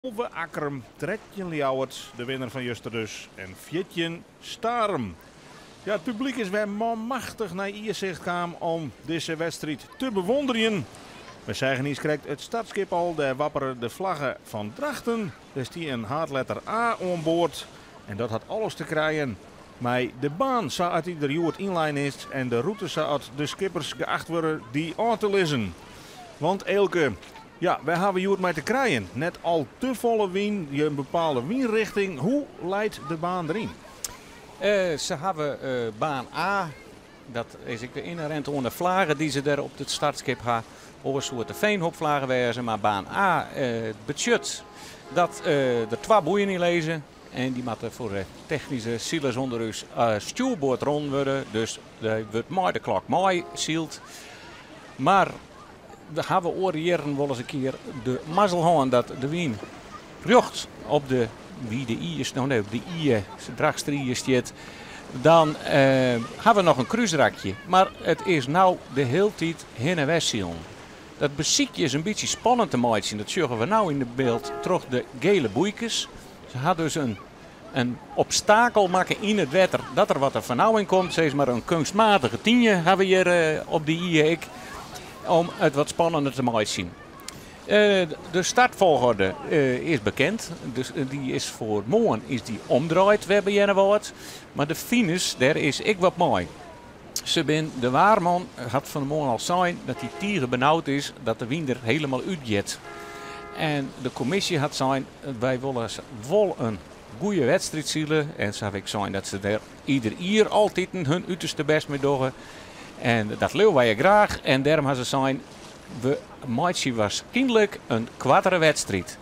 12 Akkrum, 13 Ljouwert, de winner fan juster dus, en 14 Starum. Ja, it publyk is wer manmachtich nei Iersicht kaam om dizze wedstriid te bewûnderjen. We seagen niiskrekt it startskip al, dêr wappere de flagge fan Drachten. Der stie in haadletter A oan board en dat hat alles te krijen mei de baan sa at dy der hjoed ynlein is en de rûte sa at de skippers geacht wurde dy ôf te lizzen. Want Eelke, ja, wêr ha we hjoed mei te krijen? Net al te folle wyn, in bepaalde wynrichting. Hoe leit de baan deryn? Se hawwe baan A, dat is ek ynherint oan de flagge dy't se dêr op it startskip ha. Oars soe it de Veenhoopflagge wêze, mar baan A betsjut dat der twa boeien yn lizze. En dy moatte foar de technyske silers ûnder ús stjoerboard rûn wurde. Dus der wurdt mei de klok mei syld. Mar we hawwe oare jierren wolris in kear de mazzel hân dat de wyn rjocht op de Wide Ie, no nee, op de Ie, Drachtster Ie stiet. Dan hawwe we noch in krúsrakje. Mar it is no de hiele tiid hinne en wer silen. Dat besykje se in bytsje spannend te meitsjen. Dat sjogge we no yn it byld troch de gele boeikes. Se ha dus in obstakel makke yn it wetter dat der wat in fernauwing komt. Sis mar in keunstmatige tynje ha we hjir op de Ie ek. Om it wat spannender te meitsjen. De startfolgorde is bekend. Dus dy is foar moarn is dy omdraaid wer by Earnewâld. Mar de finish, dêr is ek wat mei. Se bin, de waarman hat fan 'e moarn al sein dat hy tige benaud is dat de wyn der helemaal útgiet. En de kommisje hat sein, wy wolle wol in goede wedstriid sile. En sa haw ik sein dat se dêr ieder jier altiten hun uterste bêst mei dogge. En dat leauwe wy graach. En dêrom ha se sein, we meitsje waarskynlik in koartere wedstriid.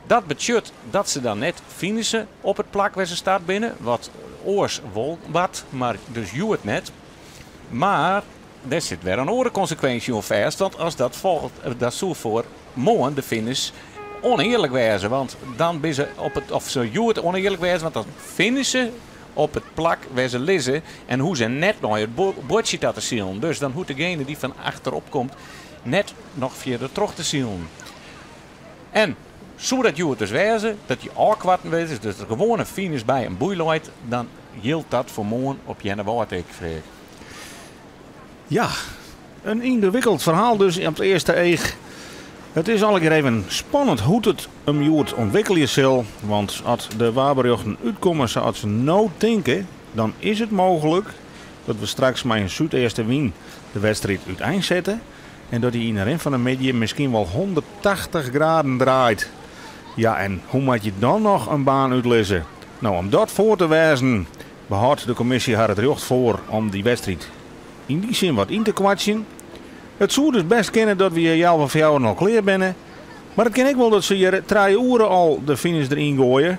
Dat betsjut dat se dan net finishe op it plak wêr se start binne, wat oars wol bart, mar dus hjoed net. Mar dêr sit wer in oare konsekwinsje oan fêst, want as dat folget, dat soe foar moarn de finish ûnearlik wêze, want dan binne se op it, of se hjoed ûnearlik wêze, want dan finishe op it plak wêr se lizze en hoege se net nei it buordsje ta te silen. Dus dan hoecht degene dy't fan achterop komt net noch fierder troch te silen. En soe dat hjoed dus wêze, dat dy ôfkoarten wurdt, dus der gewoan in finish by in boei leit, dan jildt dat foar moarn op Earnewâld ek, Freark. Ja, in yngewikkeld ferhaal dus op it earste each. It is allegear even spannend hoe't it him hjoed ûntwikkelje sil, want as de waarberjochten útkomme sa't se no tinke, dan is it mooglik dat we straks mei in súdeastewyn de wedstriid úteinsette en dat dy yn 'e rin fan 'e middei miskien wol 180 graden draait. Ja, en hoe moat je dan noch in baan útlizze? No, om dat foar te wêzen, behâldt de kommisje har it rjocht foar om dy wedstriid yn dy sin wat yn te koartsjen. It soe dus bêst kinne dat we hjir healwei fjouweren al klear binne, mar it kin ek wol dat se hjir trije oere al de finish deryn goaie.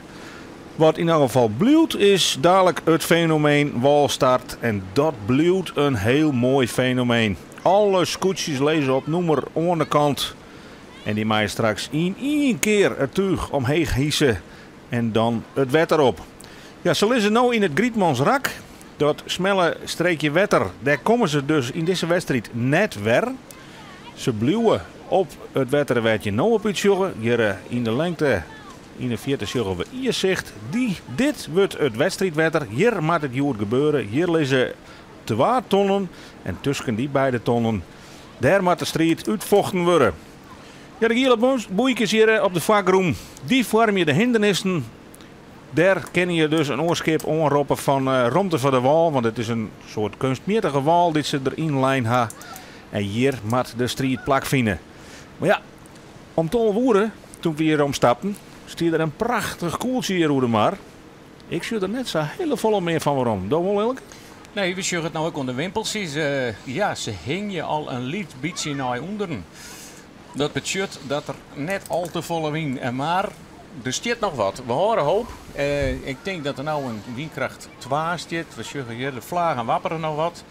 Wat yn elk gefal bliuwt is dalik it fenomeen wâlstart en dat bliuwt in hiel moai fenomeen. Alle skûtsjes lizze op nûmer oan de kant en dy meie straks yn ien kear it túch omheech hise en dan it wetter op. Ja, se lizze no yn it Grietmansrak, dat smelle streekje wetter. Dêr komme se dus yn dizze wedstriid net wer. Se bliuwe op it wetter wêr't je no op útsjogge. Hjir yn de lengte yn de fierte sjogge we Iersicht. Dy, dit wurdt it wedstriidwetter. Hjir moat it hjoed gebeure. Hjir lizze twa tonnen en tusken dy beide tonnen, dêr moat de striid útfochten wurde. Ja, de giele boeikes hjir op de foargrûn, dy foarmje de hindernissen. Dêr kinne je dus in oar skip oanroppe fan romte foar de wâl, want it is in soart keunstmjittige wâl dy't se deryn lein ha. En hjir moat de striid plakfine. Mar ja, om 12 oere, toen we hjir omstapten, stie der in prachtich koeltsje hjir oer de mar. Ik sjoch der net sa hiele folle mear fan werom. Do wol, Eelke? Nee, we sjogge it no ek oan de wimpeltsjes. Ja, se hingje al in lyts bytsje nei ûnderen. Dat betsjut dat der net al te folle wyn, mar der stiet noch wat. We hâlde hoop. Ik tink dat der no in wynkracht twa stiet. We sjogge hjir de flaggen wappere noch wat.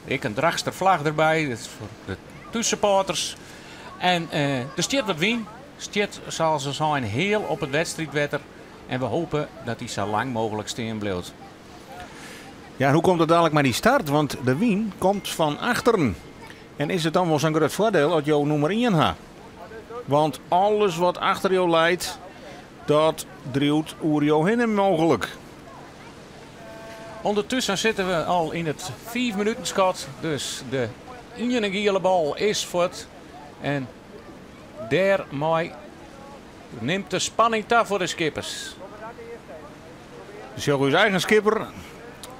Ek in Drachtster flach derby, dat is foar de thússupporters. En der stiet wat wyn, stiet sa as se seine heal op it wedstriidwetter. En we hope dat dy sa lang mooglik stean bliuwt. Ja, en hoe komt it dadlik mei dy start? Want de wyn komt fan achteren. En is it dan wol sa'n grut foardiel as jo nûmer ien ha? Want alles wat achter jo leit, Dat driuwt oer jo hinne mooglik. Ondertussen sitte we al yn it 5 minuten skot. Dus de iene giele bal is fuort. En dêrmei nimt de spanning ta foar de skippers. We sjogge ús eigen skipper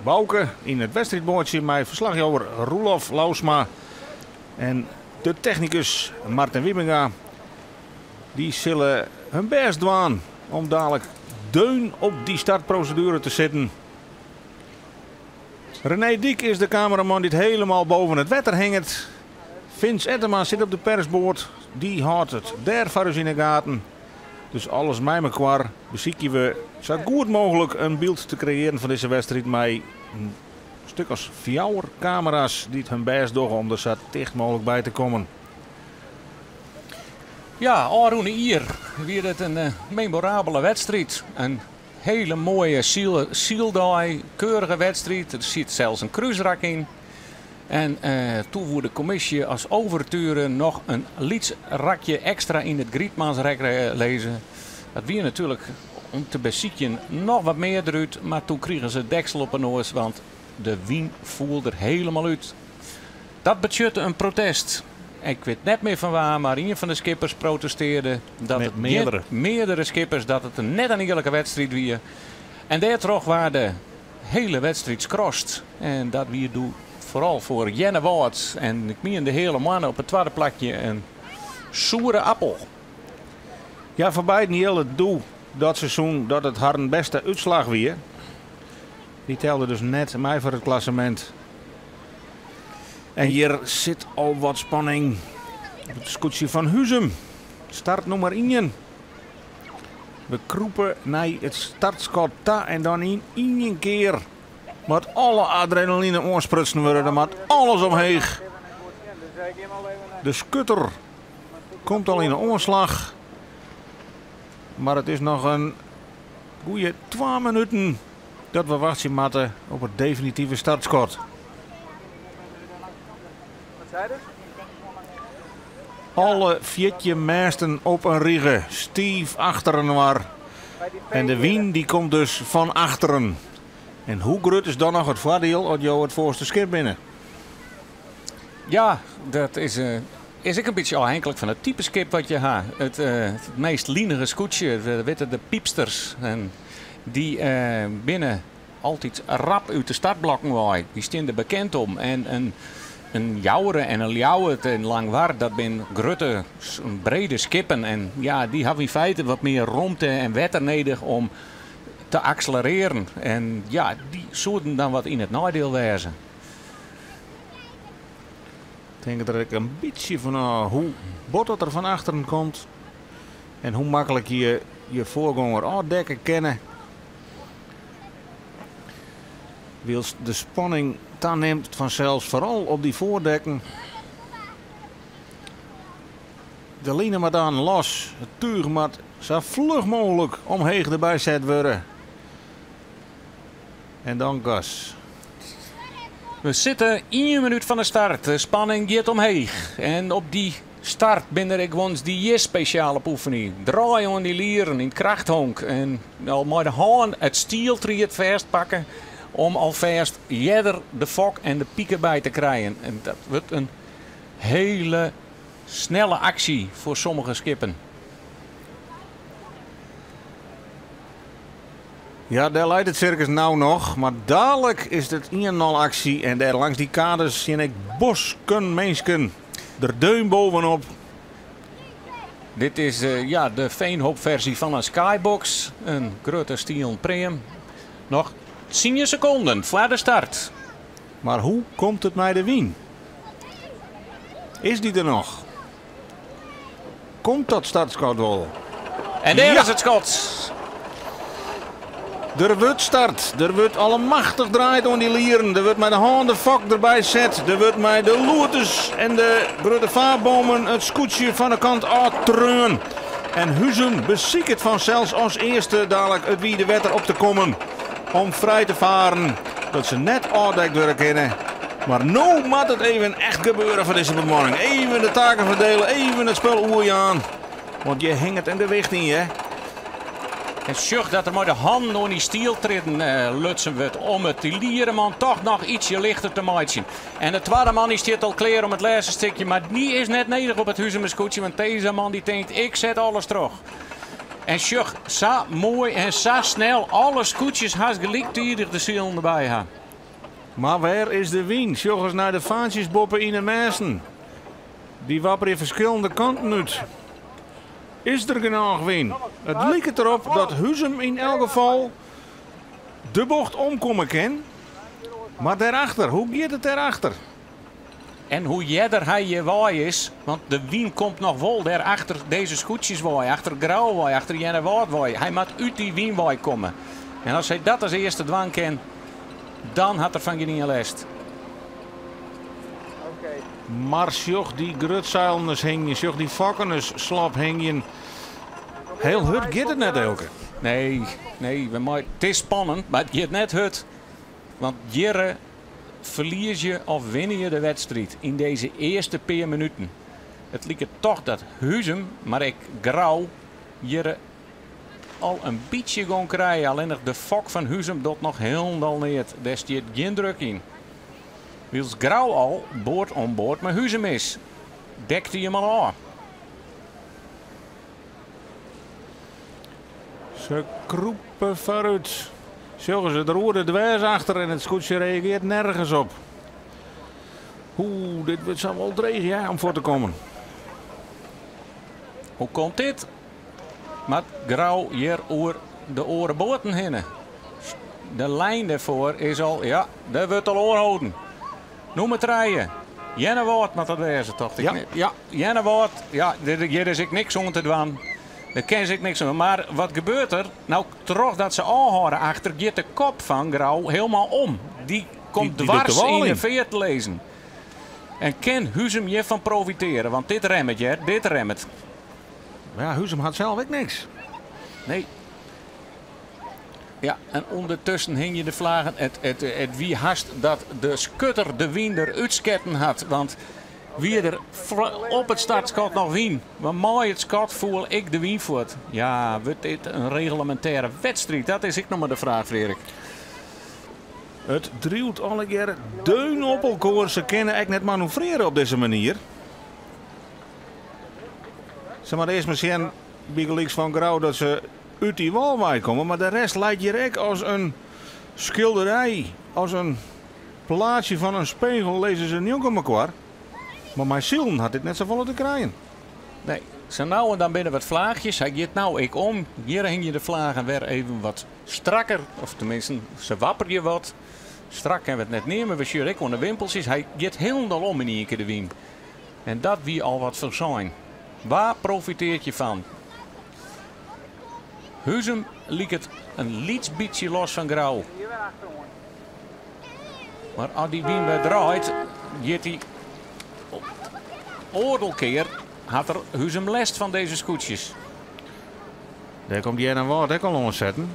Bauke yn it wedstriidboatsje mei ferslachjouwer Roelof Lousma en de technikus Martin Wiebenga. Dy sille hun bêst dwaan om dalik deun op dy startproseduere te sitten. René Dyk is de kameraman dy't hielendal boven it wetter hinget. Vince Ettema sit op de persboat. Dy hâldt it dêr foar ús yn 'e gaten. Dus alles mei mekoar besykje we sa goed mooglik in byld te kreëarjen fan dizze wedstriid mei in stik as fjouwer kamera's dy't hun bêst dogge om der sa ticht mooglik by te kommen. Ja, ôfrûne jier wie dit in eh, memorabele wedstriid. In hiele moaie syldei, keurige wedstriid. Der siet sels in krúsrak yn. En eh, doe woe de kommisje as ouverture noch in lyts rakje ekstra yn it Grietmansrek eh, lizze. Dat wie natuerlik om te besykjen noch wat mear derút, mar doe krigen se deksel op 'e noas, want de wyn foel der hielendal út. Dat betsjutte in protest. Ik wit net mear fan wa, mar ien fan de skippers protestearde dat it meardere. Meardere skippers dat it net in earlike wedstriid wie. En dêrtroch waard de hiele wedstriid skrast. En dat wie doe foaral foar Earnewâld en ik mien de Heale Moanne op it twadde plakje in soere appel. Ja, foar beiden jilde doe dat seizoen dat it harren bêste útslach wie. Dy telde dus net mei foar it klassemint. En hjir sit al wat spanning op it skûtsje fan Huzum. Start nûmer ien. We krûpe nei it startskot ta en dan yn ien kear moat alle adrenaline oansprutsen wurde. Dan moat alles omheech. De skutter komt al yn de oanslach. Mar it is noch in goeie twa minuten dat we wachtsje moatte op it definitive startskot. Alle 14 mêsten op in rige, stiif achterinoar. En de wyn dy komt dus fan achteren. En hoe grut is dan noch it foardiel as jo it foarste skip binne? Ja, dat is, is ek in bytsje ôfhinklik fan it type skip wat je ha. It, it meast linige skûtsje, we witte de piepsters. En dy binne altyd rap út de startblokken wei. Dy stean der bekend om. En in, in Joure en in Ljouwert en Langwar, dat binne grutte, brede skippen. En ja, dy hawwe yn feite wat mear romte en wetter nedich om te akselerearjen. En ja, dy soenen dan wat yn it neidiel wêze. Ik tink der ek in bytsje fan ôf hoe bot dat der fan achteren komt. En hoe maklik je je foargonger ôfdekke kinne. Wylst de spanning tanimt fansels foaral op dy foardekken. De line moat dan los. It túch moat sa fluch mooglik omheech derby set wurde. En dan gas. We sitte ien minút fan de start. De spanning giet omheech. En op dy start binne der ek guons dy't hjir spesjaal op oefenje. Draai oan dy lieren yn it krachthonk en al mei de hân it stieltried fêstpakke om alfêst earder de fok en de piken by te krijen. En dat wurdt in hiele snelle aksje foar sommige skippen. Ja, dêr leit it sirkus no noch, mar dalik is it 1-0 aksje en dêr langs dy kades sjen ik bosken minsken der deun bovenop. Dit is eh, ja, de Veenhoop-ferzje fan in skybox. In grutte stielen pream. Noch 10 sekonden foar de start. Mar hoe komt it mei de wyn? Is dy der noch? Komt dat startskot wol? En dêr is it skot. Der wurdt start. Der wurdt allemachtich draaid oan dy lieren. Der wurdt mei de hân de fok derby set. Der wurdt mei de loerters en de grutte vaarbomen it skûtsje fan de kant ôftreaun. En Huzum besiket fansels as earste dalik it wide wetter op te kommen om frij te faren, dat se net ôfdekt wurde kinne. Mar no moat it even echt gebeure foar dizze bemanning. Even de taken ferdele, even it spul oerjaan. Want hjir hinget in gewicht yn, hè. En sjoch dat er mei de hannen oan dy stieltrêden lutsen wurdt om it dy liereman toch noch ietsje lichter te meitsjen. En de twadde man dy stiet al klear om it lêste stikje, mar dy is net nedich op it Huzumer skûtsje, want dizze man dy tinkt ik set alles troch. En sjoch, sa moai en sa snel alle skûtsjes hast gelyktidich de silen derby ha. Mar wêr is de wyn? Sjoch ris nei de faantsjes boppe yn 'e mêsten. Dy wapperje ferskillende kanten út. Is der genôch wyn? It liket derop dat Huzum yn elk gefal de bocht omkomme kin. Mar dêrachter, hoe giet it dêrachter? En hoe earder hy hjir wei is, want de wyn komt noch wol dêr achter dizze skûtsjes wei, achter Grou wei, achter Earnewâld wei. Hy moat út dy wyn wei komme. En as hy dat as earste dwaan kin, dan hat er fan gjin ien lêst. Mar sjoch dy grutseilen ris hingjen, sjoch dy fokken ris slop hingjen. Hiel hurd giet it net, Eelke. Nee, nee, we mei, it is spannend, mar it giet net hurd. Want hjirre ferlieze je of winne je de wedstriid yn dizze earste pear minuten. It liket toch dat Huzum, mar ek Grou hjirre al in bytsje gong krije. Allinnich de fok fan Huzum docht noch hielendal neat. Dêr stiet gjin druk yn. Wylst Grou al board oan board mei Huzum is. Dekt hy him al ôf. Se krûpe foarút. Sjogge se it roer dwers achter en it skûtsje reagearret nergens op. Oeh, dit wurdt sa wol dreech ja, om foar te kommen. Hoe komt dit? Moat Grou hjir oer de oare boaten hinne? De lijn dêrfoar is al, ja, dêr wurdt al oanholden. Nûmer trije, Earnewâld moat dat wêze, tocht ik. Ja. Ja, Earnewâld, ja, hjir is ek niks oan te dwaan. Dêr kin se ek niks oan. Mar wat gebeurt der? Nou, trochdat se ôfhâlde achter, giet de kop fan Grou helemaal om. Dy komt Die docht de dwars wâl yn de yn. feart te lizzen. En kin Huzum hjirfan profitearje? Want dit remmet, hear, dit remmet. Mar ja, Huzum hat sels ek niks. Nee. Ja, en ûndertusken hingje de flaggen. It wie hast dat de skutter de wyn der útsketten hat. Want wie der op it startskot noch wyn? Want mei it skot foel ek de wyn fuort. Ja, wurdt dit in reglemintêre wedstriid? Dat is ek noch mar de fraach, Freark. It driuwt allegearre deun op elkoar. Se kinne ek net manoeuvrearje op dizze manier. Se moatte earst mar sjen, bygelyks fan Grou, dat se út dy wâl wei komme. Mar de rest leit hjir ek as in skilderij, as in plaatsje fan in spegel lizze se njonken mekoar. Mar mei silen hat dit net safolle te krijen. Nee, sa no en dan binne wat flaachjes. Hy giet no ek om. Hjir hingje de flagen wer even wat strakker. Of teminsten, se wapperje wat. Strak kinne we it net neame. We sjogge ek oan de wimpeltsjes. Hy giet hielendal om yn ien kear de wyn. En dat wie al wat fersein. Wa profiteart hjirfan? Huzum liket in lyts bytsje los fan Grou. Mar as dy wyn wer draait, giet hy oardel kear hat er Huzum lêst fan dizze skûtsjes. Dêr komt Earnewâld ek al oansetten.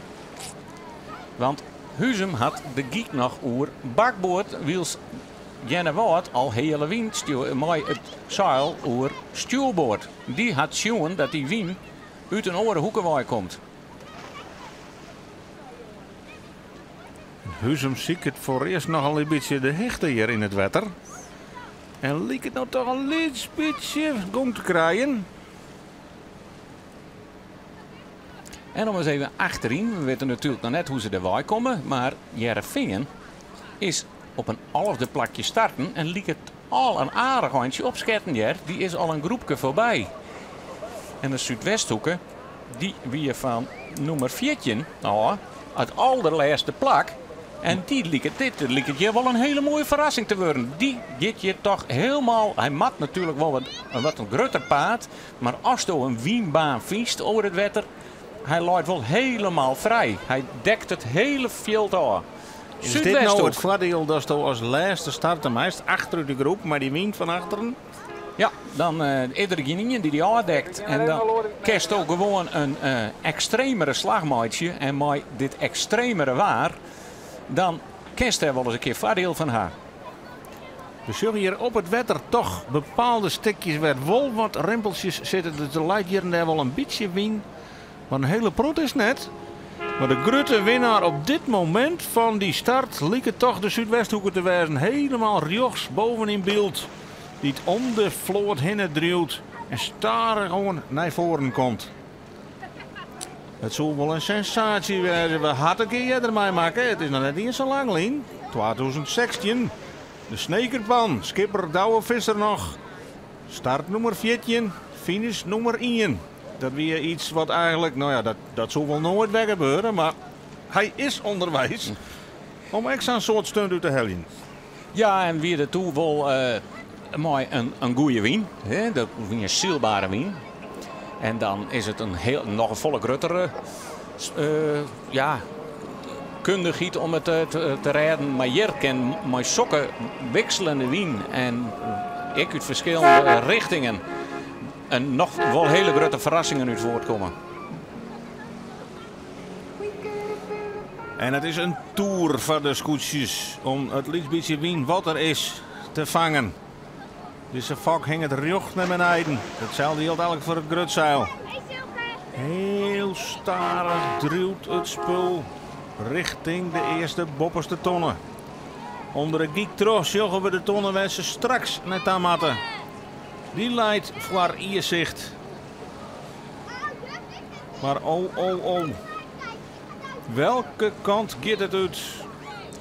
Want Huzum hat de gyk noch oer bakboard, wylst Earnewâld al heale wyn mei it seil oer stjoerboard. Dy hat sjoen dat dy wyn út in oare hoeke wei komt. Huzum siket foarearst noch al in bytsje de hichte hjir yn it wetter. En liket no toch in lyts bytsje gong te krijen. En om ris even achteryn, we witte natuerlik noch net hoe't se derwei komme, mar Hearrenfean is op in alfde plakje starten en liket al in aardich eintsje opsketten hear. Dy is al in groepke foarby. En de Súdwesthoeke, dy wie fan nûmer 14 ôf it alderlêste plak. En dy liket, dit liket hjir wol in hiele moaie ferrassing te wurden. Dy giet hjir toch hielendal. Hy moat natuerlik wol wat in grutter paad. Mar asto in wynbaan fynst oer it wetter, hy leit wol hielendal frij. Hy dekt it hiele fjild ôf. Is dit no it foardiel datsto as lêste starte meist achter út de groep mei dy wyn fan achteren? Ja, dan is der gjin ien dy't dy ôfdekt. En dan kinsto gewoan in ekstremere slach meitsje. En mei dit ekstremere waar, dan kinst dêr wol ris in kear foardiel fan ha. We sjogge hjir op it wetter toch bepaalde stikjes wêr't wol wat rimpeltsjes sitte. Dus der leit hjir en dêr wol in bytsje wyn. Mar in hiele protte is net. Mar de grutte winnaar op dit momint fan dy start liket toch de Súdwesthoeke te wêzen. Helemaal rjochts boven yn byld. Dy't om de float hinne driuwt en stadichoan nei foaren komt. It soe wol in sensaasje wêze. We ha it in kear earder meimakke. It is noch net iens sa lang lyn. 2016. De Snekerpan, skipper Douwe Visser noch. Start nûmer 14, finish nûmer ien. Dat wie iets wat eigenlik, no ja, dat, dat soe wol noait wer gebeure, mar hy is ûnderweis om ek sa'n soart stunt út te heljen. Ja, en wie der doe wol mei in goede wyn. Hè? Dat wie in sylbere wyn. En dan is it in hiel, noch in folle gruttere ja, kundichheid om it te rêden. Mar hjir kin mei sokke wikseljende wyn en ek út ferskillende richtingen en noch wol hiele grutte ferrassingen út fuortkomme. En it is in toer foar de skûtsjes om it lyts bytsje wyn wat der is te fangen. Dizze fok hinget rjocht nei beneden. Datselde jildt eigenlik foar it grutseil. Hiel stadich driuwt it spul richting de earste boppeste tonne. Under de gyk troch sjogge we de tonne wêr't se straks nei ta moatte. Dy leit foar eachsicht. Mar oh, oh, oh. Welke kant giet it út?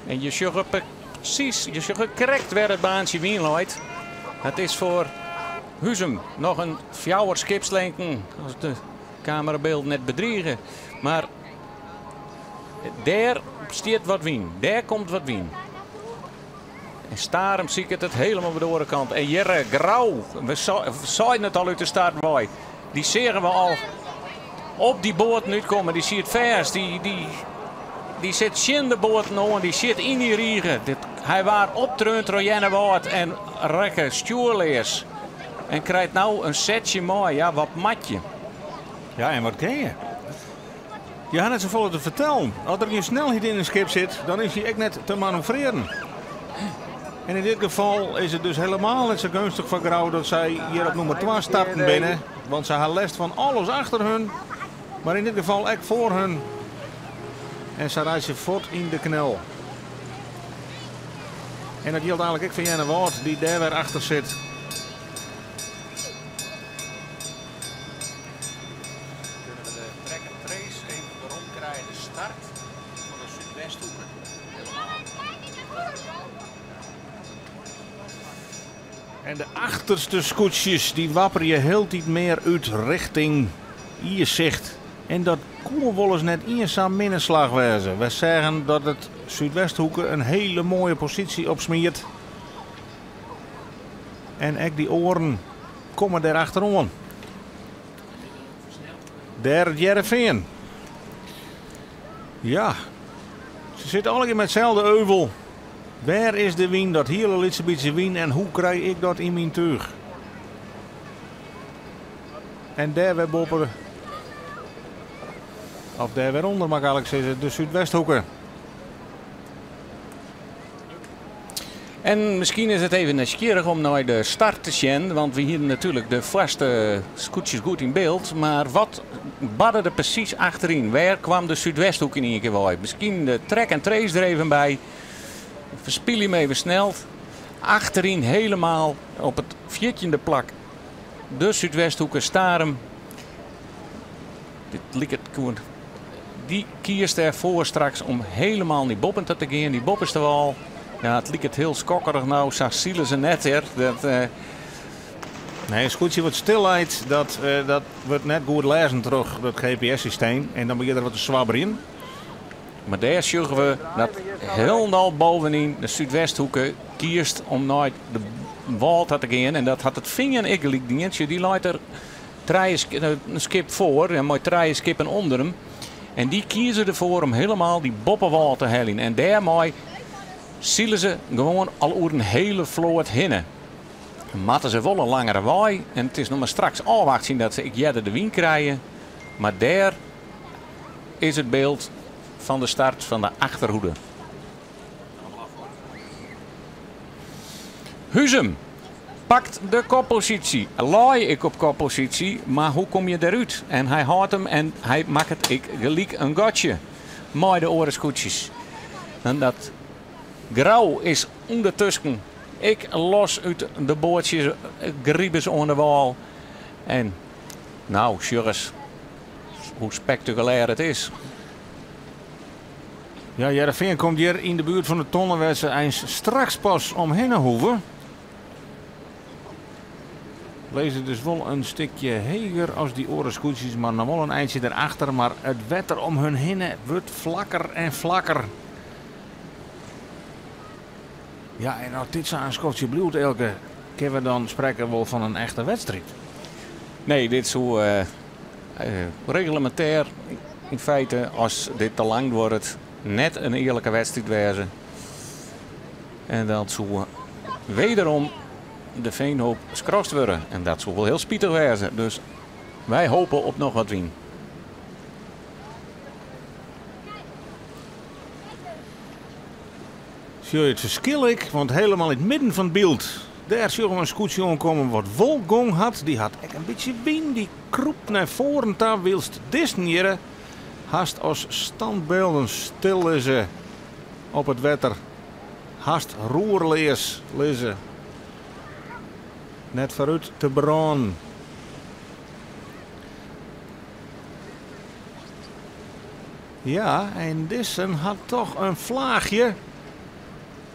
En je sjogge presys, je sjogge krekt wêr it baantsje wyn leit. It is foar Huzum noch in fjouwer skipslingten, as de kamerabyld net bedrige. Mar dêr stiet wat wyn, dêr komt wat wyn. En Starum siket it helemaal by de oare kant. En hjir Grou, we seiden it al út de start wei. Dy seagen we al op dy boaten útkommen. Dy siet fêst, dy sit tsjin de boaten oan, dy sit yn dy rige. Hy waard optreaun troch Earnewâld en rekke stjoerleas. En krijt no in setsje mei. Ja, wat moat je? Ja, en wat kin je? Je ha net safolle te fertellen. As der gjin snelheid yn in skip sit, dan is hy ek net te manoeuvrearjen. En yn dit gefal is it dus helemaal net sa geunstich foar Grou dat sy hjir op nûmer 2 starten binne. Want sy ha lêst fan alles achter hun, mar yn dit gefal ek foar hun. En sy reitsje fuort yn de knel. En dat jildt eigenlik ek foar Earnewâld, dy't dêr wer achter sit. Kinne we de track and trace even werom krije, de start fan de Súdwesthoeke helemaal. En de achterste skûtsjes dy wapperje hieltyd mear út richting Iersicht. En dat koe wolris net iens sa'n minne slach wêze. Wy seagen dat it Súdwesthoeke in hiele moaie posysje opsmiet. En ek dy oaren komme dêr achteroan. Dêr it Hearrenfean. Ja, se sitte allegear mei itselde euvel. Wêr is de wyn, dat hiele lytse bytsje wyn en hoe krij ik dat yn myn túch? En dêr wer boppe, of dêr wer ûnder moat ik eigenlik sizze, de Súdwesthoeke. En miskien is it even nijsgjirrich om nei de start te sjen, want we hiene natuerlik de foarste skûtsjes goed yn byld. Mar wat barde der presys achteryn? Wêr kaam de Súdwesthoek yn ien kear wei? Miskien de track and trace der even by. Ferspylje him even snel. Achteryn helemaal op it 14e plak de Súdwesthoeke Starum. Dit liket gewoan. Dy kiest derfoar straks om helemaal nei boppen ta te gean, dy boppeste wâl. Ja, it liket hiel skokkerich no, sa sile se net hear. Dat, Nee, in skûtsje wat stil leit, dat wurdt net goed lêzen troch dat GPS-systeem. En dan begjint er wat te swabberjen. Mar dêr sjogge we dat hielendal bovenyn de Súdwesthoeke kiest om nei de wâl ta te gean. En dat hat it Fean ek gelyk dien. Sjoch, dy leit der trije in skip foar en mei trije skippen ûnder him. En dy kieze derfoar om helemaal dy boppewâl te heljen. En dêrmei sile se gewoan al oer in hiele float hinne. Moatte se wol in langere wei. En it is noch mar straks ôfwachtsjen dat se ek earder de wyn krije. Mar dêr is it byld fan de start fan de achterhoede. Huzum. Pakt de kopposysje. Lei ik op kopposysje, mar hoe kom je derút? En hy hâldt him en hy makket ek gelyk in gatsje mei de oare skûtsjes. En dat Grou is ûndertusken ek los út de boatsjes gribus oan de wâl. En nou, sjoch ris hoe spektakulêr it is. Ja, Hearrenfean komt hjir yn de buert fan de tonne wêr't se eins straks pas omhinne hoege. Lizze dus wol in stikje heger as dy oare skûtsjes, mar noch wol in eintsje derachter. Mar it wetter om hun hinne wurdt flakker en flakker. Ja, en as dit sa in skoftsje bliuwt, Elke, kinne we dan sprekke wol fan in echte wedstriid? Nee, dit soe reglemintêr yn feite, as dit te lang duorret, net in earlike wedstriid wêze. En dan soe wederom de Veenhoop skrast wurde. En dat soe wol hiel spitich wêze. Dus wy hoopje op noch wat wyn. Sjoch je it ferskil ek, want helemaal yn it midden fan it byld, dêr sjogge we in skûtsje oankommen wat wol gong hat. Dy hat ek in bytsje wyn, dy krûpt nei foaren ta, wylst dizzen hjirre hast as standbylden stil lizze op it wetter. Hast roerleas lizze. Net foarút te brânen. Ja, en dizzen hat toch in flaachje.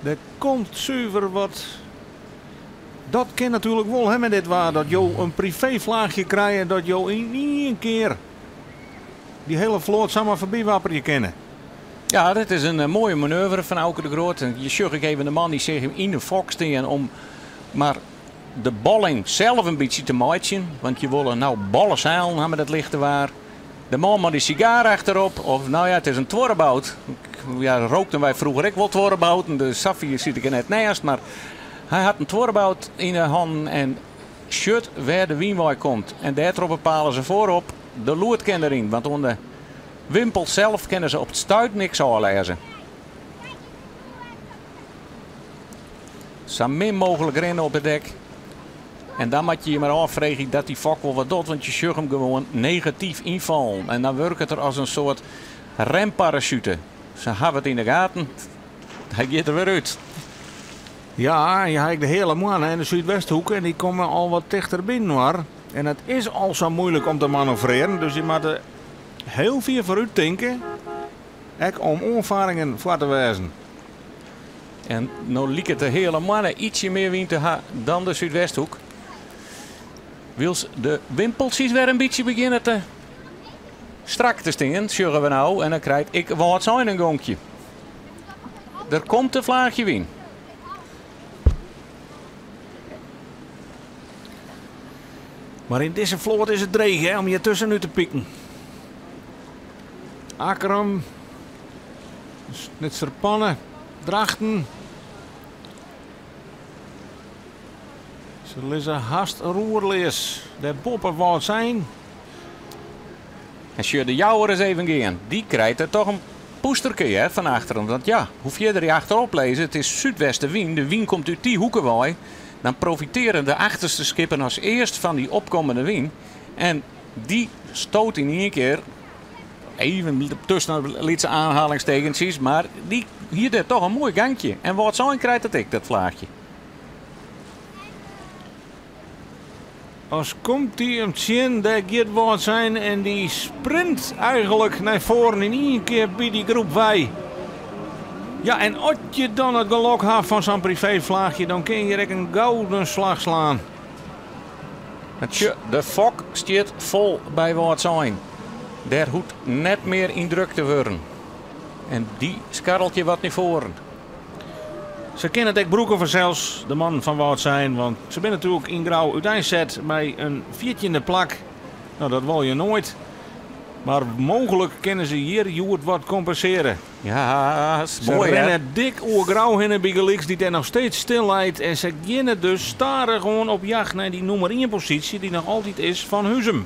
Der komt suver wat. Dat kin natuerlik wol hè, mei dit waar, dat jo in priveeflaachje krije dat jo yn ien kear dy hiele float samar foarby wapperje kinne. Ja, dit is in moaie manoeuvre fan Auke de Groot. En je sjoch ik even de man dy seach him yn de fok stean om mar de bolling sels in bytsje te meitsjen. Want je wolle nou bolle seilen ha mei dat lichte waar. De man mei dy sigaar achterop, of nou ja, it is in tuorrebout. Ja, rookten wy froeger ek wol tuorrebouten, dus safier sit ik der net neist. Mar hy hat in tuorrebout yn de hannen en sjocht wêr de wyn wei komt. En dêrtroch bepale se foarop, de lûd kin deryn. Want oan de wimpel sels kinne se op it stuit niks ôflêze. Sa min mooglik rinne op it dek. En dan moat je je mar ôffreegje dat dy fok wol wat docht, want je sjogge him gewoan negatyf ynfallen. En dan wurket er as in soart remparasjute. Se hawwe it yn de gaten, hy giet der wer út. Ja, je ha ek de Heale Moanne en de Súdwesthoek en dy komme al wat tichter byinoar. En it is al sa muoilik om te manoeuvrearen, dus je moatte hiel fier foarút tinke, ek om oanfaringen foar te wêzen. En no liket de Heale Moanne ietsje mear wyn te ha dan de Súdwesthoek. Wylst de wimpeltsjes wer in bytsje begjinne te strak te stean, sjogge we no. En dan krijt ek Wâldsein in gonkje. Der komt in flaachje wyn. Mar yn dizze float is it dreech hè, om hjir tuskenút te piken. Akkrum, Snitserpanne, Drachten. Se lizze hast roerleas dêr boppe Wâldsein. En sjoch de Jouwer ris even gean. Dy krijt der toch in poesterke hè, fan achteren. Want ja, hoe fierder je achterop lizze, it is súdwestewyn. De wyn komt út dy hoeke wei. Dan profitearje de achterste skippen as earst fan dy opkommende wyn. En dy stoot yn ien kear, even tusken lytse aanhalingstekens, mar dy hie dêr toch in moai gankje. En Wâldsein krijt it ek, dat flaachje. As komt dy him tsjin, dêr giet Wâldsein en dy sprint eigenlik nei foaren yn ien kear by dy groep wei. Ja, en as je dan it gelok ha fan sa'n priveeflaachje, dan kin je hjir ek in gouden slach slaan. Tsje, de fok stiet fol by Wâldsein. Dêr hoecht net mear yndrukt te wurden. En dy skarrelt je wat nei foaren. Se kinne it ek brûke fansels, de mannen fan Wâldsein, want se binne natuerlik yn Grou úteinset mei in 14e plak. Nou, dat wol je noait. Mar mooglik kinne se hjir hjoed wat kompensearje. Ja, dat is Se moai, hè? rinne dik oer Grou hinne bygelyks, dy't dêr noch steeds stil leit. En se geane dus stadichoan op jacht nei dy nûmer ien posysje, dy't noch altyd is fan Huzum.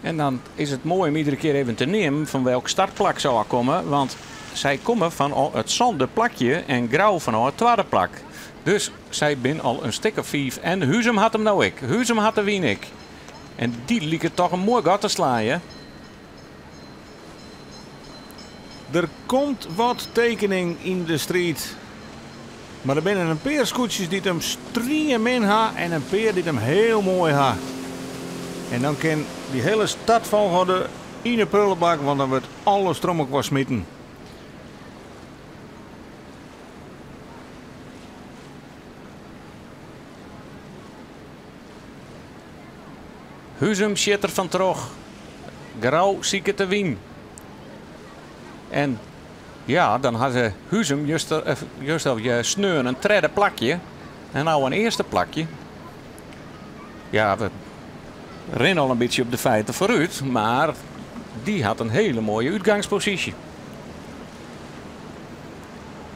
En dan is it moai om iedere kear even te neamen fan welk startplak se ôfkomme. Want sy komme fan it sânde plakje en Grou fan it twadde plak. Dus sy bin al in stik of fiif en Huzum hat him no ek. Huzum hat de wyn ek. En dy liket toch in moai gat te slaan, hè? Der komt wat tekening yn de striid. Mar der binne in pear skûtsjes dy't him striemin ha en in pear dy't him hiel moai ha. En dan kin dy hiele startfolchoarder yn 'e prullenbak, want dan wurdt alles troch smiten. Huzum sjit der fan troch. Grou siket de wyn. En ja, dan ha se Huzum just, just al je sneon in tredde plakje. En no in earste plakje. Ja, we rinne al in bytsje op de feiten foarút, mar dy hat in hiele moaie útgangsposysje.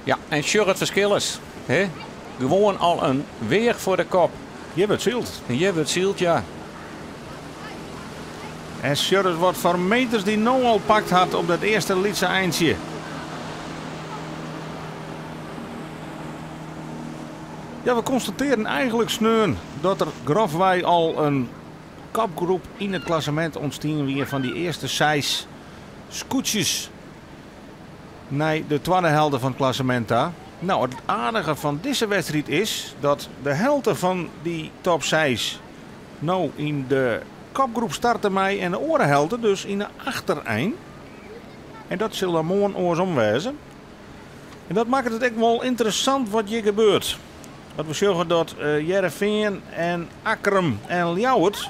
Ja, en sjoch it ferskil is. Hè? Gewoan al in weach foar de kop. Hjir wurdt syld. En hjir wurdt syld, ja. En sjoch wat foar meters dy no al pakt hat op dat earste lytse eintsje. Ja, we konstatearren eigentlik sneon dat der grofwei al in kopgroep yn it klassemint ûntstien wie fan dy earste seis skûtsjes nei de twadde helte fan it klassemint ta. No, it aardige fan dizze wedstriid is dat de helte fan dy top 6 no yn de kopgroep starte mei en de oare helte dus yn de achterein. En dat sil dan moarn oarsom wêze. En dat makket it ek wol ynteressant wat hjir gebeurt. Want we sjogge dat Hearrenfean en Akkrum en Ljouwert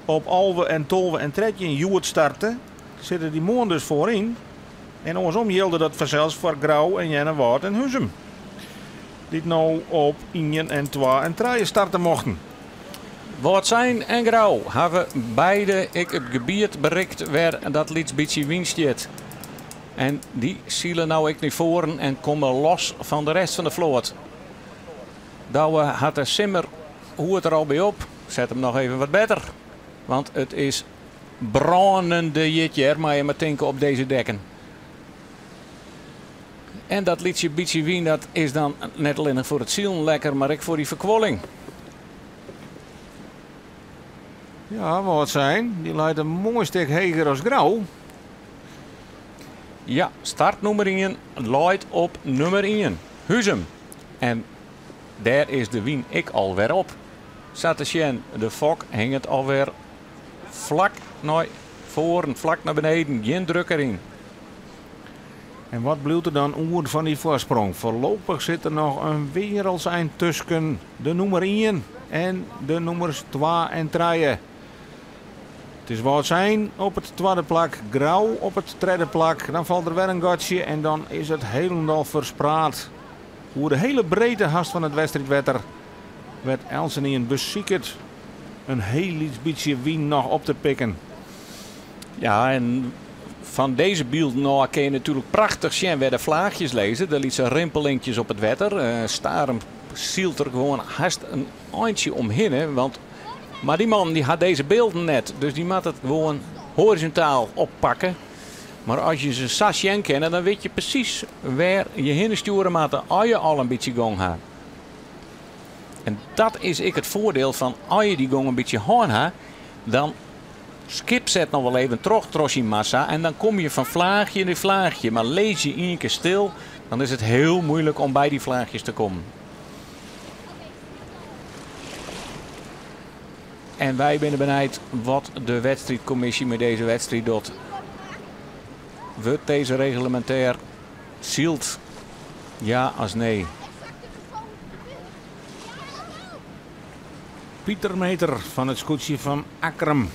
op 11 en 12 en 13 hjoed starte. Sitte dy moarn dus foaryn. En oarsom jilde dat fansels foar Grou en Earnewâld en Huzum. Dy't no op 1 en 2 en 3 starte mochten. Wâldsein en Grou hawwe beide ek it gebiet berikt wêr dat lyts bytsje wyn stiet. En dy sile no ek nei foaren en komme los fan de rest fan de float. Douwe hat de simmer hoed der al by op. Set him noch even wat better. Want it is brânende hjit hjir, mar je mar tinke op dizze dekken. En dat lytsje bytsje wyn, dat is dan net allinnich foar it silen lekker, mar ek foar dy ferkuolling. Ja, Wâldsein, dy leit in moai stik heger as Grou. Ja, startnûmer 1 leit op nûmer 1, Huzum. En dêr is de wyn ek alwer op. Sa te sjen, de fok hinget alwer flak nei foaren, flak nei beneden, gjin druk deryn. En wat bliuwt der dan oer fan dy foarsprong? Foarlopich sit der noch in wereldsein tusken de nûmer 1 en de nûmers 2 en 3. It is Wâldsein op it twadde plak, Grou op it tredde plak. Dan falt der wer in gatsje en dan is it hielendal ferspraat. Oer de hiele breedte hast fan it wedstriidwetter wêr't eltsenien besiket in hiel lyts bytsje wyn noch op te pikken. Ja, en fan dizze bylden ôf kinne je natuerlik prachtich sjen wêr de flaachjes lizze. De lytse rimpelinkjes op it wetter. Starum sylt der gewoan hast in eintsje omhinne. Want, mar dy man dy hat dizze bylden net. Dus dy moat it gewoan horizontaal oppakke. Mar as je se sa sjen kinne, dan witte je presys wêr je hinne stjoere moatte as je al in bytsje gong ha. En dat is ek it foardiel fan as je dy gong in bytsje hân ha, dan skip set noch wol even troch troch syn massa en dan komme je fan flaachje nei flaachje. Mar lis je ien kear stil, dan is it hiel muoilik om by dy flaachjes te kommen. En wy binne benijd wat de wedstriidkommisje mei dizze wedstriid docht. Wurdt dizze reglemintêr syld? Ja as nee? Pieter Meter fan it skûtsje fan Akkrum.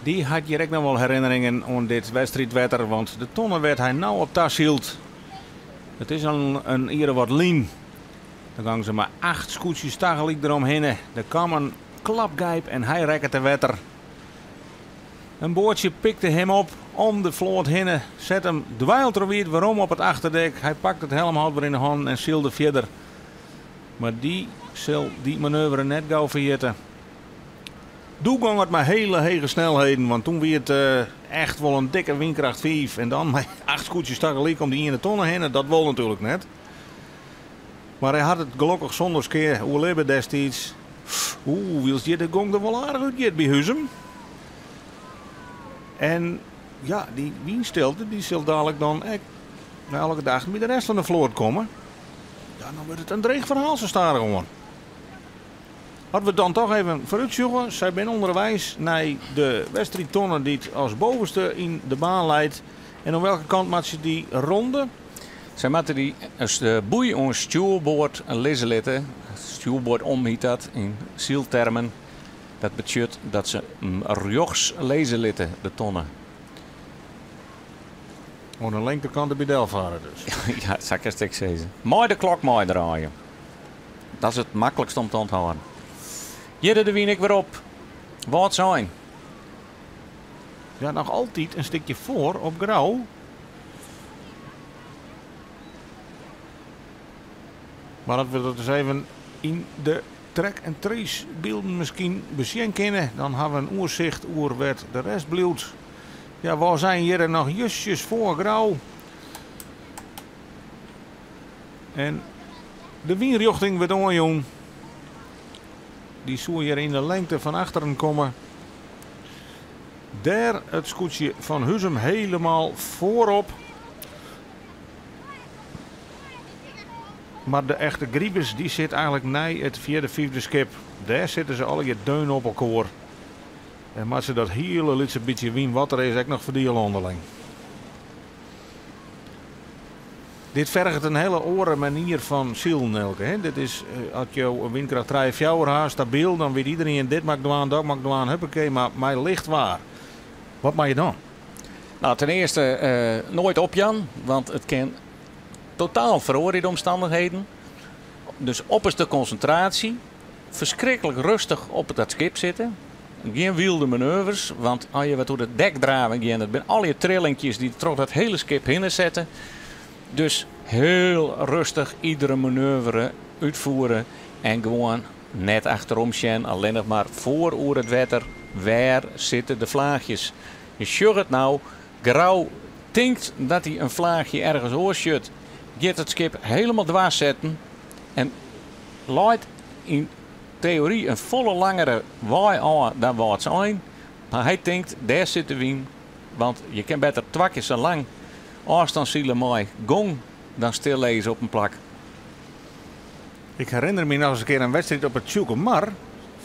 Dy hat hjir ek noch wol herinneringen oan dit wedstriidwetter, want de tonne wêr't hy no op ta sylt. It is al in jier of wat lyn. Dan gongen se mei 8 skûtsjes tagelyk deromhinne. Der kaam in klapgeip en hy rekke te wetter. In boatsje pikte him op om de float hinne, set him dweiltrochwiet werom op it achterdek. Hy pakte it helmhout wer yn de hannen en sylde fierder. Mar dy sil dy manoeuvre net gau ferjitte. Doe gong it mei hiele hege snelheden, want doe wie it echt wol in dikke wynkracht 5. En dan mei 8 skûtsjes tagelyk om dy iene tonne hinne, dat wol natuerlik net. Mar hy hat it gelokkich sûnder skea oerlibbe destiids. Oeh, wylst hjir de gong der wol aardich útgiet by Huzum. En ja, dy wynstilte dy sil dalik dan ek nei alle gedachten by de rest fan de float komme. Ja, dan wurdt it in dreech ferhaal sa stadichoan. As we dan toch even foarútsjogge, sy binne ûnderweis nei de wedstriidtonne dy't as bovenste yn de baan leit. En oan welke kant moat se dy ronde? Sy moatte dy de boei oan stjoerboard lizze litte. Stjoerboard om hjit dat yn syltermen. Dat betsjut dat se 'm rjochts lizze litte, de tonne. Oan de linkerkant derby delfarre dus. Ja, sa kinst ek sizze. Mei de klok meidraaie. Dat is it maklikst om te ûnthâlden. Hjir de wyn ek wer op. Wâldsein. Ja, noch altyd in stikje foar op Grou. Mar as we dat ris even yn de track en trace bylden miskien besjen kinne, dan ha we in oersicht oer wêr't de rest bliuwt. Ja, Wâldsein hjir noch justjes foar Grou. En de wynrjochting wurdt oanjûn. Dy soe hjir yn de lengte fan achteren komme. Dêr it skûtsje fan Huzum helemaal foarop. Mar de echte gribus dy sit eigenlik nei it fjirde, fyfde skip. Dêr sitte se allegear deun op elkoar. En moat se dat hiele lytse bytsje wyn wat der is ek noch ferdiele ûnderling. Dit ferget in hiele oare manier fan silen, Elke. Hè? Dit is, as jo in wynkracht trije, fjouwer ha, stabyl, dan wit iderien dit moat ik dwaan, dat moat ik dwaan, huppakee, mar mei licht waar. Wat moat je dan? Nou, ten earste noait opjaan, want it kin totaal feroarje de omstannichheden. Dus opperste konsintraasje. Ferskriklik rêstich op dat skip sitte. Gjin wylde manoeuvres, want as je wat oer it dek draven gean, dat binne allegear trillinkjes dy't troch dat hiele skip hinne sette. Dus hiel rêstich iedere manoeuvre útfiere en gewoan net achterom sjen, allinnich mar foar oer it wetter. Wêr sitte de flaachjes? Je sjogge it no, Grou tinkt dat hy in flaachje ergens oars sjocht, giet it skip helemaal dwers setten en leit yn teory in folle langere wei ôf dan Wâldsein. Mar hy tinkt, dêr sit de wyn, want je kin better twa kear sa lang ôfstân sile mei gong dan stillizze op in plak. Ik herinner my noch ris in kear in wedstriid op it Tsjûkemar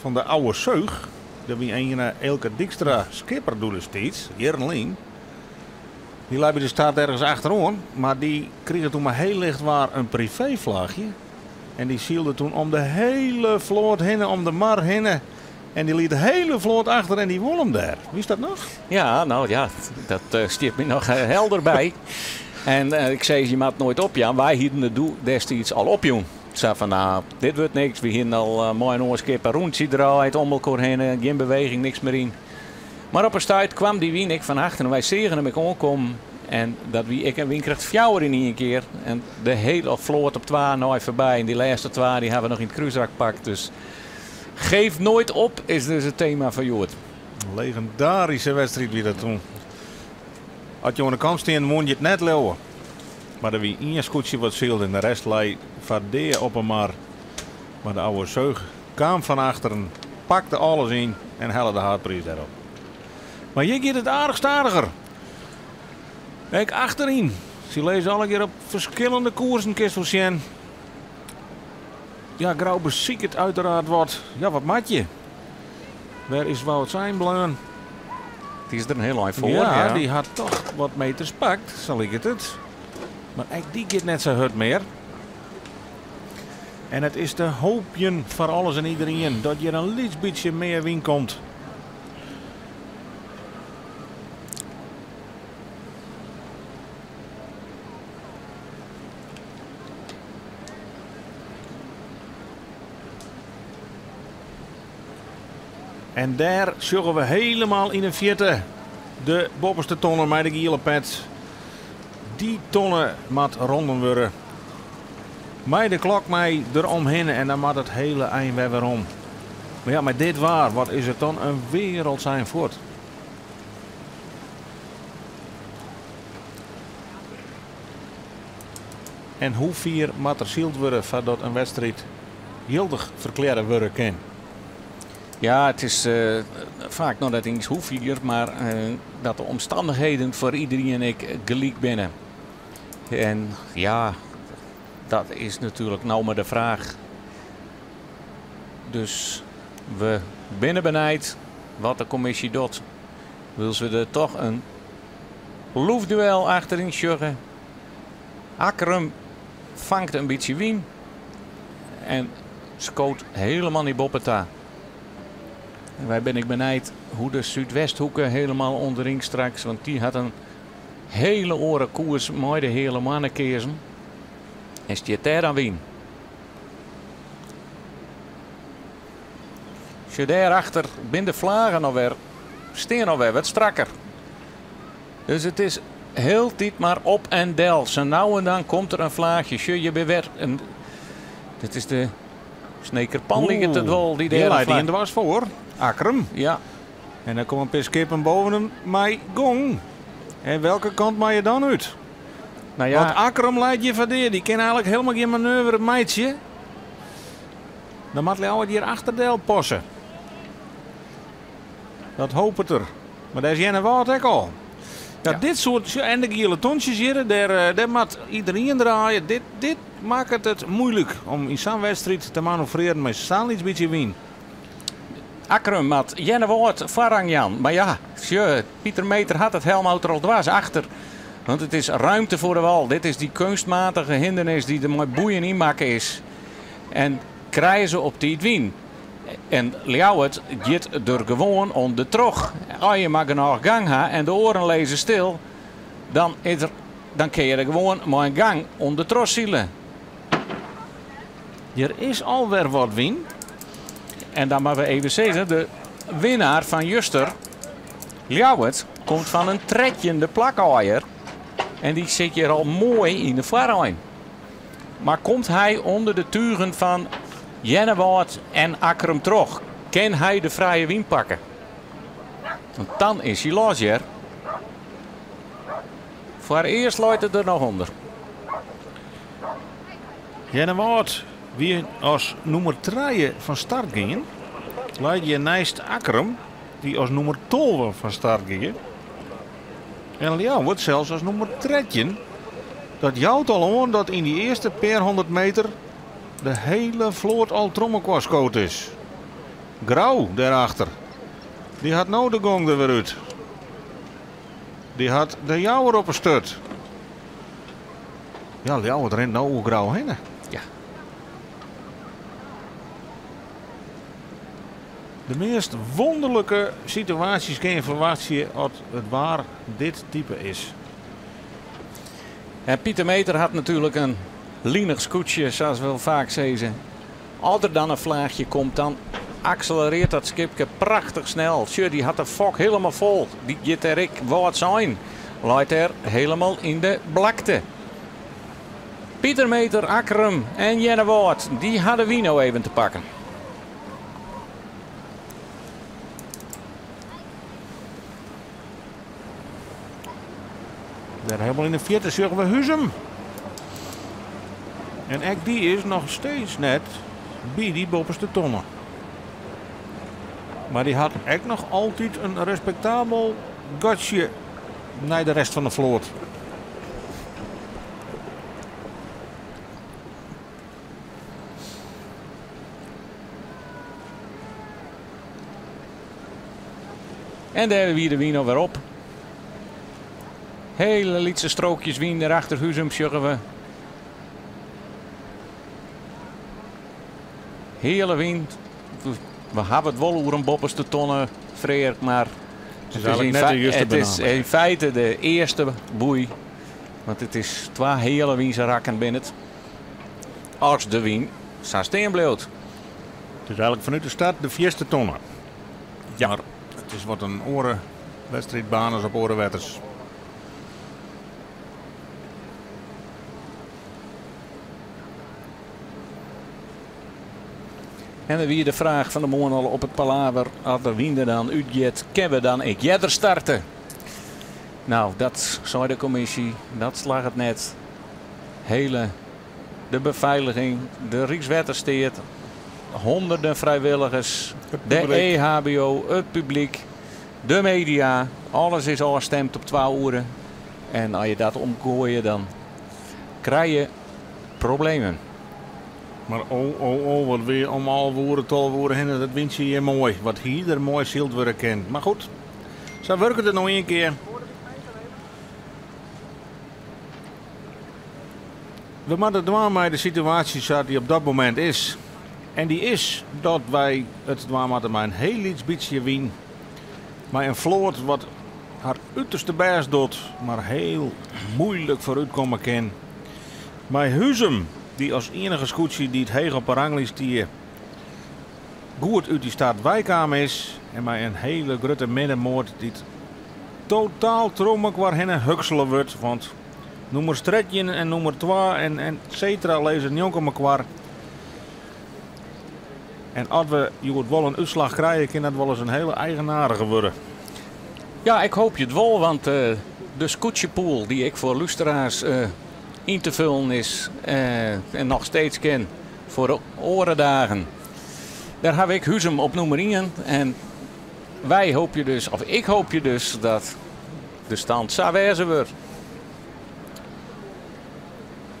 fan de Oude Zeug. Dêr wie ene Eelke Dykstra skipper doedestiids, jierren lyn. Dy lei by de start ergens achteroan, mar dy krige toen mei hiel licht waar in privéflaachje. En dy sylde toen om de hiele float hinne, om de mar hinne. En dy liet de hiele float achter en dy wûn him dêr. Witst dat noch? Ja, nou ja, dat stiet my noch helder by. En ik sei, je moat noait opjaan. Wy hienen it doe destiids al opjûn. Sa fan, nou, dit wurdt niks. Wy hienen al mei in oar skip in rûntsje draaid om elkoar hinne. Gjin beweging, niks mear yn. Mar op in stuit kwam dy wyn ek fan achteren. Wy seagen him ek oankommen. En dat wie ek in wynkracht fjouwer yn ien kear. En de hiele float op twa nei foarby. En dy lêste twa dy hawwe we noch yn it krúsrak pakt. Dus geef nooit op is dus it tema fan hjoed. Legindaryske wedstriid wie dat toen. As je oan de kant stean, woene je it net leauwe. Mar der wie ien skûtsje wat sylde en de rest lei foar dea op 'e mar. Mar de Oude Zeug kaam fan achteren, pakte alles yn en helle de haadpriis dêrop. Mar hjir giet it aardich stadiger. Ek achteryn. Sy lizze allegear op ferskillende koersen, kinst wol sjen. Ja, Grou besiket uiteraard wat. Ja, wat moat je? Wêr is Wâldsein bleaun? Dy is der in hiel ein foar. Ja, ja, dy hat toch wat meters pakt, sa liket it. Mar ek dy giet net sa hurd mear. En it is te hoopjen foar alles en iderien dat hjir in lyts bytsje mear wyn komt. En dêr sjogge we helemaal yn 'e fierte de boppeste tonne mei de giele pet. Dy tonne moat ronden wurde. Mei de klok mei deromhinne en dan moat it hiele ein wer werom. Mar ja, mei dit waar, wat is it dan in wereldsein fuort. En hoe fier moat der syld wurde foardat in wedstriid jildich ferklearre wurde kin? Ja, it is faak noch net iens hoe fier, mar dat de omstannichheden foar iderien ek gelyk binne. En ja, dat is natuerlik no mar de fraach. Dus we binne benijd wat de kommisje docht. Wylst we der toch in loefduel achteryn sjogge. Akkrum fangt in bytsje wyn en skoot helemaal nei boppe ta. En wy bin ek benijd hoe de Súdwesthoeke helemaal ûnderyn straks, want dy hat in hele oare koers mei de Heale Moanne keazen. En stiet dêr dan wyn. Sjoch dêrachter binne de flagen alwer, stean alwer wat strakker. Dus it is hieltyd mar op en del. Sa no en dan komt der in flaachje. Sjoch, hjir binne wer in. Dit is de Sneker Pan liket it wol. Dy dêr leit ien dwers foar. Akkrum. Ja. En dan komme in pear skippen boven him mei gong. En welke kant mei je dan út? Nou ja. Want Akkrum leit hjir foar dea. Dy kin eigenlik helemaal gjin manoeuvre meitsje. Dan moat Ljouwert hjir achterdel passe. Dat hopet er. Mar dêr is Earnewâld ek al. Ja, dit soart, en de giele tontsjes hjir, dêr moat iderien draaie. Dit makket it moeilik om yn sa'n wedstriid te manoeuvrearen mei sa'n lyts bytsje wyn. Akkrum moat Earnewâld foarrang jaan. Mar ja, sjoch, Pieter Meter hat it helmhout der al dwers achter. Want it is ruimte foar de wal. Dit is dy keunstmatige hindernis dy't der mei boeien ynmakke is. En krije se op tiid wyn. En Ljouwert giet der gewoan ûndertroch. As je mar genôch gang ha en de oaren lizze stil, dan kin je der gewoan mei in gang ûndertroch sile. Der is alwer wat wyn. En dan moatte we even sizze, de winnaar fan juster, Ljouwert, komt fan in trettjinde plak ôf. En dy sit hjir al moai yn de foarein. Mar komt hy ûnder de tugen fan Earnewâld en Akkrum troch? Kin hy de frije wyn pakke? Want dan is hy los, hear. Foarearst leit er der noch ûnder. Earnewâld wie as nûmer trije fan start gien. Leit hjir neist Akkrum, dy't as nûmer 12 fan start gie. En Ljouwert sels as nûmer 13. Dat jout al oan dat yn dy earste pear hûndert meter de hiele float al troch skood is. Grou dêrachter. Dy hat no de gong der wer út. Dy hat de Jouwer op 'e sturt. Ja, Ljouwert rint no oer Grou hinne. Ja. De meast wûnderlike situaasjes kinne je ferwachtsje as it waar dit type is. En Pieter Meter hat natuerlik in linich skûtsje, sa't we wol faak sizze. As der dan in flaachje komt, dan akselerearret dat skipke prachtich snel. Sjoch, dy hat de fok hielendal fol. Dy giet der ek Wâldsein. Leit der hielendal yn de blakte. Pieter Meter, Akkrum en Earnewâld, dy ha de wyn no even te pakken. Dêr hielendal yn de fierte sjogge we Huzum. En ek dy is noch steeds net by dy boppeste tonne. Mar dy hat ek noch altyd in respektabel gatsje nei de rest fan de float. En dêr wie de wyn alwer op. Hiele lytse strookjes wyn dêrachter Huzum sjogge we. Hiele wyn. We hawwe it wol oer in boppeste tonne, Freark, mar Het is eigenlijk net de juiste it is benammen. yn feite de earste boei. Want it is twa hiele wynse binne it. As de wyn sa stean bliuwt. It is eigenlik fanút de start de fierste tonne. Ja. Mar it is wat in oare wedstriidbaan as op oare wetters. En dan wie de fraach fan 'e moarn al op it palaver. As de wyn der dan útgiet, kinne we dan ek earder starte? Nou, dat sei de kommisje. Dat slagget net. Hiele De befeiliging, de Rykswettersteat, honderden frijwilligers, de EHBO, it publyk, de media. Alles is ôfstimd op twa oere. En as je dat omgoaie, dan krije je problemen. Mar oh, oh, oh, wat wie om 11 oere, 12 oere hinne, dat wyntsje hjir moai. Wat hie der moai syld wurde kind. Mar goed, sa wurket it no ien kear. We moatte dwaan mei de situaasje sa't dy op dat momint is. En dy is dat wy it dwaan moatte mei in hiel lyts bytsje wyn. Mei in float wat har uterste bêst docht, mar hiel muoilik foarútkomme kin. Mei Huzum, dy't as iennige skûtsje dy't heech op 'e ranglist stie, goed út dy start weikaam is. En mei in hiele grutte middenmoat dy't totaal troch mekoar hinne huksele wurdt, want nûmers 13 en nûmer twa en et cetera lizze njonken mekoar. En as we hjoed wol in útslach krije, kin dat wolris in hiele eigenaardige wurde. Ja, ik hoopje it wol, want de skûtsjepool dy't ek foar lústeraars yn te fullen is en noch steeds kin foar de oare dagen. Dêr haw ik Huzum op nûmer ien en wy hoopje dus, of ik hoopje dus, dat de stand sa wêze wurdt.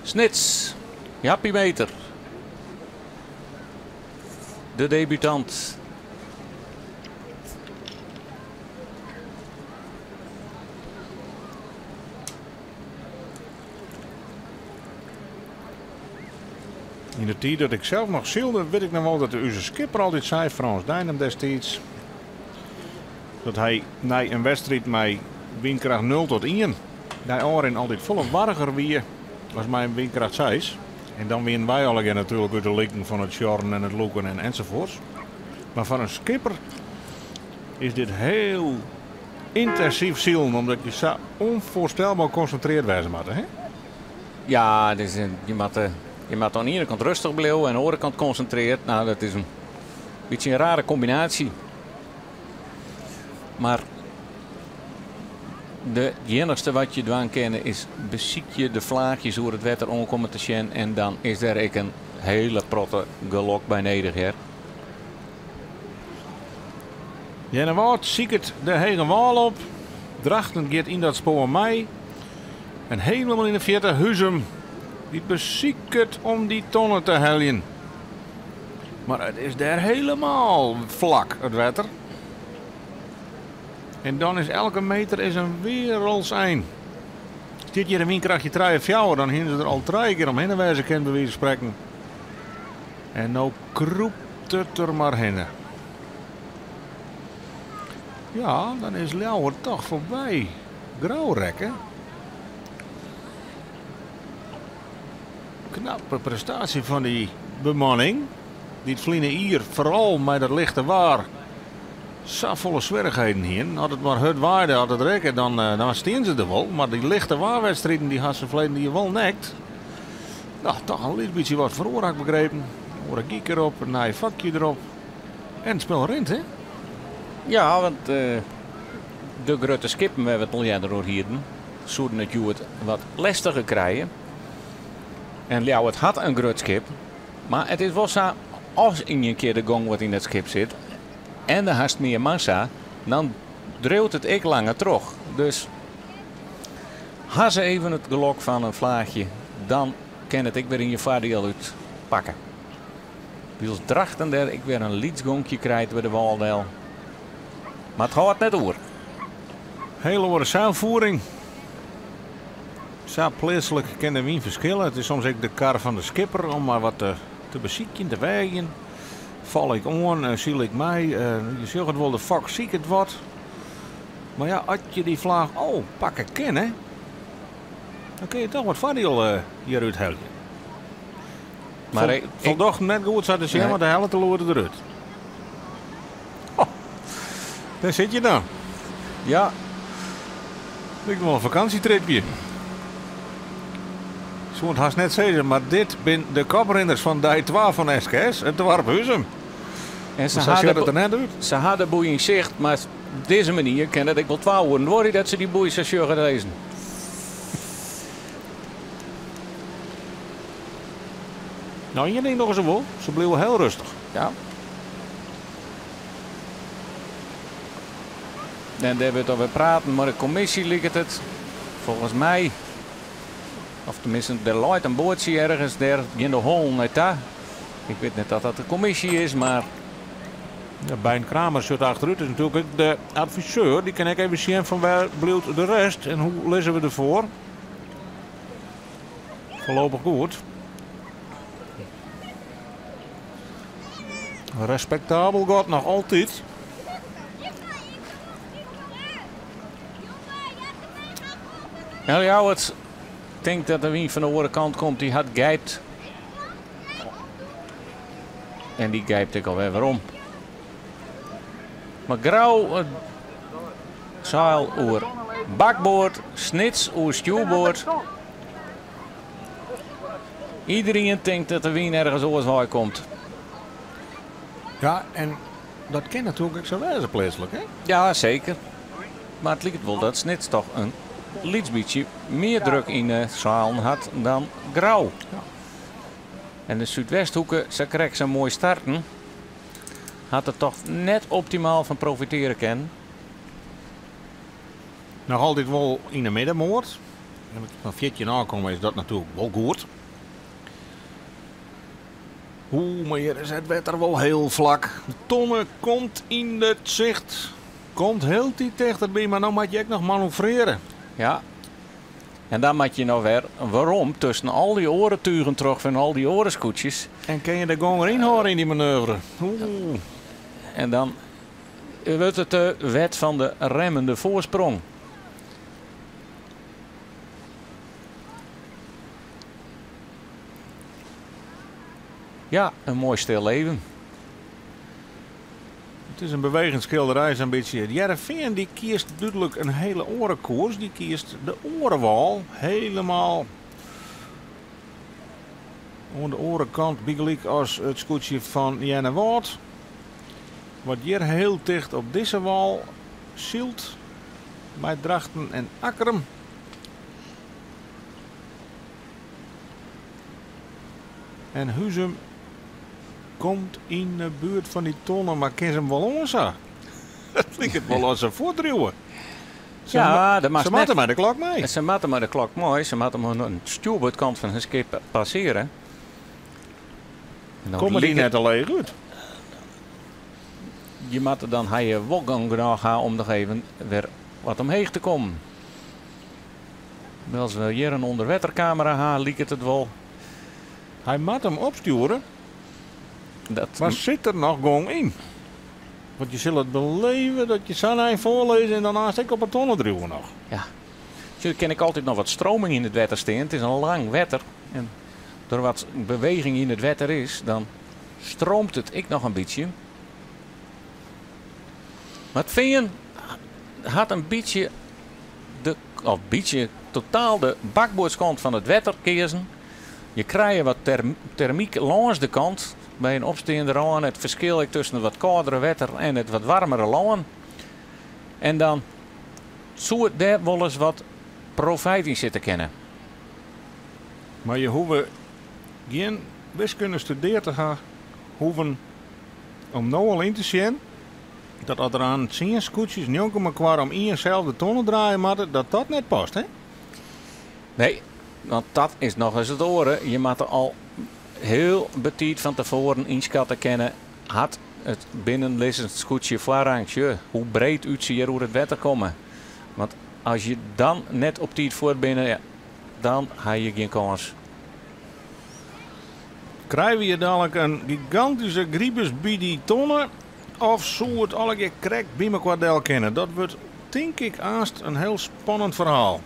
Snits, Jappie Meter. De debutant. Yn de tiid dat ik sels noch sylde, wit ik noch wol dat ús skipper altyd sei, Frans Deinum destiids, dat hy nei in wedstriid mei wynkracht 0 tot 1 nei ôfrin altyd folle warger wie as mei in wynkracht 6. En dan wienen wy allegear natuerlik út de liken fan it sjorren en it lûken en ensafuorts. Mar foar in skipper is dit hiel yntinsyf silen, omdat je sa ûnfoarstelber konsintrearre wêze moatte. Hè? Ja, dus, je moat oan de iene kant rêstich bliuwe en oan de oare kant konsintrearre. No, dat is in bytsje in rare kombinaasje. Mar de iennichste wat je dwaan kinne is besykje de flaachjes oer it wetter oankommen te sjen en dan is der ek in hiele protte gelok by nedich, hear. Earnewâld siket de hege wâl op. Drachten giet yn dat spoar mei. En hielendal yn de fierte Huzum, dy't besiket om dy tonne te heljen. Mar it is dêr hielendal flak, it wetter. En dan is elke meter is in wereldsein. Stiet hjir in wynkrachtje trije, fjouwer, dan hiene se der al trije kear omhinne wêze kind, by wize fan sprekken. En no krûpt it der mar hinne. Ja, dan is Ljouwert toch foarby Grou rekke. Knappe prestaasje fan dy bemanning. Dy't ferline jier foaral mei dat lichte waar safolle swierrichheden hienen. As it mar hurd waaide, as it rekke, dan stean se der wol. Mar dy lichte waarwedstriden dy ha se ferleden jier wol nekt. No, toch in lyts bytsje wat feroare, ha ik begrepen. Oare gyk derop, in nij fakje derop. En it spul rint, hè? Ja, want de grutte skippen wêr't we it al earder oer hienen, soenen it hjoed wat lestiger krije. En Ljouwert hat in grut skip, mar it is wol sa, as yn ien kear de gong wat yn it skip sit en der hast mear massa, dan driuwt it ek langer troch. Dus ha se even it gelok fan in flaachje, dan kin it ek wer yn je foardiel útpakke. Wylst Drachten dêr ek wer in lyts gonkje krijt by de wâl del. Mar it hâldt net oer. Hiele oare seilfiering. Sa pleatslik kin de wyn ferskille. It is soms ek de kar fan de skipper om mar wat te besykjen, te weagjen. Fal ik oan, syl ik mei. Je sjogge it wol, de fok siket wat. Mar ja, as je dy flaach al pakke kinne, dan kinne je toch wat foardiel hjirút helje. Mar ik Foldocht net goed sa te sjen, Nee. want de hellet de loer derút. Oh, dêr sit je dan. Ja. Liket wol in fakânsjetripje. Soe it hast net sizze, mar dit binne de koprinners fan dei 2 fan SKS, it doarp Huzum. En se Mar sa ha sjocht de it der net út. Se ha de boei yn sicht, mar op dizze manier kin it ek wol 2 oeren duorje dat se dy boei sa sjogge lizzen. Nou, ien ding dogge se wol, se bliuwe hiel rêstich. Ja. En dêr wurdt alwer praten mei de kommisje, liket it. Folgens my, of teminsten, der leit in boatsje ergens, dêr gean de hollen nei ta. Ik wit net oft dat de kommisje is, mar... Ja, Bein Kramer sit achterút, is natuerlik ek de adviseur. Dy kin ek even sjen fan wêr bliuwt de rest en hoe lizze we derfoar. Foarlopich goed. Respektabel gat noch altyd. En Ljouwert tinkt dat de wyn fan de oare kant komt. Dy hat gijpt. En dy gijpt ek alwer werom. Mar Grou it seil oer bakboard, Snits oer stjoerboard. Iderien tinkt dat de wyn ergens oars wei komt. Ja, en dat kin natuerlik ek sa wêze pleatslik, hè? Ja, seker. Mar it liket wol dat Snits toch in lyts bytsje mear druk yn de seilen hat dan Grou. En de Súdwesthoeke, sa krekt sa moai starten, hat der toch net optimaal fan profitearje kinnen. Noch altyd wol yn de middenmoat. En as fan 14 ôfkomme is dat natuerlik wol goed. Oeh, mar hjir is it wetter wol hiel flak. De tonne komt yn it sicht. Komt hieltyd tichterby, mar no moat je ek noch manoeuvrearje. Ja. En dan moat je noch wer werom tusken al dy oare tugen troch fan al dy oare skûtsjes. En kin je de gong deryn hâlde yn dy manoeuvre? Oeh. En dan wurdt it de wet fan de remmende foarsprong. Ja, in moai stil leven. It is in bewegend skilderij sa'n bytsje. It Hearrenfean dy kiest dúdlik in hiele oare koers. Dy kiest de oare wâl helemaal oan de oare kant bygelyk as it skûtsje fan Earnewâld. Wat hjir hiel ticht op dizze wâl sylt mei Drachten en Akkrum. En Huzum komt yn de buert fan dy tonne, mar kin se him wol oan sa? It liket wol as se fuortdriuwe. Se, Ja, dat se moatst moatte net. mei de klok mei. Se moatte mei de klok mei. Se moatte oan de stjoerboardkant fan hun skip passearje. En dan Komme dy liket- net te leech út? Je moatte dan ha je wol gong genôch ha om noch even wer wat omheech te kommen. As we hjir in ûnderwetterkamera ha, liket it wol. Hy moat him opstjoere, Dat, mar sit der noch gong yn? Want je sille it beleve dat je sa'n ein foarlizze en dan aanst ek op 'e tonne driuwe noch. Ja. Der kin ek altyd noch wat stroming yn it wetter stean. It is in lang wetter. En der wat beweging yn it wetter is, dan streamt it ek noch in bytsje. Mar it Fean hat in bytsje, de, of bytsje, totaal de bakboardskant fan it wetter keazen. Je krije wat termyk lâns de kant by in opsteande râne. It ferskil ek tusken it wat kâldere wetter en it wat waarmere lân. En dan soe it dêr wolris wat profyt yn sitte kinne. Mar je hoege gjin wiskunde studearre te ha hoeven om no al yn te sjen dat as der oan 10 skûtsjes njonken mekoar om ienselde tonne draaie moatte, dat dat net past, hè? Nee, want dat is noch ris it oare. Je moatte al hiel betiid fan tefoaren ynskatte kinne, hat it binnenlizzend skûtsje foarrang? Sjoch, hoe breed út se hjir oer it wetter komme. Want as je dan net op tiid fuort binne, ja, dan ha je gjin kâns. Krije we hjir dalik in gigantyske gribus by dy tonne? Of soe it allegear krekt by mekoar del kinne? Dat wurdt, tink ik, aanst in hiel spannend ferhaal.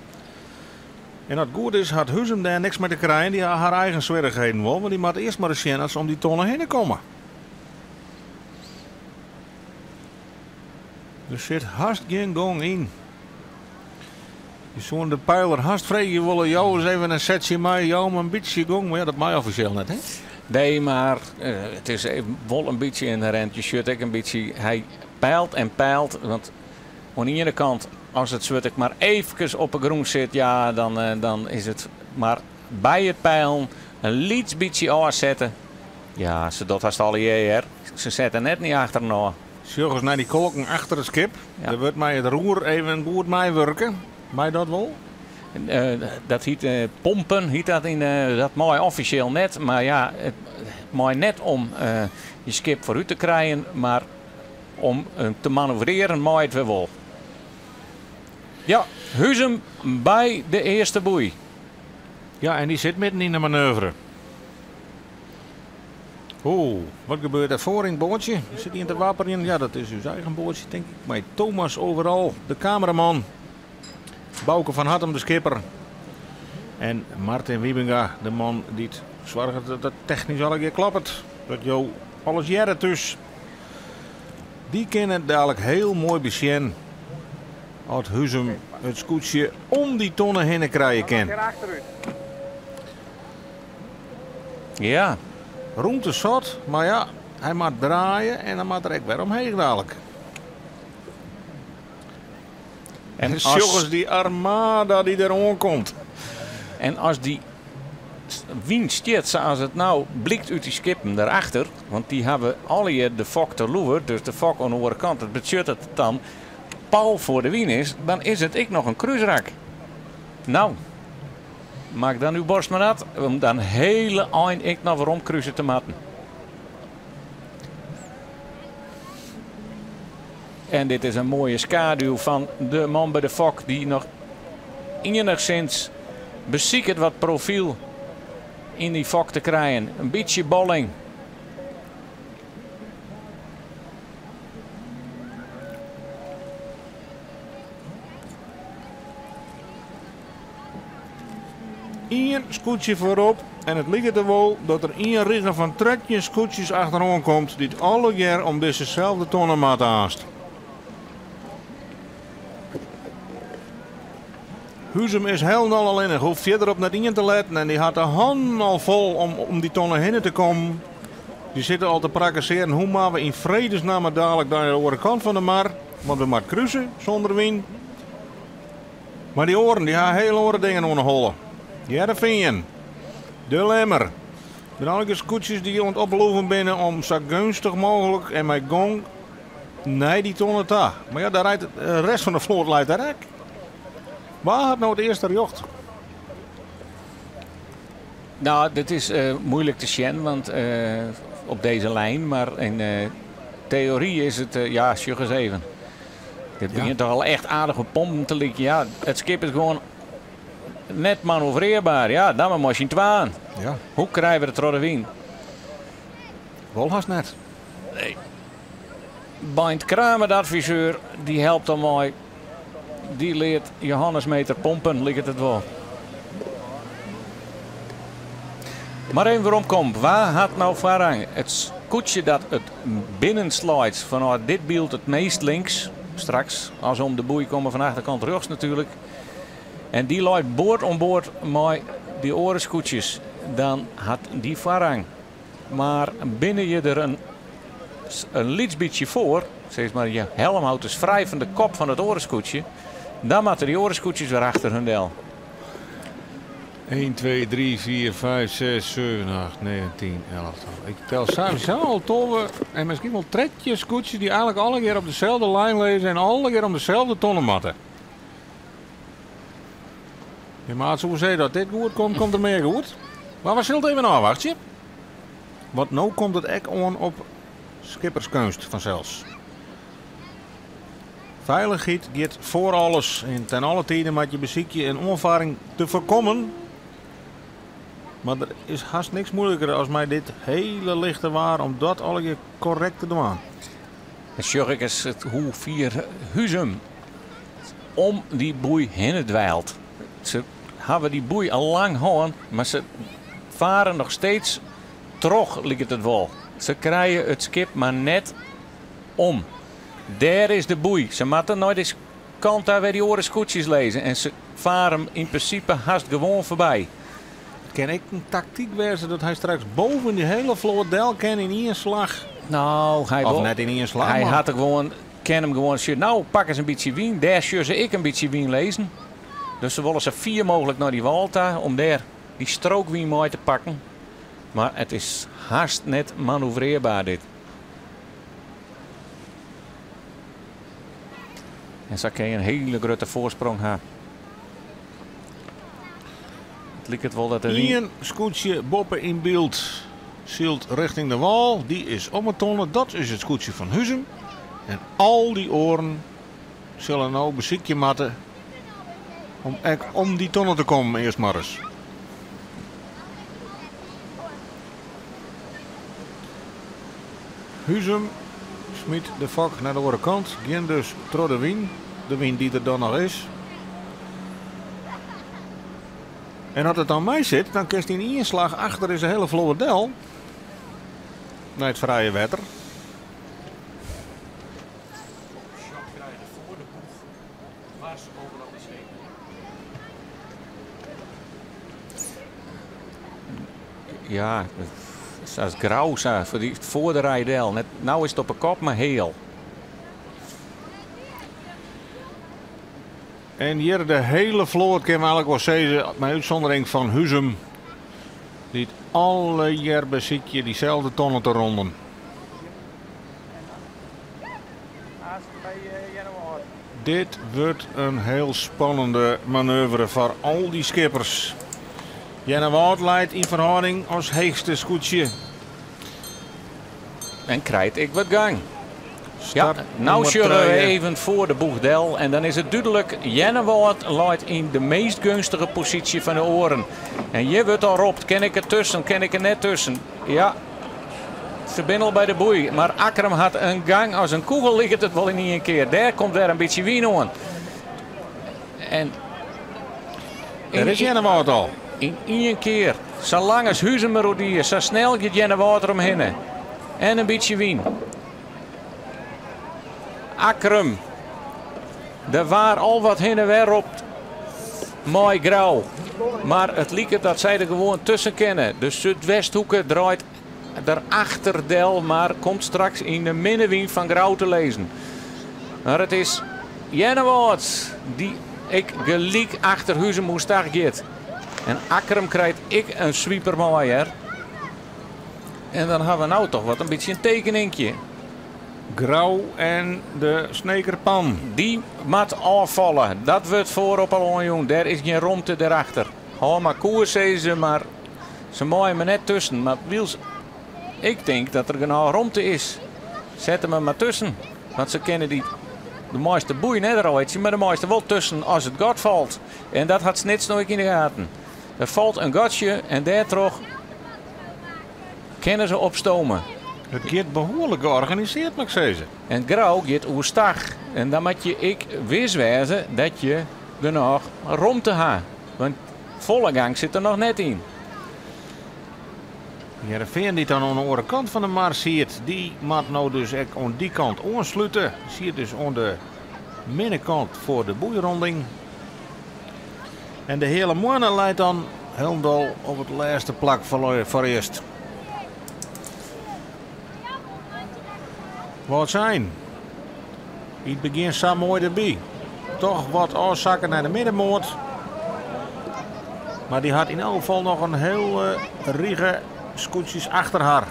En as it goed is, hat Huzum dêr niks mei te krijen. Dy ha har eigen swierrichheden wol, want dy moatte earst mar ris sjen as se om dy tonne hinne komme. Der sit hast gjin gong yn. Je soene de peiler hast freegje wolle, jou ris even in setsje mei, jou him in bytsje gong. Mar ja, dat mei offisjeel net, hè? Nee, mar it is wol in bytsje ynherint. Je sjocht ek in bytsje, hy peilt en peilt. Want oan de iene kant, as it swurd ek mar eefkes op 'e grûn sit, ja, dan is it mar by it peilen In lyts bytsje ôfsette. Ja, se docht hast allegear hear. Se sette net nei achteren ôf. Sjoch ris nei dy kolken achter it skip. Ja. Der wurdt mei it roer even goed meiwurke. Mei dat wol? Dat hyt pompen, hyt dat yn, dat mei offisjeel net. Mar ja, it mei net om je skip foarút te krijen, mar om te manoeuvrearen mei it wer wol. Ja, Huzum by de earste boei. Ja, en dy sit midden yn de manoeuvre. Oeh, wat gebeurt der foar yn it boatsje? Der sit ien te wapperjen. Ja, dat is ús eigen boatsje, tink ik. Mei Thomas Overal, de kameraman. Bauke van Hattem, de skipper. En Martin Wiebenga, de man dy't soarget dat it technysk allegear kloppet. Dat jo alles hearre thús. Dy kinne dalik hiel moai besjen oft Huzum it skûtsje om dy tonne hinne krije kin. Ja. Rûmte sat, mar ja, hy moat draaie en dan moat er ek wer omheech dalik. En as, Sjoch ris dy armada dy't der oankomt. En as dy wyn stiet sa as it no blykt út dy skippen derachter, want dy hawwe allegear de fok te loer, dus de fok oan de oare kant, dat betsjut dat it dan pal foar de wyn is, dan is it ek noch in krúsrak. No, mak dan uw borst mar nat, om dan hele ein ek noch werom kruse te moatten. En dit is in moaie skaduw fan de man by de fok dy't noch iennichsins besiket wat profyl yn dy fok te krijen. In bytsje bolling. Ien skûtsje foarop en it liket der wol dat der ien rige fan 13 skûtsjes achteroan komt dy't allegear om dizzeselde tonne moatte aanst. Huzum is hielendal allinnich, hoecht fierder op net ien te letten en dy hat de hannen al fol om om dy tonne hinne te kommen. Dy sitte al te prakkesearen hoe moatte we yn fredesnamme dalik nei de oare kant fan de mar, want we moatte kruse sûnder wyn. Mar dy oaren dy ha hiel oare dingen oan 'e holle. Hearrenfean, De Lemmer. Binne allegear skûtsjes dy't oan it oploeven binne om sa geunstich mooglik en mei gong nei dy tonne ta. Mar ja, dêr leit de rest fan de float leit dêr ek. Wa hat no it earste rjocht? No, dit is moeilik te sjen, want op dizze lijn, mar yn teory is it, ja, sjoch ris even. Dit begjint toch al echt aardich op pompen te lykjen. Ja, it skip is gewoan net manoeuvrearber. Ja, dan mar mei syn twaen. Ja. Hoe krije we it troch de wyn? Wol hast net. Nee. Beint Kramer, de adviseur, dy helpt dan mei. Dy leart Johannes Meeter pompen, liket it wol. Mar even weromkomt, wa hat no foarrang? It skûtsje dat it binnenst leit fanôf dit byld it meast links, straks as se om de boei komme fan de achterkant rjochts natuerlik. En dy leit board oan board mei dy oare skûtsjes, dan hat dy foarrang. Mar binne je der in lyts bytsje foar, sis mar je helmhout is frij fan de kop fan it oare skûtsje, dan moatte dy oare skûtsjes wer achter hun del. 1, 2, 3, 4, 5, 6, 7, 8, 9, 10, 11, 12. Ik tel sawiesa al 12 en miskien wol 13 skûtsjes dy't eigenlik allegear op deselde lijn lizze en allegear om deselde tonne moatte. Ja, mar soe sizze dat dit goed komt, komt der mear goed. Mar we sille it even ôfwachtsje. Want no komt it ek oan op skipperskeunst fansels. Feilichheid giet foar alles en ten alle tiden moat je besykje in oanfarring te foarkommen. Mar der is hast niks moeiliker as mei dit hiele lichte waar om dat allegear korrekt te dwaan. Dan sjoch ik ris hoe fier Huzum om dy boei hinne dwylt. Se hawwe dy boei al lang hân, mar se fare noch steeds troch, liket it wol. Se krije it skip mar net om. Dêr is de boei. Se moatte nei de kant ta wêr dy oare skûtsjes lizze en se fare him yn prinsipe hast gewoan foarby. It kin ek in taktyk wêze dat hy straks boven dy hiele float del kin yn ien slach. No, hy Of wol. net yn ien slach, Hy mar hat der gewoan, kin him gewoan sjen. No, pak ris in bytsje wyn. Dêr sjogge se ek in bytsje wyn lizzen. Dus se wolle sa fier mooglik nei dy wâl ta om dêr dy strookwyn mei te pakken. Mar it is hast net manoeuvrearber dit. En sa kin je in hiele grutte foarsprong ha. It liket wol dat de wyn... Ien skûtsje boppe yn byld sylt rjochting de wâl. Dy is om 'e tonne. Dat is it skûtsje fan Huzum. En al dy oaren sille no besykje moatte om ek om dy tonne te kommen earst mar ris. Huzum smyt de fok nei de oare kant, gjin dus troch de wyn, de wyn dy't der dan noch is. En as it dan mei sit, dan kinst yn ien slach achter dizze hele float del nei it frije wetter. Ja, sa as Grou sa, foar dy foar de rij del. Net, no is it op 'e kop, mar heal. En hjir de hele float kinne we eigenlik wol sizze, mei útsûndering fan Huzum, dy't allegear besykje dyselde tonne te ronden. Dit wurdt in hiel spannende manoeuvre foar al dy skippers. Earnewâld leit yn ferhâlding as heechste skûtsje. En krijt ek wat gang. Start Ja, no nûmer sjogge we trije. even foar de boech del en dan is it dúdlik, Earnewâld leit yn de meast geunstige posysje fan de oaren. En hjir wurdt al ropt, kin ik der tusken, kin ik der net tusken? Ja, se binne al by de boei, mar Akkrum hat in gang as in kûgel liket it wol yn ien kear. Dêr komt wer in bytsje wyn oan. En Dêr is Earnewâld al. Yn ien kear, sa lang as Huzum der oer die, sa snel giet Earnewâld der omhinne. En in bytsje wyn. Akkrum. Der waar al wat hinne wer ropt mei Grou. Mar it liket dat sy der gewoan tusken kinne. De Súdwesthoeke draait der achter del, mar komt straks yn de minne wyn fan Grou te lizzen. Mar it is Earnewâld dy't ek gelyk achter Huzum oerstach giet. En Akkrum krijt ek in swiper mei, hear. En dan ha we no toch wat in bytsje in tekeninkje. Grou en de Snekerpan. Dy moat ôffalle. Dat wurdt foarop al oanjûn. Dêr is gjin romte dêrachter. Hâld mar koers, sizze se, mar se meie mar net tusken. Mar wylst ik tink dat der genôch romte is. Set him der mar tusken. Want se kinne dy de meiste boei net reitsje, mar de meiste wol tusken as it gat falt. En dat hat Snits no ek yn de gaten. Der falt in gatsje en dêrtroch kinne se opstome. It giet behoarlik georganisearre, moat ik sizze. En Grou giet oerstach. En dan moat je ek wis wêze dat je genôch romte ha. Want folle gang sit der noch net yn. Hearrenfean dy't dan oan de oare kant fan de mar siet, dy moat no dus ek oan dy kant oanslute. Siet dus oan de minne kant foar de boeironding. En de Heale Moanne leit dan hielendal op it lêste plak foarearst. Wâldsein. Yn it begjin sa moai derby. Toch wat ôfsakke nei de middenmoat. Mar dy hat yn elk gefal noch in hiele rige skûtsjes achter har.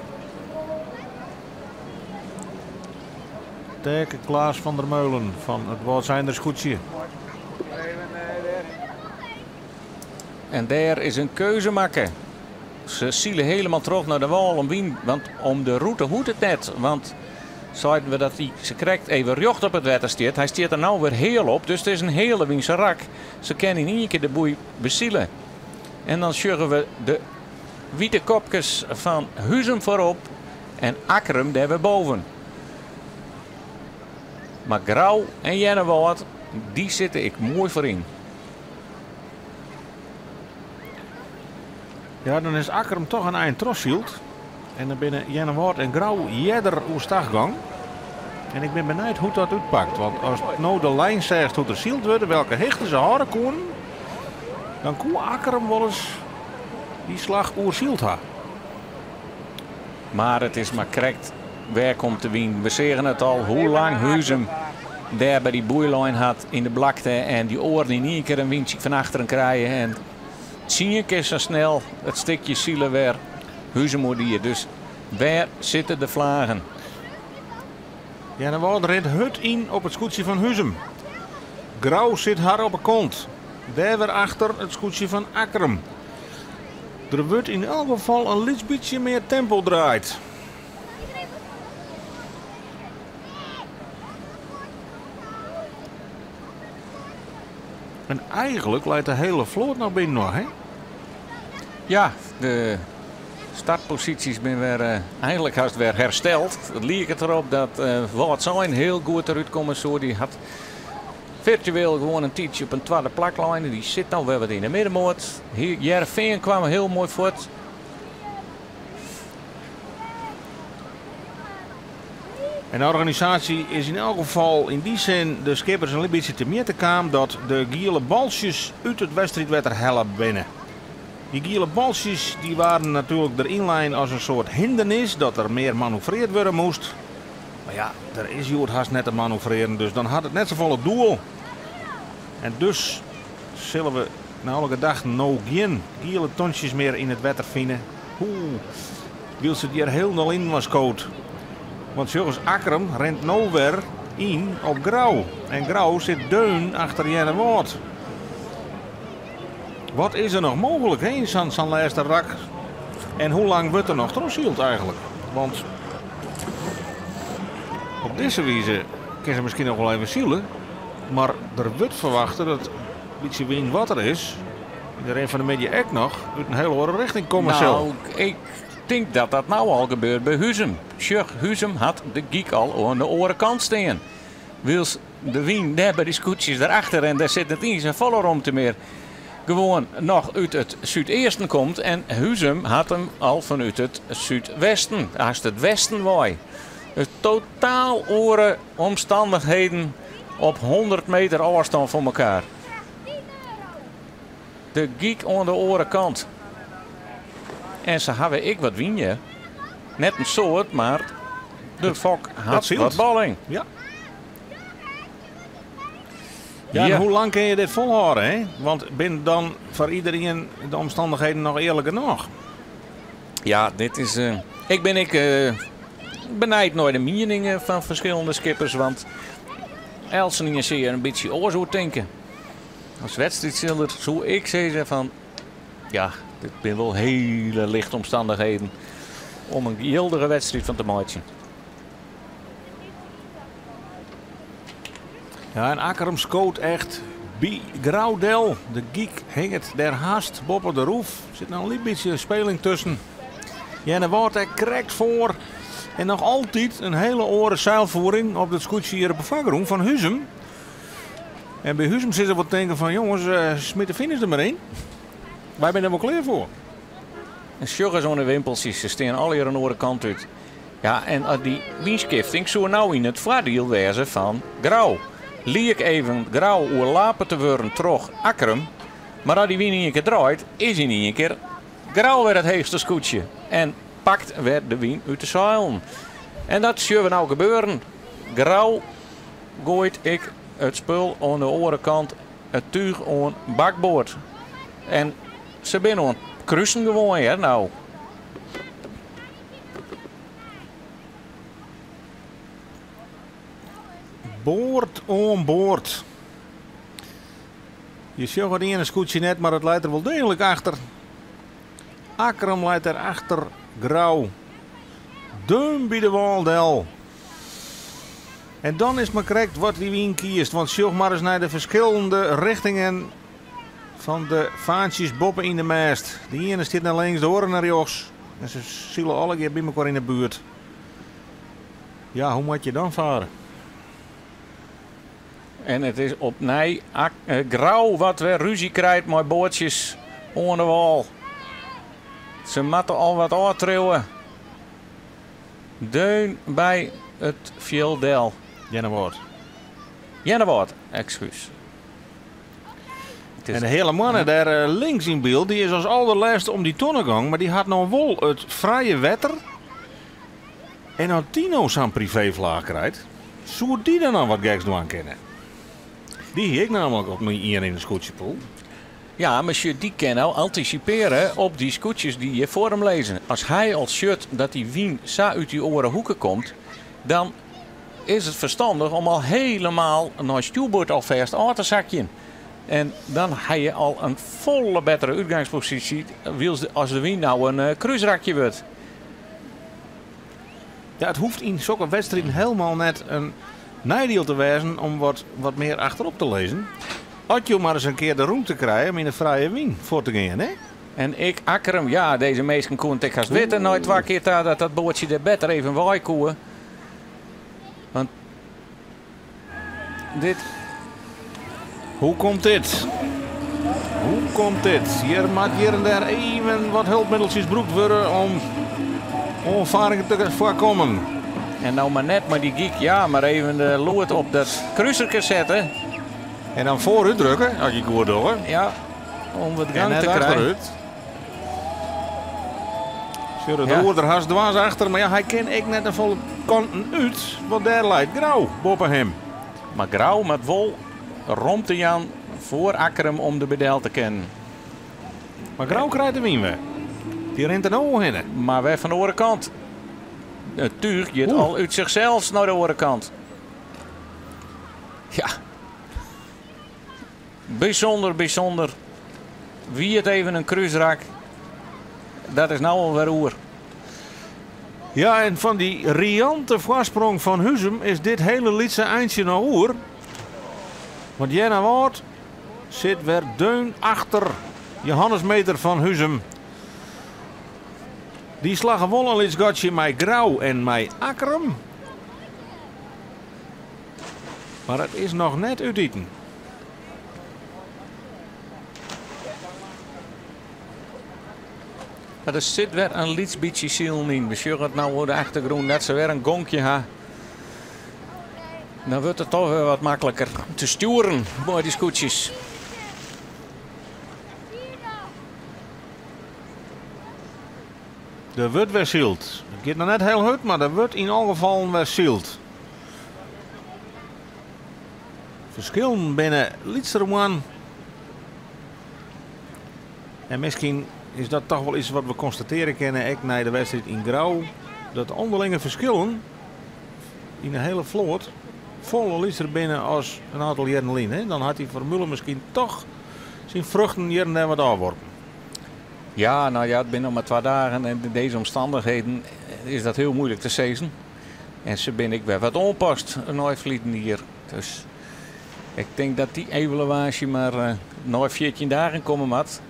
Taeke Klaas van der Meulen fan it Wâldseinder skûtsje. En dêr is in keuze makke. Se sile helemaal troch nei de wâl om wyn, want om de rûte hoecht it net. Want seiden we dat hy se krekt even rjocht op it wetter stiet. Hy stiet der no wer heal op, dus it is in heale wynse rak. Se kinne yn ien kear de boei besile. En dan sjogge we de wite kopkes fan Huzum foarop en Akkrum dêr wer boven. Mar Grou en Earnewâld, dy sitte ek moai foaryn. Ja, dan is Akkrum toch in ein trochsyld. En dan binne Earnewâld en Grou earder oerstach gong. En ik bin benijd hoe't dat útpakt. Want as no de lijn seachst hoe't der syld wurde, welke hichte se hâlde koenen, dan koe Akkrum wolris dy slach oersyld ha. Mar it is mar krekt wêr komt de wyn. We seagen it al hoe lang Huzum dêr by dy boeilijn hat yn de blakte en dy oaren yn ien kear in wyntsje fan achteren krije en 10 kear sa snel it stikje sile wer. Huzum oer. Dus wêr sitte de flagen? Earnewâld rint hurd yn op it skûtsje fan Huzum. Grou sit har op 'e kont. Dêr wer achter it skûtsje fan Akkrum. Der wurdt yn elk gefal in lyts bytsje mear tempo draaid. En eigenlik leit de hiele float noch byinoar, hè? Ja, de startposysjes binne wer eh, eigenlik hast wer hersteld. It liket derop dat uh, Wâldsein hiel goed derút komme soe. Dy hat firtueel gewoan in tiidsje op in twadde plak lein. Dy sit no wer wat yn de middenmoat. Hearrenfean kaam hiel moai fuort. En de organisaasje is yn elk gefal yn dy sin de skippers in bytsje temjitte kaam dat de giele baltsjes út it wedstriidwetter helle binne. Dy giele baltsjes dy waarden natuerlik deryn lein as in soart hindernis dat der mear manoeuvreard wurde moast. Mar ja, der is hjoed hast net te manoeuvrearen, dus dan hat it net safolle doel. En dus sille we nei alle gedachten no gjin giele tontsjes mear yn it wetter fine. Oeh, wylst it hjir hielendal yninoar skoot. Want sjoch ris, Akkrum rint no wer yn op Grou. En Grou sit deun achter Earnewâld. Wat is der noch mooglik hè, yn sa'n sa'n lêste rak? En hoe lang wurdt der noch trochsyld eigenlik? Want op dizze wize kinne se miskien noch wol even sile, mar der wurdt ferwachte dat bytsje wyn wat der is, yn de rin fan de middei ek noch út in hiel oare richting komme sil. Nou, ik tink dat dat no al gebeurt by Huzum. Sjoch, Huzum hat de gyk al oan de oare kant stean. Wylst de wyn dêr by dy skûtsjes derachter en dêr sit net iens in folle romte mear gewoan noch út it súdeasten komt en Huzum hat him al fanút it súdwesten, hast it westen wei. Dus totaal oare omstannichheden op 100 meter ôfstân fan elkoar. De gyk oan de oare kant. En se hawwe ek wat wyn hjir. Net in soad, mar de fok hat wat balling. Ja. Ja, en hoe lang kinne je dit folhâlde? Hè? Want binne dan foar iderien de omstannichheden noch earlik genôch? Ja, dit is. Uh, ik bin ek uh, benijd nei de mieningen fan ferskillende skippers, want eltsenien sil hjir in bytsje oars oer tinke. As wedstriidsiler soe ik sizze fan ja, dit binne wol hiele lichte omstannichheden om in jildige wedstriid fan te meitsjen. Ja, en Akkrum skoot echt by Grou del. De gyk hinget dêr hast boppe de roef. Sit noch in lyts bytsje speling tusken. Earnewâld ek krekt foar. En noch altyd in hiele oare seilfiering op dat skûtsje hjir op de foargrûn fan Huzum. En by Huzum sille se wol tinken fan jonges, uh, smyt de finish der mar yn. Wy binne der wol klear foar. En sjoch ris oan de wimpeltsjes, se stean allegear in oare kant út. Ja, en dy wynskifting soe no yn it foardiel wêze fan Grou. Liek even Grou oerlape te wurden troch Akkrum, mar as dy wyn yn ien kear draait, is yn ien kear Grou wer it heechste skûtsje en pakt wer de wyn út de seilen. En dat sjogge we no gebeuren. Grou goait ek it spul oan de oare kant, it túch oan bakboard. En se binne oan it krusen gewoan hear no. Board oan board. Je sjogge it iene skûtsje net, mar it leit der wol deeglik achter. Akkrum leit der achter Grou. Deun by de wâl del. En dan is it mar krekt wat dy wyn kiest, want sjoch mar ris nei de ferskillende richtingen fan de faantsjes boppe yn de mêst. De iene stiet nei links, de oare nei rjochts. En se sile allegear by mekoar yn de buert. Ja, hoe moat je dan fare? En it is opnij eh, Grou wat wer rúzje krijt mei boatsjes oan de wâl. Se moatte al wat ôftriuwe. Deun by it fjild del. Earnewâld. Earnewâld, ekskús. En de Heale Moanne dêr eh, links yn byld, dy is as alderlêste om dy tonne gong, mar dy hat no wol it frije wetter. En as dy no sa'n privéflaach krijt, soe dy dan noch wat geks dwaan kinne? Dy hie ik namelijk op myn ien yn de skûtsjepool. Ja, mar sjoch, dy kin no antisipearje op dy skûtsjes dy't hjir foar him lizze. As hy al sjocht dat dy wyn sa út dy oare hoeke komt, dan is it ferstannich om al helemaal nei stjoerboard alfêst ôf te sakjen. En dan ha je al in folle bettere útgangsposysje wylst as de wyn no in krúsrakje wurdt. Ja, it hoecht yn sokke wedstriden helemaal net in neidiel te wêzen om wat, wat mear achterop te lizzen. As jo mar ris in kear de rûmte krije om yn de frije wyn fuort te gean, hè? En ek Akkrum, ja, dizze minsken koene it ek hast witte nei twa kear ta dat dat boatsje der better even wei koe. Want dit. Hoe komt dit? Hoe komt dit? Hjir moat hjir en dêr even wat hulpmiddeltsjes brûkt wurde om oanfaringen te foarkommen. En no mar net mei dy gyk, ja, mar even de loed op dat kruserke sette. En dan foarút drukke, as je it goed dogge. Ja, om wat En gang net te krijen. achterút. Sjoch, it Ja. roer der hast dwers achter, mar ja, hy kin ek net in folle kanten út, want dêr leit Grou boppe him. Mar Grou moat wol romte jaan foar Akkrum om der by del te kinnen. Mar Grou krijt de wyn wer. Dy rint der no oerhinne. Mar wer fan de oare kant. It túch giet Oeh. al út sichsels nei de oare kant. Ja. Bysûnder, bysûnder. Wie it even in krúsrak? Dat is no alwer oer. Ja, en fan dy riante foarsprong fan Huzum is dit hiele lytse eintsje noch oer. Want Earnewâld sit wer deun achter Johannes Meeter fan Huzum. Dy slagge wol in lyts gatsje mei Grou en mei Akkrum. Mar it is noch net útiten. Mar der sit wer in lyts bytsje silen yn. We sjogge it no oer de achtergrûn dat se wer in gonkje ha. Dan wurdt it toch wer wat makliker te stjoeren mei dy skûtsjes. Der wurdt wer syld. It giet noch net hiel hurd, mar der wurdt yn alle gefallen wer syld. Ferskillen binne lytser wurden. En miskien is dat toch wol iets wat we konstatearje kinne, ek nei de wedstriid yn Grou, dat de ûnderlinge ferskillen yn de hiele float folle lytser binne as in oantal jierren lyn. Hè? Dan hat dy formule miskien toch syn fruchten hjir en dêr wat ôfworpen. Ja, no ja, it binne noch mar 2 dagen en yn dizze omstannichheden is dat hiel muoilik te sizzen. En se binne ek wer wat oanpast nei ferleden jier. Dus ik tink dat dy evaluaasje mar nei 14 dagen komme moat.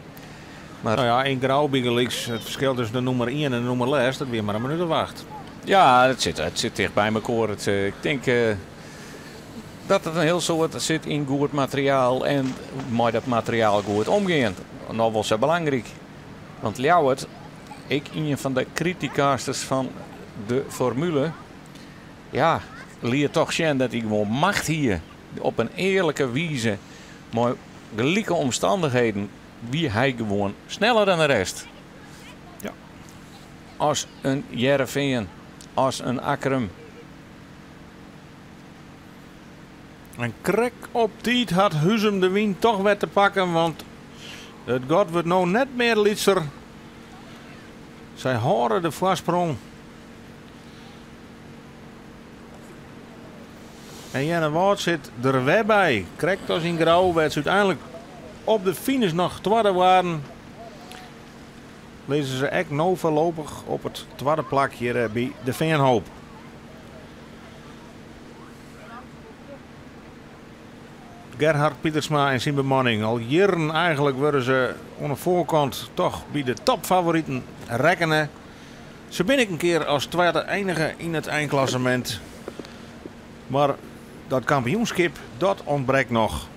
Mar No ja, yn Grou bygelyks, it ferskil tusken de nûmer ien en de nûmer lêst, dat wie mar in minút of acht. Ja, it sit ticht by mekoar. Ik tink dat it in hiel soad sit yn goed materiaal en mei dat materiaal goed omgean. Noch wol sa belangryk. Want Ljouwert, ek ien fan de kritikasters fan de formule, ja, liet toch sjen dat hy gewoan macht hie. Op in earlike wize, mei gelike omstannichheden, wie hy gewoan sneller dan de rest. As in Hearrenfean, as in Akkrum. En krekt op tiid hat Huzum de wyn toch wer te pakken, want it gat wurdt no net mear lytser. Sy hâlde de foarsprong. En Earnewâld sit der wer by. Krekt as yn Grou, wêr't se úteinlik op de finish noch twadde waarden. Lizze se ek no foarlopich op it twadde plak hjir by de Feanhoop. Gerhard Pietersma en syn bemanning. Al jierren eigentlik wurde se oan de foarkant toch by de topfavoriten rekkene. Se binne ek in kear as twadde einige yn it einklassemint. Mar dat kampioenskip, dat ûntbrekt noch.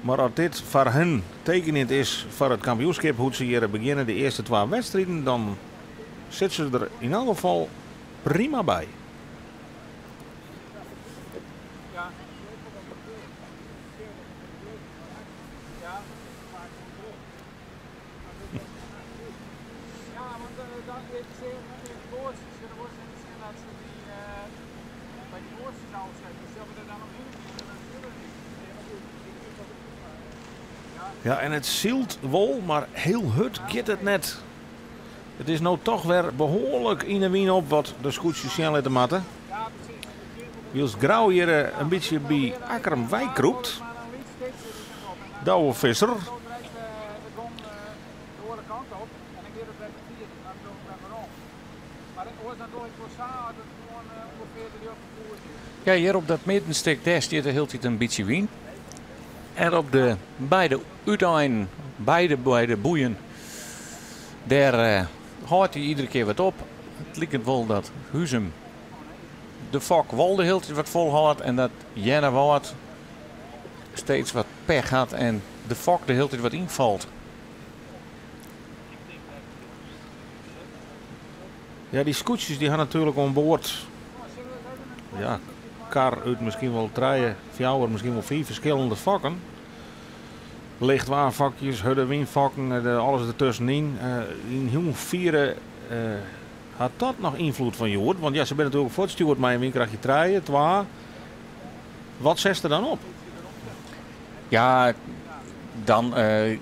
Mar as dit foar hun tekenjend is foar it kampioenskip, hoe't se hjir begjinne de earste 2 wedstriden, dan sitte se der yn elk gefal prima by. Ja, en it sylt wol, mar hiel hurd giet it net. It is no toch wer behoarlik yn 'e wyn op wat de skûtsjes sjen litte moatte. Wylst Grou hjir in bytsje by Akkrum weikrûpt. Douwe Visser. Ja, hjir op dat middenstik dêr stiet de hiele tiid in bytsje wyn. En op de beide úteinen, beide beide boeien, dêr hâldt hy iedere kear wat op. It liket wol dat Huzum de fok wol de hiele tiid wat folhâldt en dat Earnewâld steeds wat pech hat en de fok de hiele tiid wat ynfalt. Ja, dy skûtsjes dy ha natuerlik oan board, ja, kar út miskien wol trije, fjouwer, miskien wol fiif ferskillende fokken. Lichtwaarfokjes, hurde wynfokken, alles dertuskenyn. Yn hoefiere hat dat noch ynfloed fan hjoed? Want ja, se binne natuerlik fuortstjoerd mei in wynkrachtje trije, twa. Wat setst der dan op? Ja, dan,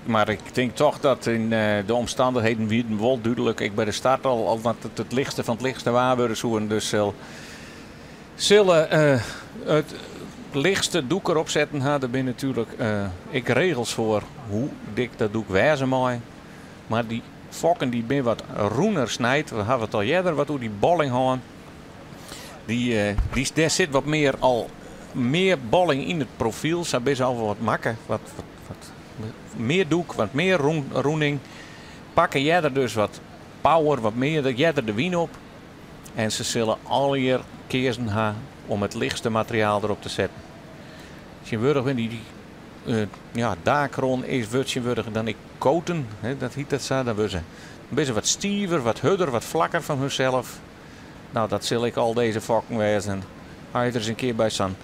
mar ik tink toch dat yn de omstannichheden wie it wol dúdlik, ek by de start al, al dat it it lichtste fan it lichtste waar wurde soe. En dus sil, sille it lichtste doek erop setten ha. Der binne natuerlik ek regels foar hoe dik dat doek wêze mei. Mar dy fokken dy binne wat rûner snijd. We hawwe it al earder wat oer dy bolling hân. Dy, dy, dêr sit wat mear al mear bolling yn it profyl. Sa binne se al wat makke. Wat, wat, wat mear doek, wat mear rûn, rûning. Pakke earder dus wat power, wat mear earder de wyn op. En se sille allegear keazen ha om it lichtste materiaal derop te setten. Tsjintwurdich binne dy, ja, Dacron is wurdt tsjintwurdich dan ek koten, hè, dat hyt dat sa. Dan wurde se, dan binne se wat stiver, wat hurder, wat flakker fan hunsels. Nou, dat sil ek al dizze fokken wêze. As je der ris in kear by sa'n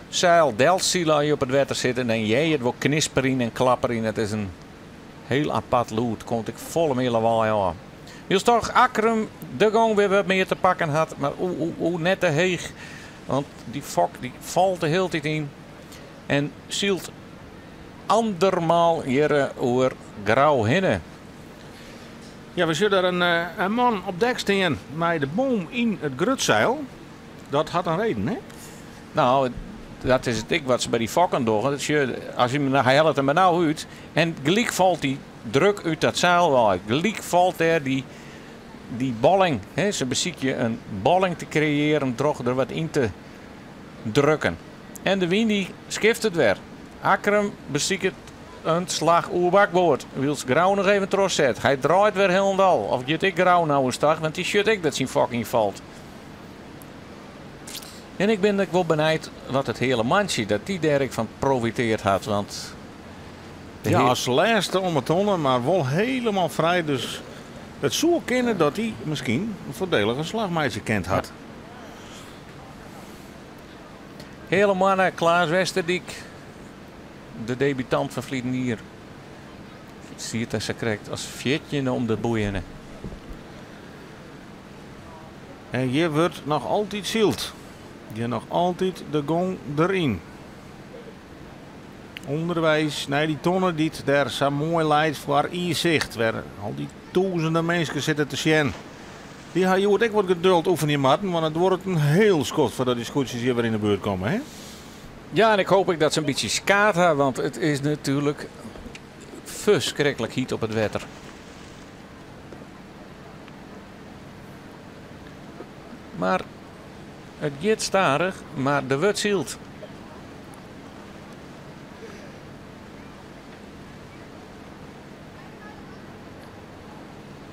seil delsile as je op it wetter sitte, dan hear je it wol knisperjen en klapperjen. It is in hiel apart lûd, komt ek folle mear lawaai ôf. Wylst toch Akkrum de gong wer wat mear te pakken hat, mar oe, oe, oe, net te heech. Want dy fok dy falt de hiele tiid yn en sylt andermaal hjir oer Grou hinne. Ja, we sjogge der in man op dek stean mei de boom yn it grutseil. Dat hat in reden, hè? Nou, dat is it ek wat se by dy fokken dogge. Dat sjoch, as hy, hy hellet him der nou út en gelyk falt dy druk út dat seil wei. Gelyk falt dêr dy bolling. Hè? Se besykje in bolling te kreëaren troch der wat yn te drukken. En de wyn dy skiftet wer. Akkrum besiket in slach oer bakboard, wylst Grou noch even trochset. Hy draait wer hielendal. Of giet ek Grou no oerstach, want dy sjocht ek dat syn fok ynfalt. En ik bin ek wol benijd wat it hiele mantsje, dat dy dêr ek fan profiteard hat. Want de Ja, as lêste om 'e tonne, mar wol helemaal frij. Dus it soe kinne dat hy miskien in foardelige slach meitsje kind hat. Heale Moanne, Klaas Westerdyk, de debutant fan ferleden jier, siet der sakrekt as fjirtjinde om de boei hinne. En hjir wurdt noch altyd syld. Hjir noch altyd de gong deryn. Underweis nei dy tonne dy't dêr sa moai leit foar Ie-sicht, wêr al dy tûzenen minsken sitte te sjen. Dy ha hjoed ek wat geduld oefenje moatten, want it duorret in hiel skoft foardat dy skûtsjes hjir wer yn de buert komme, hè? Ja, en ik hoop ek dat se in bytsje skaad ha, want it is natuerlik ferskriklik hyt op it wetter. Mar it giet stadich, mar der wurdt syld.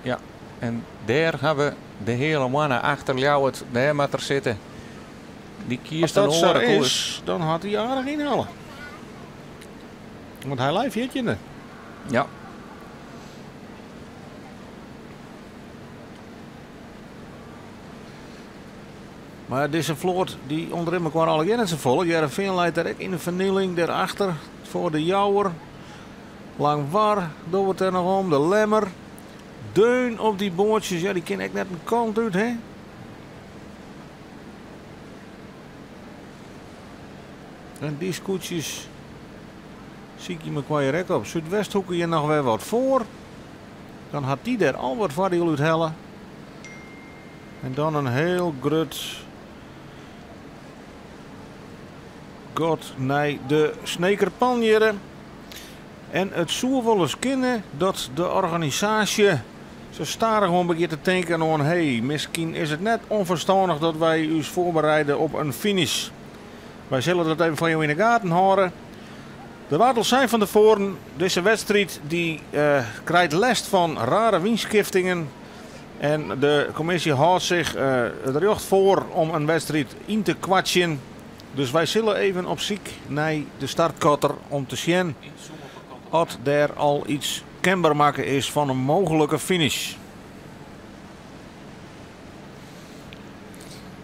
Ja, en dêr ha we de Heale Moanne achter Ljouwert. Dêr moat er sitte. Dy kiest As in dat sa oare koers. is, dan hat hy aardich ynhelle. Want hy lei fjirtjinde. Ja. Mar dizze float dy ûntrint mekoar allegear net safolle. Hearrenfean leit dêr ek yn de fernieling dêrachter foar de Jouwer. Langwar docht it der noch om, de Lemmer. Deun op dy boatsjes, ja, dy kinne ek net in kant út, hè? En dy skûtsjes Sykje mekoar hjir ek op. Súdwesthoeke hjir noch wer wat foar. Dan hat dy der al wat foardiel út helle. En dan in hiel grut gat nei de Sneker Pan hjirre. En it soe wolris kinne dat de organisaasje sa stadichoan begjint te tinken oan hey, miskien is it net ûnferstannich dat wy ús foarbereide op in finish. Wy sille dat even foar jo yn 'e gaten hâlde. Der waard al sein fan tefoaren, dizze wedstriid dy krijt lêst fan rare wynskiftingen. En de kommisje hâldt sich it rjocht foar om in wedstriid yn te koartsjen. Dus wy sille even op syk nei de startkotter om te sjen oft dêr al iets kenber makke is fan in mooglike finish.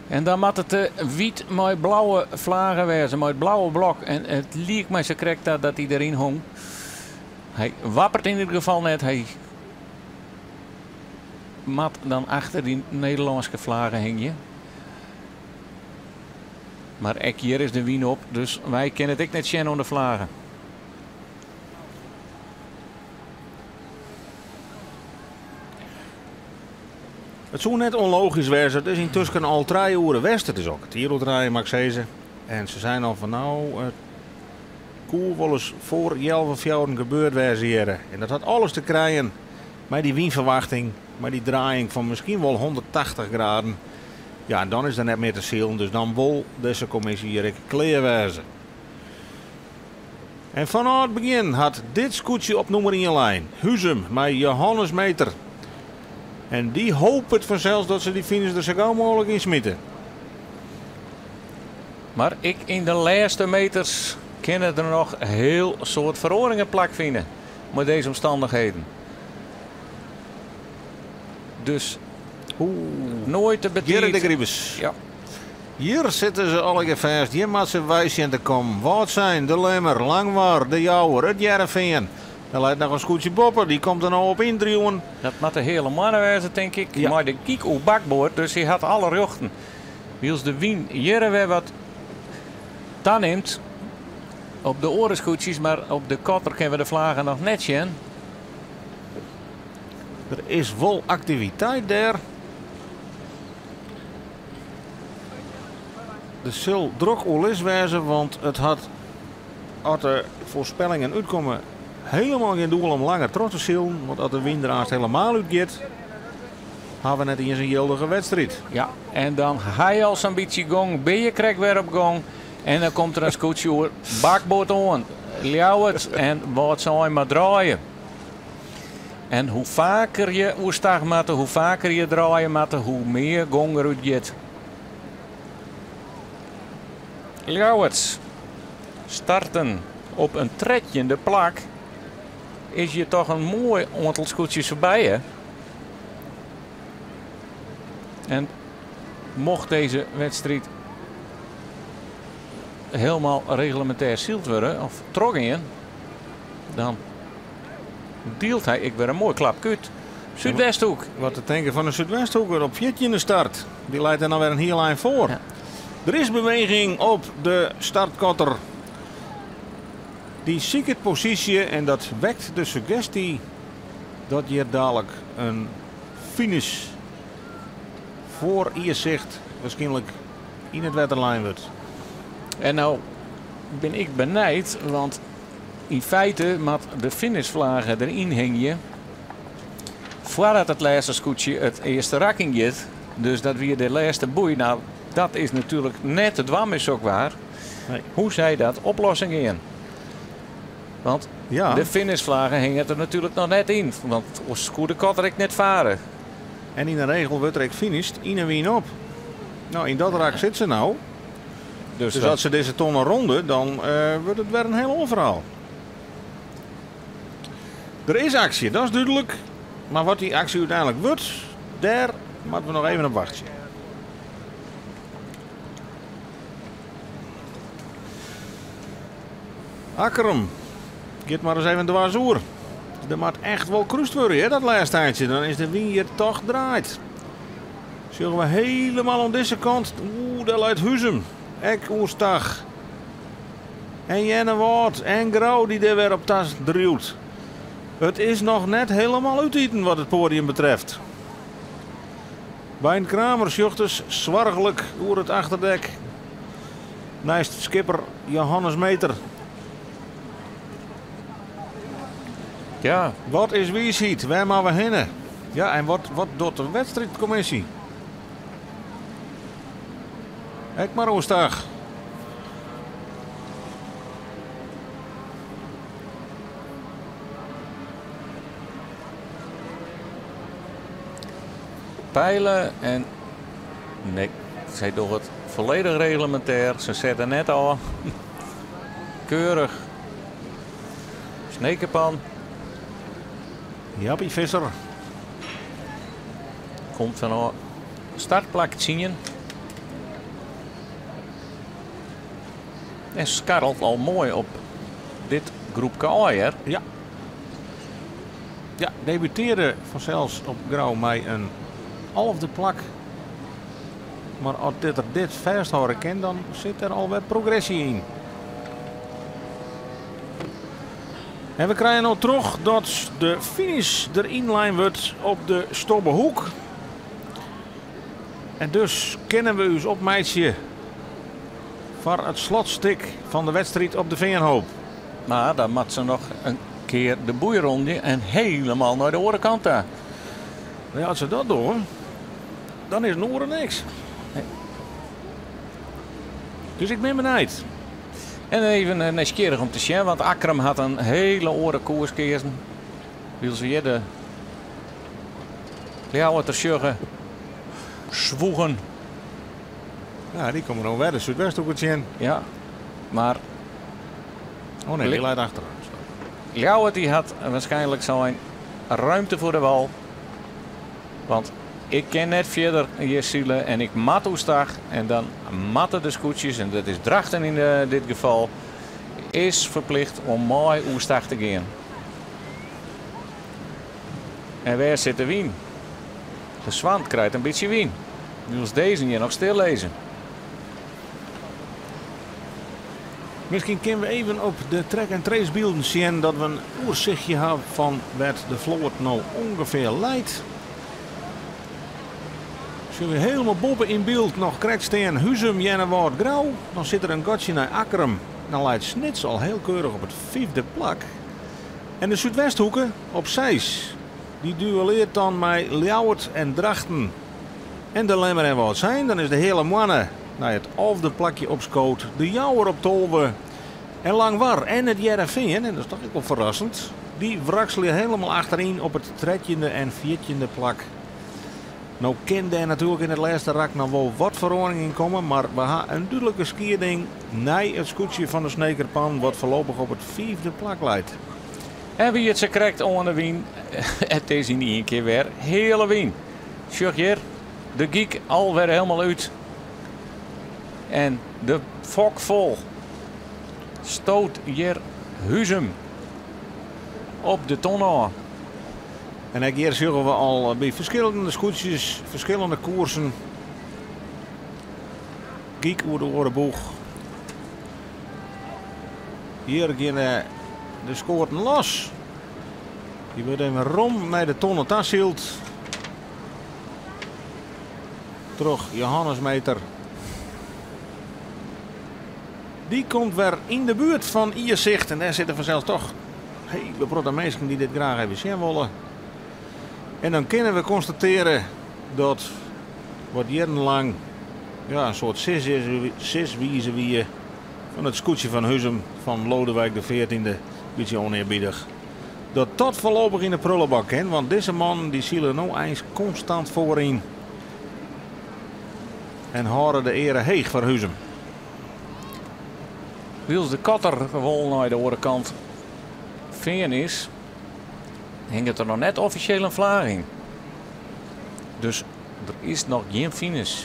En dan moat it de wyt mei blauwe flage wêze, mei it blauwe blok. En it liek my sa krekt ta dat hy deryn hong. Hy wappert yn ieder gefal net. Hy moat dan achter dy Nederlânske flage hingje. Mar ek hjir is de wyn op, dus wy kinne it ek net sjen oan de flage. It soe net ûnlogysk wêze. It is yntusken al trije oere west. It is al kertier oer trijen, moat ik sizze. En se seinen al fan no, it koe wolris foar healwei fjouweren gebeurd wêze hjirre. En dat hat alles te krijen mei dy wynferwachting, mei dy draaiïng fan miskien wol 180 graden. Ja, en dan is der net mear te silen, dus dan wol dizze kommisje hjir ek klear wêze. En fanôf it begjin hat dit skûtsje op nûmer ien lein, Huzum mei Johannes Meeter. En dy hopet fansels dat se dy finish der sa gau mooglik yn smite. Mar ek yn de lêste meters kinne der noch hiel soad feroaringen plakfine mei dizze omstannichheden. Dus noait te betiid. Hjir de Gribus. Ja. Hjir sitte se allegear fêst. Hjir moat se wei sjen te kommen. Wâldsein, De Lemmer, Langwar, De Jouwer, It Hearrenfean. Der leit noch in skûtsje boppe, dy komt der no op yndriuwen. Dat moat de Heale Moanne wêze, tink ik. Ja. Mei de kyk oer bakboard, dus hy hat alle rjochten. Wylst de wyn hjirre wer wat tanimt op de oare skûtsjes, mar op de kotter kinne we de flagen noch net sjen. Der is wol aktiviteit dêr. Der sil drok oerlis wêze, want it hat, as de foarspellingen útkomme, hielendal gjin doel om langer troch te silen. Want as de wyn der aanst helemaal útgiet, ha we net iens in jildige wedstriid. Ja, en dan ha je al sa'n bytsje gong, bin je krekt wer op gong en dan komt der in skûtsje oer bakboard oan. Ljouwert en Wâldsein mar draaie. En hoe faker je oerstach moatte, hoe faker je draaie moatte, hoe mear gong der út giet. Ljouwert starten op in trettjinde plak is hjir toch in moai oantal skûtsjes foarby, hè? En mocht dizze wedstriid hielendal reglemintêr syld wurde of trochgean, dan dielt hy ek wer in moai klapke út. Súdwesthoek. Wat te tinken fan de Súdwesthoeker op fjirtjinde start. Dy leit der no wer in hiel ein foar. Ja. Der is beweging op de startkotter. Dy siket posysje en dat wekt de suggesty dat hjir dalik in finish foar iersicht waarskynlik yn it wetter lein wurdt. En no bin ik benijd, want yn feite moat de finishflage deryn hingje foardat it lêste skûtsje it earste rak yn giet. Dus dat wie de lêste boei. No, dat is natuerlik net te dwaan mei sok waar. Nee. Hoe sy dat oplossen gean? Want Ja. de finishflage hinget der natuerlik noch net yn. Want oars koe de kotter ek net fare. En yn de regel wurdt der ek finished yn 'e wyn op. No, yn dat rak sit se no. Dus, Dus dat- as se dizze tonne ronde, dan wurdt it wer in hiel oar ferhaal. Der is aksje, dat is dúdlik. Mar wat dy aksje úteinlik wurdt, dêr moatte we noch even op wachtsje. Akkrum giet mar ris even dwers oer. Der moat echt wol krúst wurde, hè, dat lêste eintsje. Dan is de wyn hjir toch draaid. Sjogge we hielendal oan dizze kant. Oeh, dêr leit Huzum. Ek oerstach. En Earnewâld en Grou dy't der wer op ta driuwt. It is noch net hielendal útiten wat it poadium betreft. Wijn Kramer sjocht dus soarchlik oer it achterdek. Neist skipper Johannes Meter. Ja. Wat is wiisheid? Wêr moatte we hinne? Ja, en wat docht de wedstriidkommisje? Ek mar oerstach. Peilen en... Nee, sy dogge it folledich reglemintêr. Se sette net ôf. Keurich. Snekerpan. Jappie Visser. Komt fan startplak 10. En skarrelt al moai op dit groepke ôf. Ja. Ja, debutearre fansels op Grou mei in 11e plak. Mar as dit er dit fêsthâlde kin, dan sit der al wer progresje yn. En we krije no troch dat de finish deryn lein wurdt op de Stobbehoek. En dus kinne we ús opmeitsje foar it slotstik fan de wedstriid op de Feanhoop. Mar dan moat se noch in kear de boei rûnje en hielendal nei de oare kant ta. Ja, as se dat dogge, dan is in oere niks. Nee. Dus ik bin benijd. En even nijsgjirrich om te sjen, want Akkrum hat in hiele oare koers keazen. Wylst we hjir de Ljouwerter sjogge, swoegen. Ja, dy komme no wer de Súdwesthoeke tsjin. Ja, mar... Oh nee, dy leit achter. Ljouwert dy hat wierskynlik sein ruimte foar de wal. Want ik kin net fierder hjir sile en ik moat oerstach. En dan moatte de skûtsjes, en dat is Drachten yn dit gefal, is ferplicht om mei oerstach te gean. En wêr sit de wyn? De Swant krijt in bytsje wyn. Wylst dizze hjir noch stil lizze. Miskien kinne we even op de track en trace bylden sjen dat we in oersichtje hawwe fan wêr't de float no ûngefear leit. Sjogge we hielendal boppe yn byld noch krekt stean Huzum, Earnewâld, Grou. Dan sit der in gatsje nei Akkrum. Dan leit Snits al hiel keurich op it fyfde plak. En de Súdwesthoeke op 6. Dy duellearret dan mei Ljouwert en Drachten. En de Lemmer en Wâldsein, dan is de Heale Moanne nei it 11e plakje opskood. De Jouwer op 12. En Langwar en it Hearrenfean, en dat is toch ek wol ferrassend, dy wrakselje hielendal achteryn op it 13e en 14e plak. No kin dêr natuerlik yn it lêste rak noch wol wat feroaring yn komme, mar we ha in dúdlike skieding nei it skûtsje fan de Snekerpan, wat foarlopich op it 5e plak leit. En wie it sa krekt oan de wyn, it is yn ien kear wer heale wyn. Sjoch hjir, de gyk alwer hielendal út. En de fok fol stoot hjir Huzum op de ton ôf. En ek hjir sjogge we al by ferskillende skûtsjes, ferskillende koersen. Gyk oer de oare boech. Hjir geane de skoaten los. Dy wurdt even rom nei de tonne tasyld. Troch Johannes Meter. Dy komt wer yn de buert fan Iersicht. En dêr sitte fansels toch hiele protte minsken dy't dit graach even sjen wolle. En dan kinne we konstatearje dat wat jierrenlang, ja, in soart siswize wie fan it skûtsje fan Huzum fan Lodewijk de 14e, bytsje ûnearbiedich. Dat dat foarlopich yn de prullebak kin, want dizze mannen dy sile no eins konstant foaryn. En hâlde de eare heech foar Huzum. Wylst de kotter wol nei de oare kant fearn is, hinget der noch net offisjeel in flage yn. Dus der is noch gjin finish.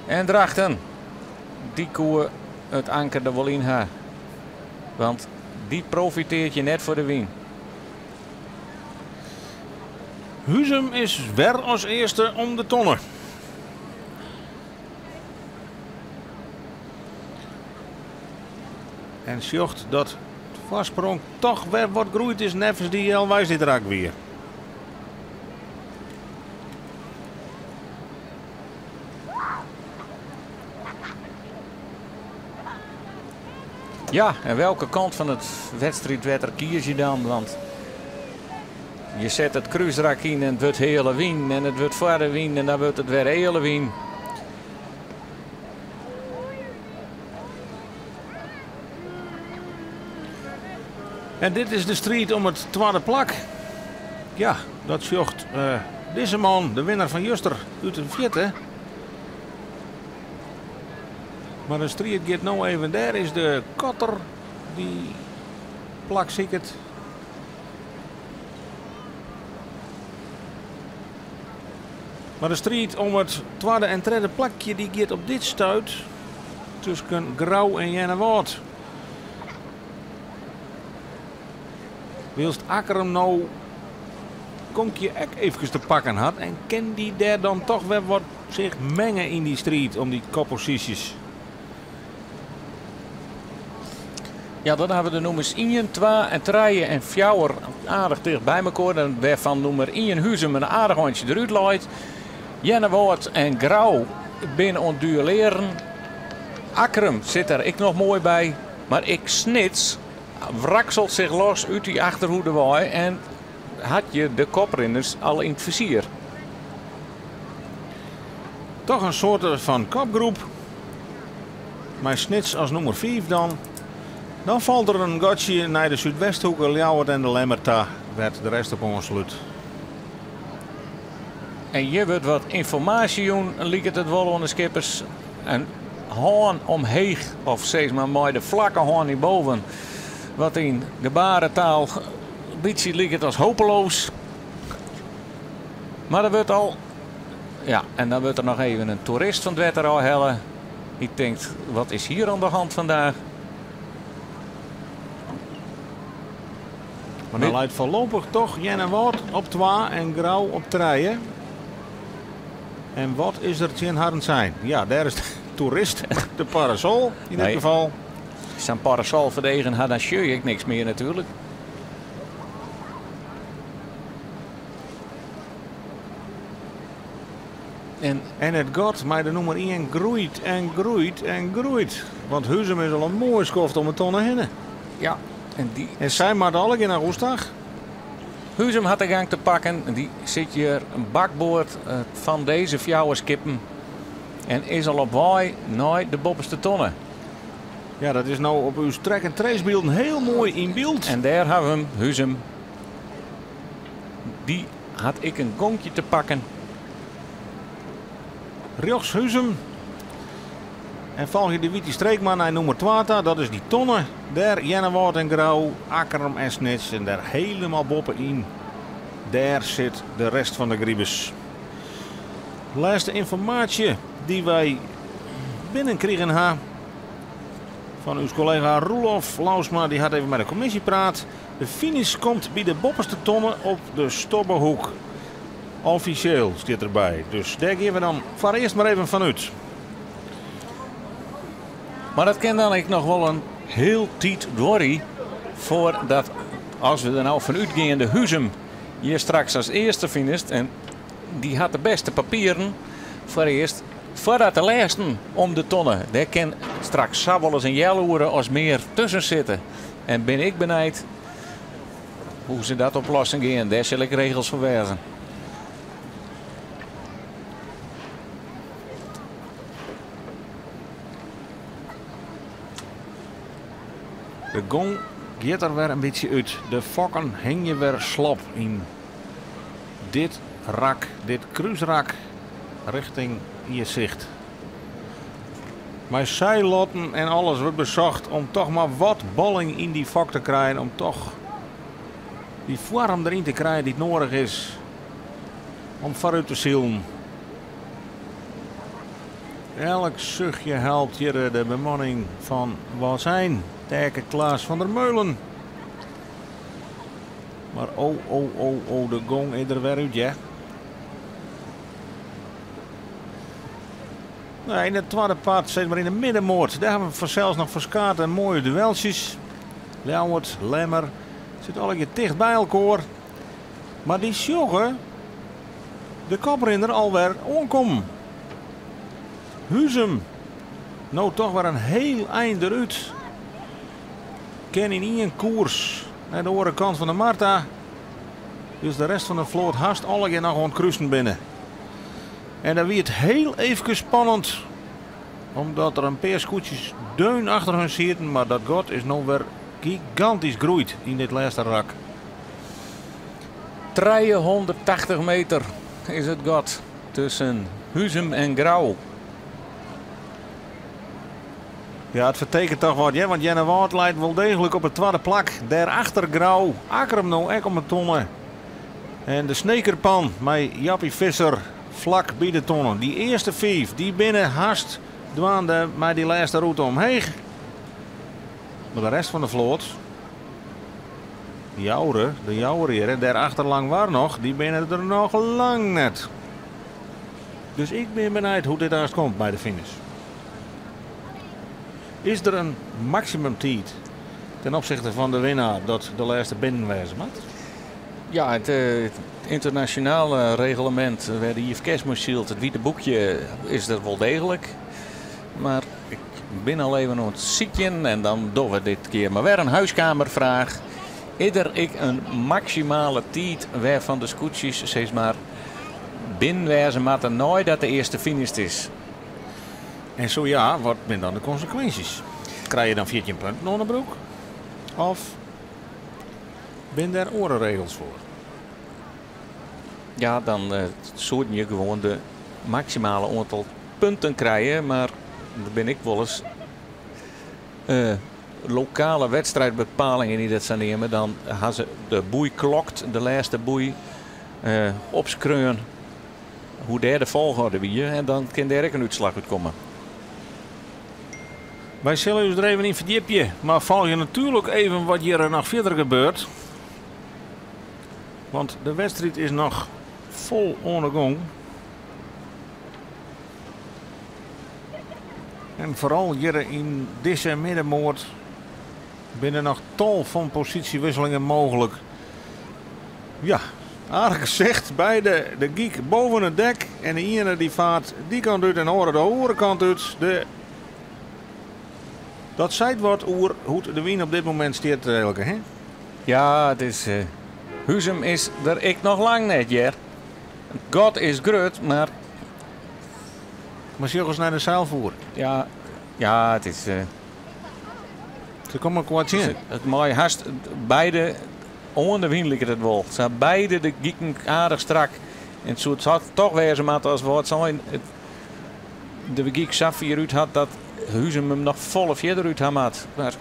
En Drachten, dy koe it anker der wol yn ha. Want dy profitearret je net foar de wyn. Huzum is wer as earste om de tonne. En sjocht dat de foarsprong toch wer wat groeid is neffens dy healweis dy't rak wie. Ja, en welke kant fan it wedstriidwetter kies je dan? Want je set it krúsrak yn en it wurdt heale wyn en it wurdt foar de wyn en dan wurdt it wer heale wyn. En dit is de striid om it twadde plak. Ja, dat sjocht dizze man, de winner fan juster, út de fierte. Mar de striid giet no even. Dêr is de kotter dy't plak siket. Mar de striid om it twadde en tredde plakje dy giet op dit stuit tusken Grou en Earnewâld. Wylst Akkrum no Konkje ek eefkes te pakken hat en kin dy dêr dan toch wer wat sich menge yn dy striid om dy kopposysjes. Ja, dan hawwe we de nûmers ien, twa en trije en fjouwer aardich ticht by mekoar. En wêrfan nûmer ien Huzum in aardich eintsje derút leit. Earnewâld en Grou binne oan it duellearen. Akkrum sit der ek noch moai by. Mar ek Snits wrakselt sich los út dy achterhoede wei en hat je de koprinners al yn it fizier. Toch in soarte fan kopgroep. Mei Snits as nûmer fiif dan. Dan falt der in gatsje nei de Súdwesthoeke, Ljouwert en de Lemmer ta, wêr't de rest op oanslút. En hjir wurdt wat ynformaasje jûn, liket it wol oan de skippers. In hân omheech, of sis mar mei de flakke hân nei boven, wat yn gebaretaal in bytsje liket as hopeloos. Mar der wurdt al, ja, en dan wurdt der noch even in toerist fan it wetter ôfhelle. Dy tinkt, wat is hier oan de hand vandaag? Mar dan leit foarlopich toch Earnewâld op twa en Grou op trije. En wat is der tsjin harren sein? Ja, dêr is de toerist, de parasol yn dit Nee. gefal. Sa'n parasol foar de eagen ha, dan sjoch je ek niks mear natuerlik. En En it gat mei de nûmer ien groeit en groeit en groeit. Want Huzum is al in moai skoft om 'e tonne hinne. Ja, en dy En sy moatte allegear nei Oestach. Huzum hat de gang te pakken. Dy sit hjir bakboard fan dizze fjouwer skippen en is al op wei nei de boppeste tonne. Ja, dat is no op ús track and trace bylden hiel moai yn byld. En dêr hawwe we him, Huzum. Dy hat ek in gonkje te pakken. Rjochts Huzum. En folgje de wite streek mar nei nûmer twa ta, dat is dy tonne. Dêr Earnewâld en Grou, Akkrum en Snits en dêr helemaal boppe-yn, dêr sit de rest fan de Gribus. Lêste ynformaasje dy't wy binnenkrigen ha fan ús kollega Roelof Lousma, dy hat even mei de kommisje praat. De finish komt by de boppeste tonne op de Stobbehoek. Offisjeel stiet derby, dus dêr gean we dan foarearst mar even fanút. Mar dat kin dan ek noch wol in hiel tiid duorje foardat, as we der no fan útgean, de Huzum hjir straks as earste finisht. En dy hat de bêste papieren foarearst foardat de lêsten om de tonne. Dêr kin straks sa wolris in healoere as mear tusken sitte. En bin ik benijd hoe't se dat oplossen gean. Dêr sil ek regels foar wêze. De gong giet der wer in bytsje út. De fokken hingje wer slop yn dit rak, dit krúsrak rjochting Iersicht. Mei seilotten en alles wurdt besocht om toch mar wat bolling yn dy fok te krijen, om toch dy foarm deryn te krijen dy't nedich is om foarút te silen. Elk suchtje helpt hjir de bemanning fan Wâldsein, Taeke Klaas van der Meulen. Mar oh, oh, oh, oh, de gong is der wer út, ja. Nou, yn it twadde part, sis mar yn de middenmoat, dêr hawwe we fansels noch ferskate moaie dueltsjes. Ljouwert, Lemmer, sit allegear ticht by elkoar. Mar dy sjogge de koprinner alwer oankommen. Huzum, no toch wer in hiel ein derút. Kin yn ien koers nei de oare kant fan de mar ta. Dus de rest fan de float hast allegear noch oan it krusen binne. En dan wie it hiel eefkes spannend, omdat der in pear skûtsjes deun achter hun sieten, mar dat gat is no wer gigantysk groeid yn dit lêste rak. 380 meter is it gat tusken Huzum en Grou. Ja, it fertekent toch wat, hear, want Earnewâld leit wol deeglik op it twadde plak. Dêrachter Grou, Akkrum no ek om 'e tonne. En de Snekerpan mei Jappie Visser flak by de tonne. Dy earste fiif, dy binne hast dwaande mei dy lêste rûte omheech. Mar de rest fan de float, Joure, de Jouwer hjir en dêrachter Langwar noch, dy binne der noch lang net. Dus ik bin benijd hoe't dit aanst komt by de finish. Is der in maksimumtiid ten opsichte fan de winnaar dat de lêste binnen wêze moat? Ja, it ynternasjonale reglemint wêr de IFKS mei sylt, it wite boekje, is der wol deeglik. Mar ik bin al even oan it sykjen en dan dogge we dit kear mar wer in huiskamerfraach. Is der ek in maksimale tiid wêrfan de skûtsjes sis mar binnen wêze moatte neidat de earste finished is? En sa ja, wat binne dan de konsekwinsjes? Krije je dan 14 punten oan de broek? Of binne der oare regels foar? Ja, dan soene je gewoan de maksimale oantal punten krije, mar der binne ek wolris lokale wedstriidbepalingen dy't dat sa neame. Dan ha se de boei klokt, de lêste boei opskreaun, hoe dêr de folchoarder wie en dan kin dêr ek in útslach út komme. Wy sille ús der even yn ferdjipje, mar folgje natuerlik even wat hjir noch fierder gebeurt. Want de wedstriid is noch fol oan de gong. En foaral hjir yn dizze middenmoat binne noch tal fan posysjewisselingen mooglik. Ja, aardich gesicht. Beide de gyk boven it dek en de iene dy fart dy kant út en de oare de oare kant út. De, dat seit wat oer hoe't de wyn op dit momint stiet, Eelke, hè? Ja, it is, Huzum is der ek noch lang net, hear. It gat is grut, mar... Mar sjoch ris nei de seilfoer. Ja, ja, it is... Se komme elkoar tsjin. It mei hast beide oan de wyn liket it wol. Se ha beide de giken aardich strak. En it soe toch wêze moatte as Wâldsein de gyk sa fier út hat dat Huzum him noch folle fierder út ha moat. Mar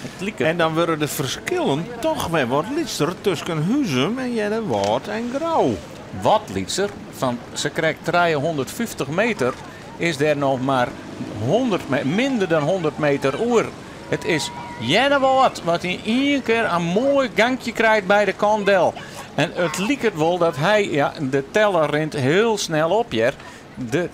it liket. En dan wurde de ferskillen toch wer wat lytser tusken Huzum en Earnewâld en Grou. Wat lytser, fan sakrekt 350 meter is der noch mar 100 minder dan 100 meter oer. It is Earnewâld wat yn ien kear in moai gankje krijt by de kant del. En it liket wol dat hy, ja, de teller rint hiel snel op hjir, de,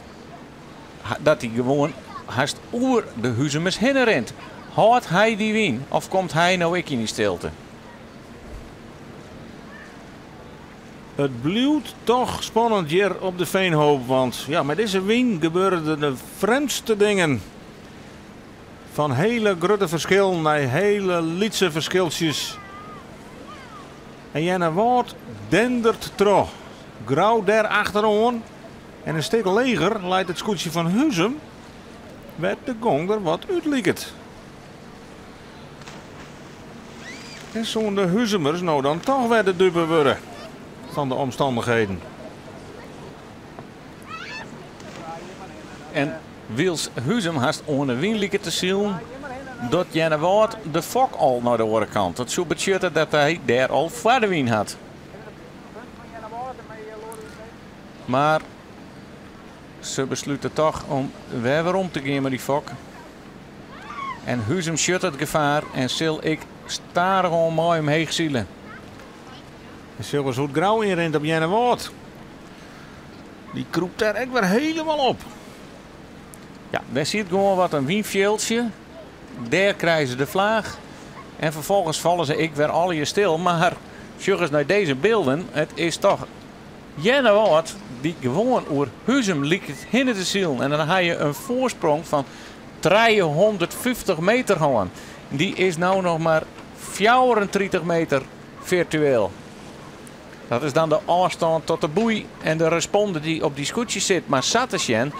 dat hy gewoan hast oer de Huzumers hinne rint. Hâldt hy dy wyn of komt hy no ek yn dy stilte? It bliuwt toch spannend hjir op de Veenhoop, want ja, mei dizze wyn gebeure der de frjemdste dingen. Fan hiele grutte ferskillen nei hiele lytse ferskiltsjes. En Earnewâld dendert troch. Grou dêr achteroan en in stik leger leit it skûtsje fan Huzum, wêr't de gong der wat út liket. En soene de Huzumers no dan toch wer de dupe wurde fan de omstannichheden? En wylst Huzum hast oan de wyn liket te silen, docht Earnewâld de fok al nei de oare kant. Dat soe betsjutte dat hy dêr al foar de wyn hat. Mar se beslute toch om wer werom te gean mei dy fok. En Huzum sjocht it gefaar en sil ek stadichoan mei omheech sile. En sille we hoe't Grou ynrint op Earnewâld. Dy krûpt dêr ek wer hielendal op. Ja, dêr sit gewoan wat in wynfjildsje. Dêr krije se de flaach. En ferfolgens falle se ek wer allegear stil. Mar sjoch ris nei dizze bylden. It is dochs Earnewâld dy't gewoan oer Huzum liket hinne te silen. En dan ha je in foarsprong fan 350 meter hân. Dy is no noch mar 34 meter firtueel. Dat is dan de ôfstân ta de boei en de responde dy't op dy skûtsje sit. Mar sa te sjen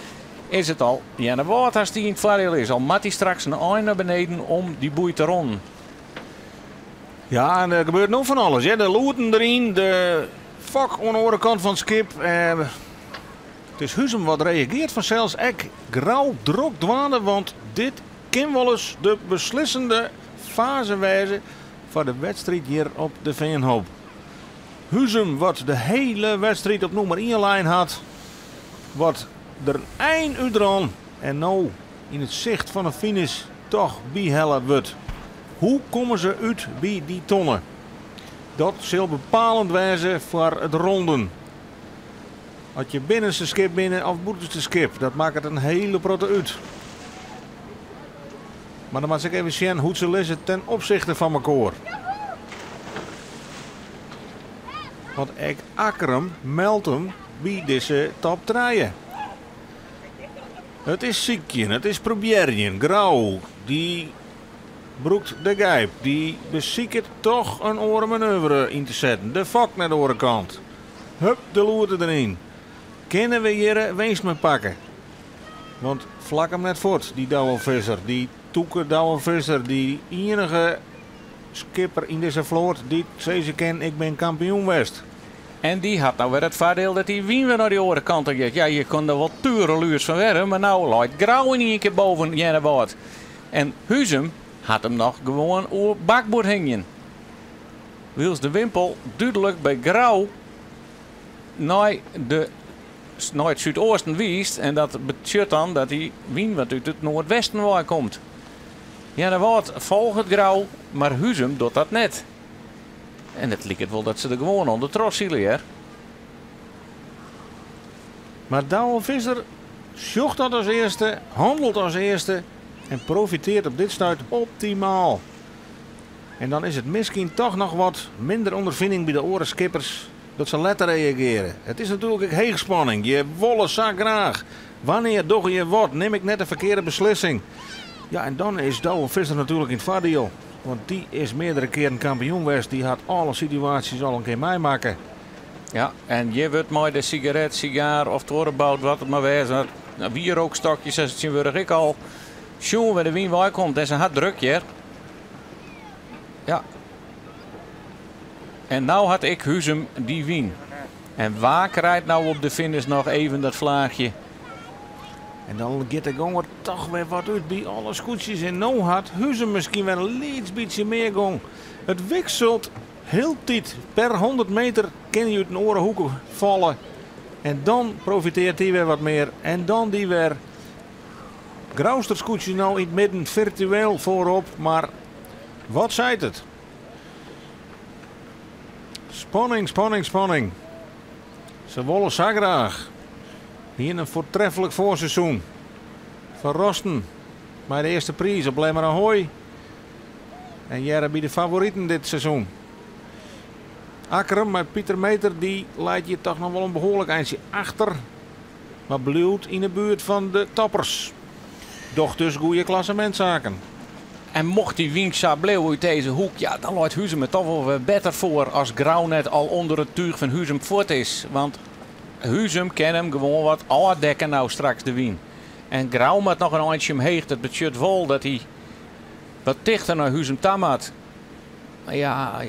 is it al Earnewâld hast dy't yn it foardiel is. Al moat hy straks in ein nei beneden om dy boei te ronnen. Ja, en der gebeurt no fan alles. Hè. De lûden deryn, de fok oan de oare kant fan it skip. It is Huzum wat reagearret fansels ek Grou drok dwaande, want dit kin wolris de beslissende faze wêze foar de wedstriid hjir op de Feanhoop. Huzum wat de hiele wedstriid op nûmer 1 lein hat, wat der ein útrûn en no yn it sicht fan 'e finish dochs byhelle wurdt. Hoe komme se út by dy tonne? Dat sil bepalend wêze foar it ronden. As je binnenste skip binne of bûtenste skip, dat makket in hiele protte út. Mar dan moat ik even sjen hoe't se lizze ten opsichte fan mekoar. Want ek Akkrum meldt him by dizze top 3. It is sykjen, it is probearjen. Grou, dy brûkt de gijp. Dy besiket dochs in oare manoeuvre yn te setten. De fok nei de oare kant. Hup, de lûden deryn. Kinne we hjir winst mei pakke? Want flak him net fuort, dy Douwe Visser. Dy tûke Douwe Visser, dy iennige skipper yn dizze float dy't sizze kin, ik bin kampioen west. En dy hat no wer it foardiel dat dy wyn wer nei de oare kant giet. Ja, je kon der wol tureluers fan wurde, mar no leit Grou yn ien kear boppe Earnewâld. En Huzum hat him noch gewoan oer bakboard hingjen. Wylst de wimpel dúdlik by Grou nei it súdeasten wiist. En dat betsjut dan dat dy wyn wat út it noardwesten wei komt. Earnewâld folget Grou, mar Huzum docht dat net. En it liket wol dat se der gewoan ûnder troch sile, hear. Mar Douwe Visser sjocht dat as earste, hannelet as earste en profitearret op dit stuit optimaal. En dan is it miskien dochs noch wat minder ûnderfining by de oare skippers dat se letter reagearje. It is natuerlik ek heechspanning. Je wolle sa graach. Wannear dogge je wat? Nim ik net de ferkearde beslissing? Ja, en dan is Douwe Visser natuerlik yn it foardiel. Want dy is meardere kearen kampioen west. Dy hat alle situaasjes al in kear meimakke. Ja, en je wurdt mei de sigaret, sigaar of torenbout, wat it mar wêze, wierookstokjes, sa tsjintwurdich ek al. Sjoen wêr't de wyn wei komt en se hat druk hjir. Ja. En no hat ek Huzum dy wyn. En wa krijt no op de finish noch even dat flaachje? En dan giet de gong der dochs wer wat út by alle skûtsjes. En no hat Huzum miskien wer in lyts bytsje mear gong. It wikselet hieltyd. Per 100 meter kin je út in oare hoeke falle. En dan profitearret dy wer wat mear. En dan dy wer. Grouster skûtsje no yn it midden firtueel foarop. Mar wat seit it? Spanning, spanning, spanning. Se wolle sa graach. Hiene in foartreflik foarseizoen. Ferrasten mei de earste priis op Lemmer Ahoy. En hearre by de favoriten dit seizoen. Akkrum mei Pieter Meter dy leit hjir dochs noch wol in behoarlik eintsje achter. Mar bliuwt yn 'e buert fan de toppers. Docht dus goede klassemintssaken. En mocht dy wyn sa bliuwe út dizze hoek, ja, dan leit Huzum it dochs wol wer better foar as Grou net al ûnder it túch fan Huzum fuort is. Want Huzum kin him gewoan wat ôfdekke no straks de wyn. En Grou moat noch in eintsje omheech. Dat betsjut wol dat hy wat tichter nei Huzum ta moat. Ja,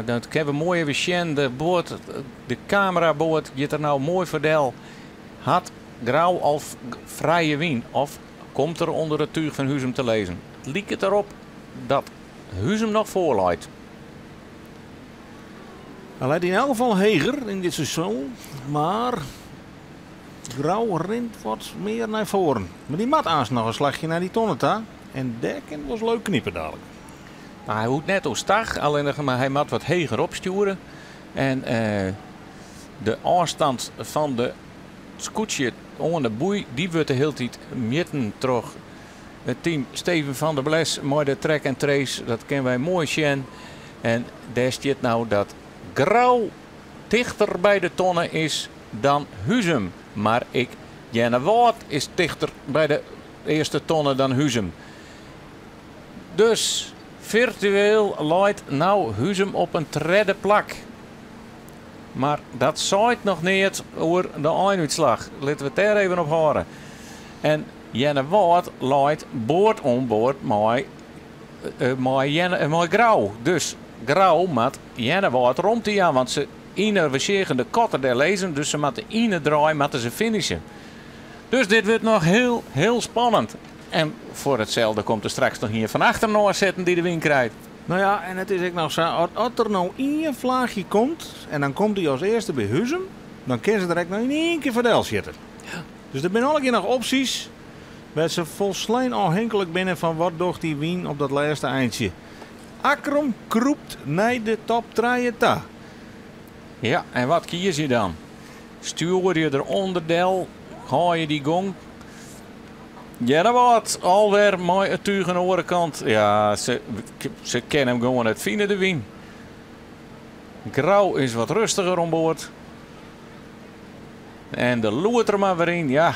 dat kinne we moai even sjen. De boat, de kameraboat giet der no moai foar del. Hat Grou al frije wyn of komt er ûnder it túch fan Huzum te lizzen? It liket derop dat Huzum noch foarleit. Hy leit yn elk gefal heger yn dit seizoen, mar Grou rint wat mear nei foaren. Mar dy moat aanst noch in slachje nei dy tonne ta. En dêr kin it wolris leuk knipe dadlik. Nou, hy hoecht net oerstach, allinnich mar hy moat wat heger opstjoere. En de ôfstân fan de skûtsje oan de boei, dy wurdt de hiele tiid mjitten troch it team Steven van der Bles mei de track en trace. Dat kinne wy moai sjen. En dêr stiet no dat Grou tichter by de tonne is dan Huzum. Mar ek Earnewâld is tichter by de earste tonne dan Huzum. Dus firtueel leit no Huzum op in tredde plak. Mar dat seit noch neat oer de einútslach. Litte we it dêr even op hâlde. En Earnewâld leit board oan board mei Grou. Dus Grou moat Earnewâld romte jaan, want se yn we seagen de kotter dêr lizzen, dus se moatte yn 'e draai moatte se finishe. Dus dit wurdt noch hiel, hiel spannend. En foar itselde komt der straks noch ien fan achteren oansetten dy't de wyn krijt. No ja, en it is ek noch sa, as der no ien flaachje komt en dan komt dy as earste by Huzum, dan kinne se der ek noch yn ien kear foar del sjitte. Dus der binne allegear noch opsjes wêr't se folslein ôfhinklik binne fan wat docht dy wyn op dat lêste eintsje. Akkrum krûpt nei de top trije ta. Ja, en wat kies je dan? Stjoer je der ûnderdel, hâld je dy gong? Earnewâld alwer mei it túch oan de oare kant. Ja, se kinne him gewoan net fine, de wyn. Grou is wat rêstiger oan board. En de loert der mar wer yn, ja.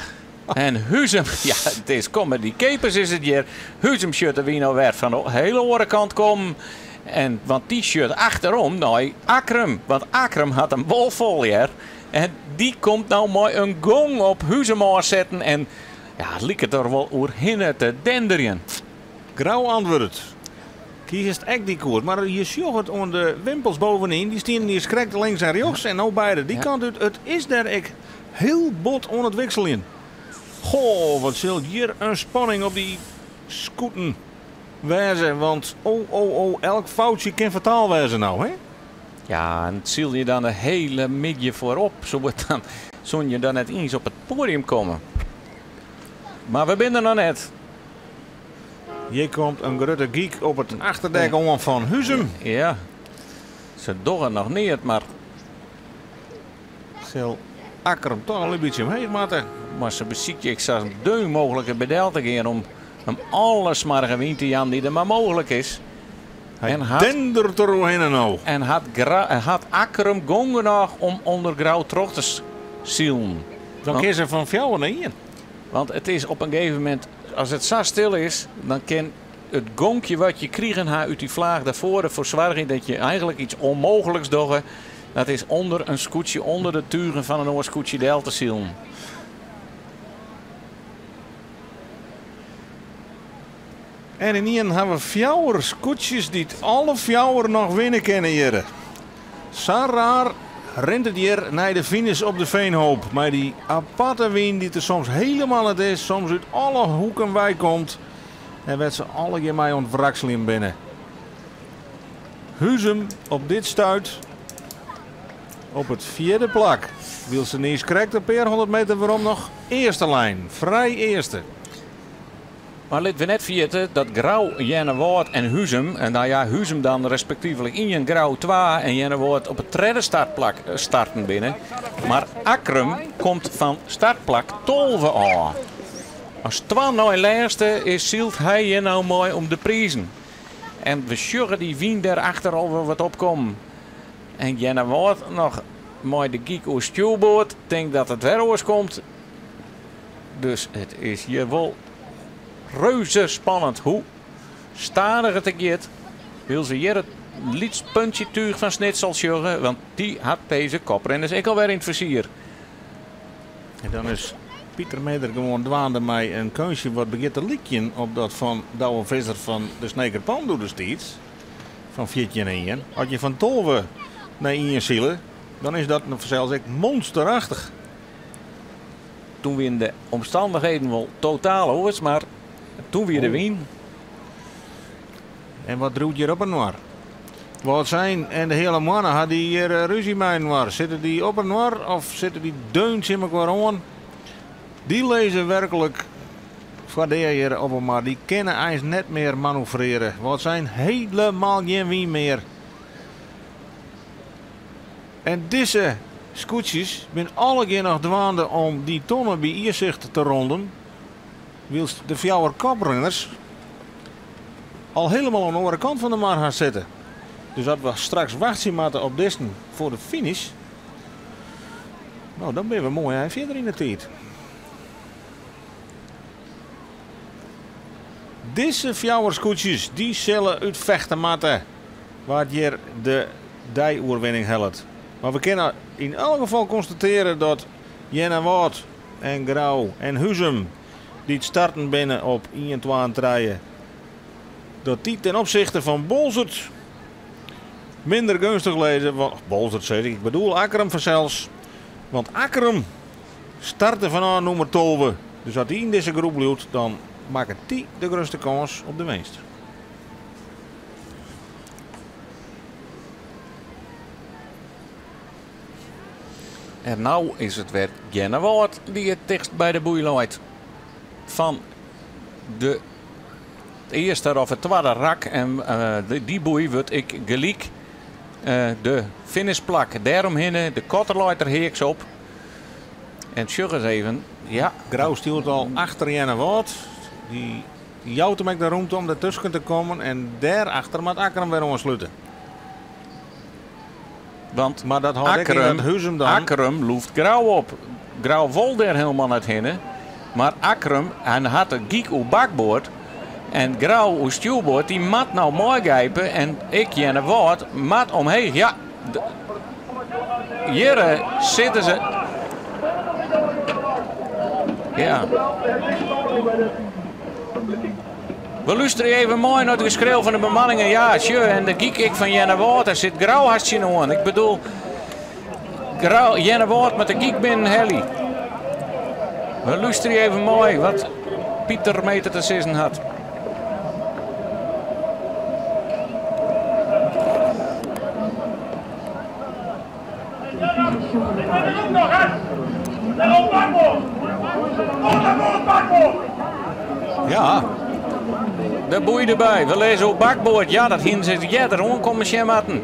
En Huzum, ja, it is comedy capers is it hjir. Huzum sjocht de wyn alwer fan de hiele oare kant kommen. En, want dy sjocht achterom nei Akkrum. Want Akkrum hat him wol fol hjir. En dy komt no mei in gong op Huzum ôfsetten. En ja, it liket der wol oerhinne te denderjen. Grou antwurdet. Kiest ek dy koers. Mar je sjogge it oan de wimpels bovenyn. Dy stienen hjir krekt links en rjochts. En no beide dy kant út. It is dêr ek hiel bot oan it wikseljen. Goh, wat sil hjir in spanning op dy skûten wêze. Want oh, oh, oh, elk foutsje kin fataal wêze no, hè? Ja, en sil je dan de hiele middei foarop. Soe it dan, soene je dan net iens op it poadium komme. Mar we binne der noch net. Hjir komt in grutte gyk op it achterdek oan fan Huzum. Ja, se dogge noch neat, mar Sil Akkrum toch in bytsje omheech moatte. Mar se besykje ek sa deun mooglik by del te gean om him alle smoarge wyn te jaan dy't der mar mooglik is. Hy dendert der oerhinne no. En hat Akkrum gong genôch om ûnder Grou troch te silen. Dan kin se fan fjouwer nei ien. Want it is op in gegeven momint, as it sa stil is, dan kin it gonkje wat je krigen ha út dy flaach dêrfoar derfoar soargje dat je eigentlik iets ûnmoogliks dogge. Dat is ûnder in skûtsje, ûnder de tugen fan in oar skûtsje del te silen. En ynienen ha we fjouwer skûtsjes dy't alle fjouwer noch winne kinne hjir. Sa raar rint it hjir nei de finish op de Veenhoop. Mei dy aparte wyn dy't der soms hielendal net is, soms út alle hoeken wei komt. En wêr't se allegear mei oan it wrakseljen binne. Huzum op dit stuit op it fjirde plak. Wylst se niis krekt in pear hûndert meter werom noch earste lijn. Frij earste. Mar lit we net ferjitte dat Grou, Earnewâld en Huzum, en no ja, Huzum dan respektyflik ien, Grou twa en Earnewâld op it tredde startplak starten binne. Mar Akkrum komt fan startplak 12 ôf. As twa nei lêste is sylt hy hjir no mei om de prizen. En we sjogge dy wyn dêrachter al wol wat opkommen. En Earnewâld noch mei de gyk oer stjoerboard, tink dat it wer oars komt. Dus it is hjir wol reuze spannend hoe stadich it giet. Wil se hjir it lyts puntsje túch fan Snits al sjogge, want dy hat dizze koprinners ek alwer yn it fizier. En dan is Pieter Meder gewoan dwaande mei in keunstje wat begjint te lykjen op dat fan Douwe Visser fan de Sneker Pan doedestiids. Fan 14 en 1. As je fan 12 nei 1 sile, dan is dat fansels ek monsterachtich. Toen wiene de omstannichheden wol totaal oars, mar toen wie de wyn. En wat driuwt hjir op inoar? Wâldsein en de Heale Moanne ha dy hjir rúzje mei inoar. Sitte dy op inoar of sitte dy deun tsjin mekoar oan? Dy lizze werklik foar dea hjir op inoar. Dy kinne eins net mear manoeuvrearje. Wâldsein helemaal gjin wyn mear. En dizze skûtsjes binne allegear noch dwaande om dy tonne by Iersicht te ronden. Wylst de fjouwer koprinners al hielendal oan de oare kant fan de mar ha sitte. Dus as we straks wachtsje moatte op dizzen foar de finish, no dan binne we moai ein fierder yn de tiid. Dizze fjouwer skûtsjes dy sille útfechte moatte wa't hjir de deioerwinning hellet. Mar we kinne yn elk gefal konstatearje dat Earnewâld en Grou en Huzum, dy't starten binne op ien, twa en trije, dat dy ten opsichte fan Boalsert minder geunstich lizze. Want Boalsert sis ik, ik bedoel Akkrum fansels. Want Akkrum starte fanôf nûmer 12. Dus as dy yn dizze groep bliuwt, dan makket dy de grutste kâns op de winst. En no is it wer Earnewâld dy't it tichtst by de boei leit. Fan de earste of it twadde rak. En dy boei wurdt ek gelyk de finishplak. Dêromhinne, de kotter leit der heaks op. En sjoch ris even, ja. Grou stjoert al achter Earnewâld. Dy jout him ek de rûmte om dertusken te kommen. En dêrachter moat Akkrum wer oanslute. Want Maar dat hâldt ek yn Akkrum, dat Huzum dan. Akkrum loeft Grou op. Grou wol dêr hielendal net hinne. Mar Akkrum en hat de gyk oer bakboard. En Grou oer stjoerboard, dy moat no meigijpe. En ek Earnewâld moat omheech. Ja, hjir sitte se. Ja. We lústerje even mei nei it geskreau fan de bemanningen. Ja, sjoch, en de gyk ek fan Earnewâld, dêr sit Grou hast tsjinoan. Ik bedoel, Grou, Earnewâld moat de gyk binnen helje. We lústerje even mei wat Pieter Meter te sizzen hat. Ja. De boei derby. We lizze op bakboard. Ja, dat hienen se earder oankommen sjen moatten.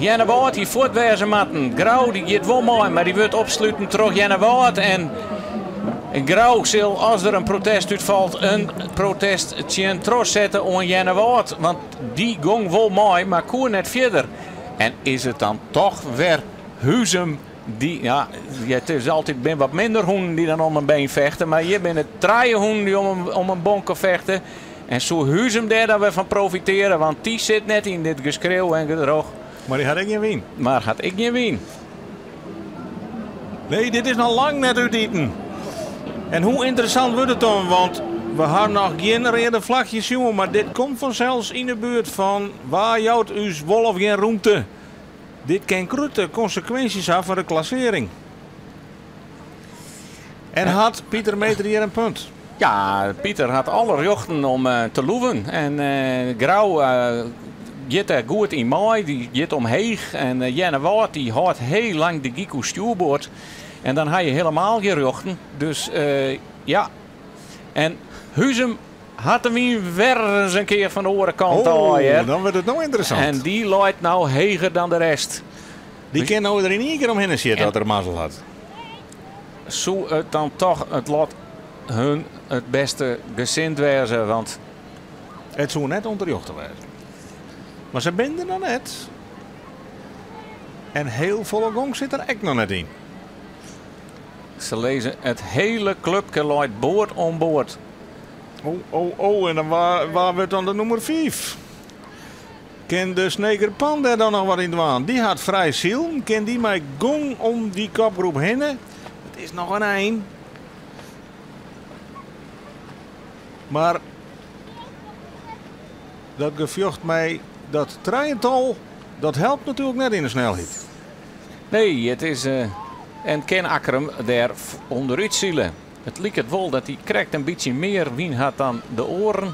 Earnewâld hie fuort wêze moatten. Grou dy giet wol mei, mar dy wurdt opsluten troch Earnewâld. En Grou sil, as der in protest útfalt, in protest tsjin trochsette oan Earnewâld. Want dy gong wol mei, mar koe net fierder. En is it dan toch wer Huzum dy, ja, it is altyd bin wat minder hûnen dy't dan om in been fechte, mar hjir binne trije hûnen dy't om in bonke fechte. En soe Huzum dêr dan wer fan profiteare, want dy sit net yn dit geskreau en gedroch. Mar dy hat ek gjin wyn. Mar hat ek gjin wyn. Nee, dit is noch lang net útiten. En hoe ynteressant wurdt it dan, want we ha noch gjin reade flachjes sjoen, mar dit komt fansels yn de buert fan wa jout ús wol of gjin rûmte. Dit kin grutte konsekwinsjes ha foar de klassearring. En hat Pieter Meter hjir in punt? Ja, Pieter hat alle rjochten om te loeven. En Grou giet dêr goed yn mei. Dy giet omheech. En Earnewâld dy hâldt heel lang de gyk oer stjoerboard. En dan ha je helemaal gjin rjochten. Dus ja. En Huzum hat de wyn wer ris in kear fan de oare kant Oh, ôf, hear. dan wurdt it no ynteressant. En dy leit no heger dan de rest. Dy kin no der yn ien kear omhinne sjitte En as er mazzel hat. Soe it dan toch it lot hun it bêste gesind wêze, want. It soe net ûnterjochte wêze. Mar se binne der noch net. En heel folle gong sit der ek noch net yn. Se lizze it hiele klupke leit board oan board. Oh, oh, oh, en dan wa wurdt dan de nûmer 5? Kin de Sneker Pan dêr dan noch wat yn dwaan? Dy hat frij silen. Kin dy mei gong om dy kopgroep hinne? It is noch in ein. Mar dat gefjocht mei dat trijetal, dat helpt natuerlik net yn de snelheid. Nee, it is, en kin Akkrum dêr ûnderút sile? It liket wol dat hy krekt in bytsje mear wyn hat dan de oaren.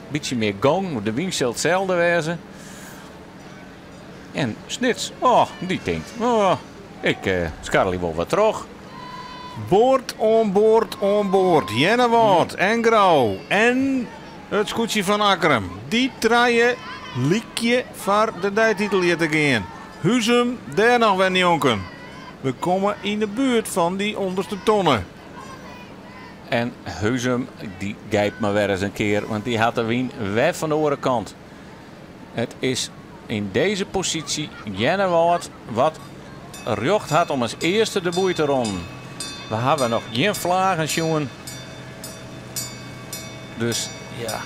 Bytsje mear gong, de wyn sil itselde wêze. En Snits, oh, dy tinkt, oh, ik skarrelje wol wat troch. Board oan board oan board, Earnewâld en Grou en it skûtsje fan Akkrum. Dy trije lykje foar de deititel hjir te gean. Huzum dêr noch wer njonken. We komme yn de buert fan dy ûnderste tonne. En Huzum dy gijpt mar wer ris in kear, want dy hat de wyn wer fan de oare kant. It is yn dizze posysje Earnewâld wat rjocht hat om as earste de boei te ronnen. We hawwe noch gjin flagen sjoen. Dus ja.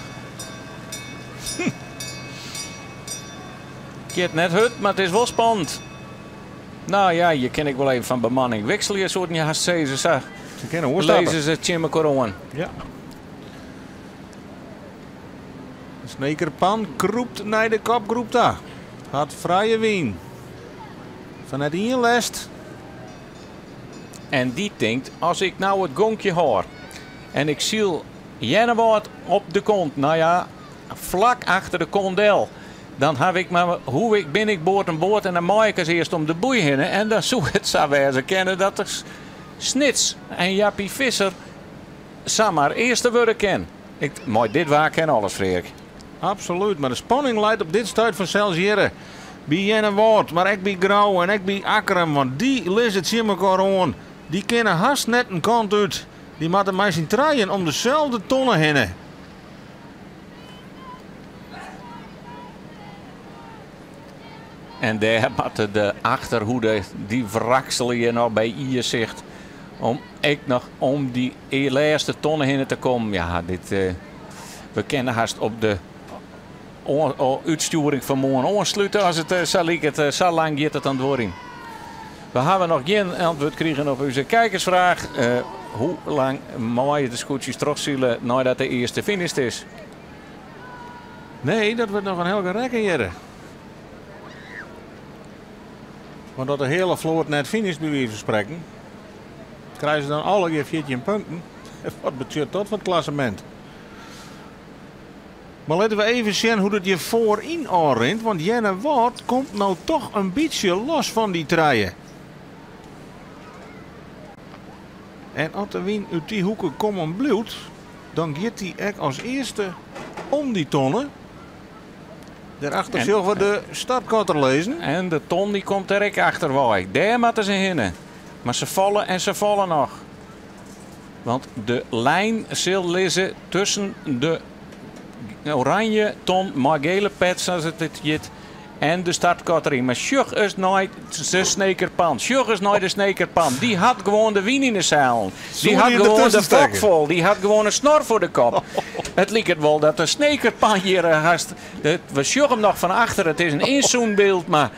Giet net hurd, mar it is wol spannend. No ja, je kin ek wol even fan bemanning wikselje, soenen je hast sizze. Sa Se kinne oerstappe. Lizze se tsjin mekoar oan. Ja. Snekerpan krûpt nei de kopgroep ta. Hat frije wyn. Fan net ien lêst. En dy tinkt, as ik no it gonkje hâld en ik syl Earnewâld op de kont, no ja, flak achter de kont del, dan haw ik mar, hoe ik bin ik board in board en dan mei ik as earst om de boei hinne en dan soe it sa wêze kinne dat de Snits en Jappie Visser samar earste wurde kin. Ik, mei dit waar kin alles, Freark. Absolút, mar de spanning leit op dit stuit fansels hjirre by Earnewâld, mar ek by Grou en ek by Akkrum, want dy lizze tsjin mekoar oan. Dy kinne hast net in kant út. Dy moatte mei syn trijen om deselde tonne hinne. En dêr moatte de achterhoede, dy wrakselje noch by Iersicht om ek noch om dy lêste tonne hinne te kommen. Ja, dit, we kinne hast op de útstjoering fan moarn oanslute as it sa liket. Sa lang giet it oan duorjen. We hawwe noch gjin antwurd krigen op ús kijkersfraach. Hoe lang meie de skûtsjes trochsile neidat de earste finished is? Nee, dat wurdt noch in hiel gerekken hjirre. Want dat de hiele float net finisht, by wize fan sprekken, krije se dan allegear 14 punten. Wat betsjut dat foar it klassemint? Mar litte we even sjen hoe't it hjir foaryn ôfrint, want Earnewâld komt no toch in bytsje los fan dy trije. En as de wyn út dy hoeke kommen bliuwt, dan giet dy ek as earste om dy tonne. Dêrachter sjogge we de startkotter lizzen. En de ton dy komt der ek achterwei. Dêr moatte se hinne. Mar se falle en se falle noch. Want de lijn sil lizze tusken de oranje ton mei gele pet, sa't it hjit, en de startkotter yn. Mar sjoch ris nei de Snekerpan. Sjoch ris nei de Snekerpan. Dy hat gewoan de wyn yn de seilen. Dy hat gewoan de fok fol. Dy hat gewoan in snor foar de kop. It liket wol dat de Snekerpan hjir hast... We sjogge him noch fan achter. It is in ynzoombyld, mar...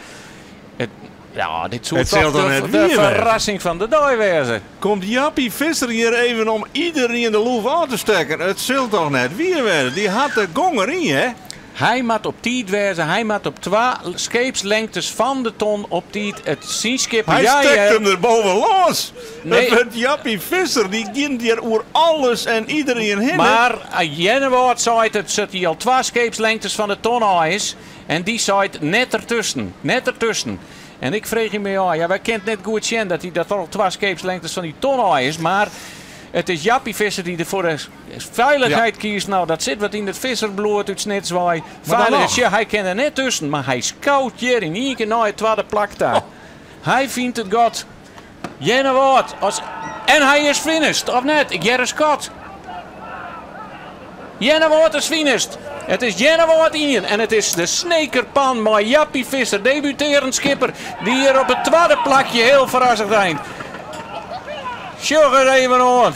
It, ja, dit soe toch de ferrassing fan de dei wêze. Komt Jappie Visser hjir even om iderien de loef ôf te stekken? It sil toch net wier wêze? Dy hat de gong deryn, hè? Hy moat op tiid wêze. Hy moat op twa skeepslengtes fan de ton op tiid it syn skip. Hy stekt him der boven lâns. Nee. It wurdt Jappie Visser. Dy giet hjir oer alles en iderien hinne. Mar Earnewâld seit it dat hy al twa skeepslengtes fan de ton ôf is. En dy seit net dertusken. Net dertusken. En ik freegje my ôf, ja, wy kinne it net goed sjen dat hy dat al twa skeepslengtes fan dy ton ôf is, mar it is Jappie Visser dy't der foar de feilichheid kiest. No, dat sit wat yn it Visserbloed út Snits wei. Feilichheid, sjoch, hy kin der net tusken, mar hy skoot hjir yn ien kear nei it twadde plak ta. Hy fynt it gat. Earnewâld, as, en hy is finished, of net? Ik hear in skot. Earnewâld is finished. It is Earnewâld ien en it is de Snekerpan mei Jappie Visser, debutearend skipper, dy't hjir op it twadde plakje hiel ferrassend eint. Sjoch it even oan.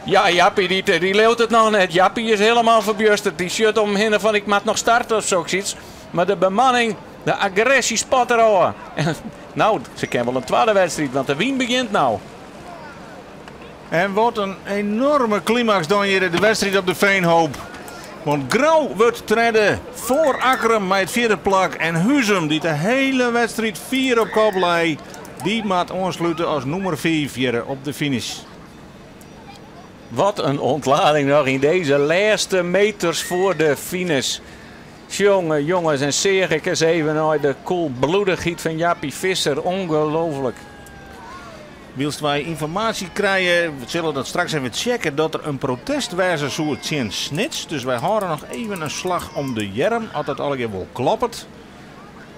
Ja, Jappie dy, dy leaut it noch net. Jappie is hielendal ferbjusterd. Dy sjocht om him hinne fan ik moat noch starte of soks. Mar de bemanning, de agresje spat derôf. No, se kin wol in twadde wedstriid, want de wyn begjint no. En wat in enoarme klimaks dan hjir de wedstriid op de Veenhoop. Want Grou wurdt tredde foar Akkrum mei it fjirde plak. En Huzum, dy't de hiele wedstriid fier op kop lei, dy moat oanslute as nûmer 5 hjir op de finish. Wat in ûntlading noch yn dizze lêste meters foar de finish. Jonge, jonges, en seach ik ris even nei de koelbloedichheid fan Jappie Visser. Ongelooflik. Wylst wy ynformaasje krije, we sille dat straks even tsjekke, dat der in protest wêze soe tsjin Snits. Dus wy hâlde noch even in slach om de earm, as dat allegear wol kloppet.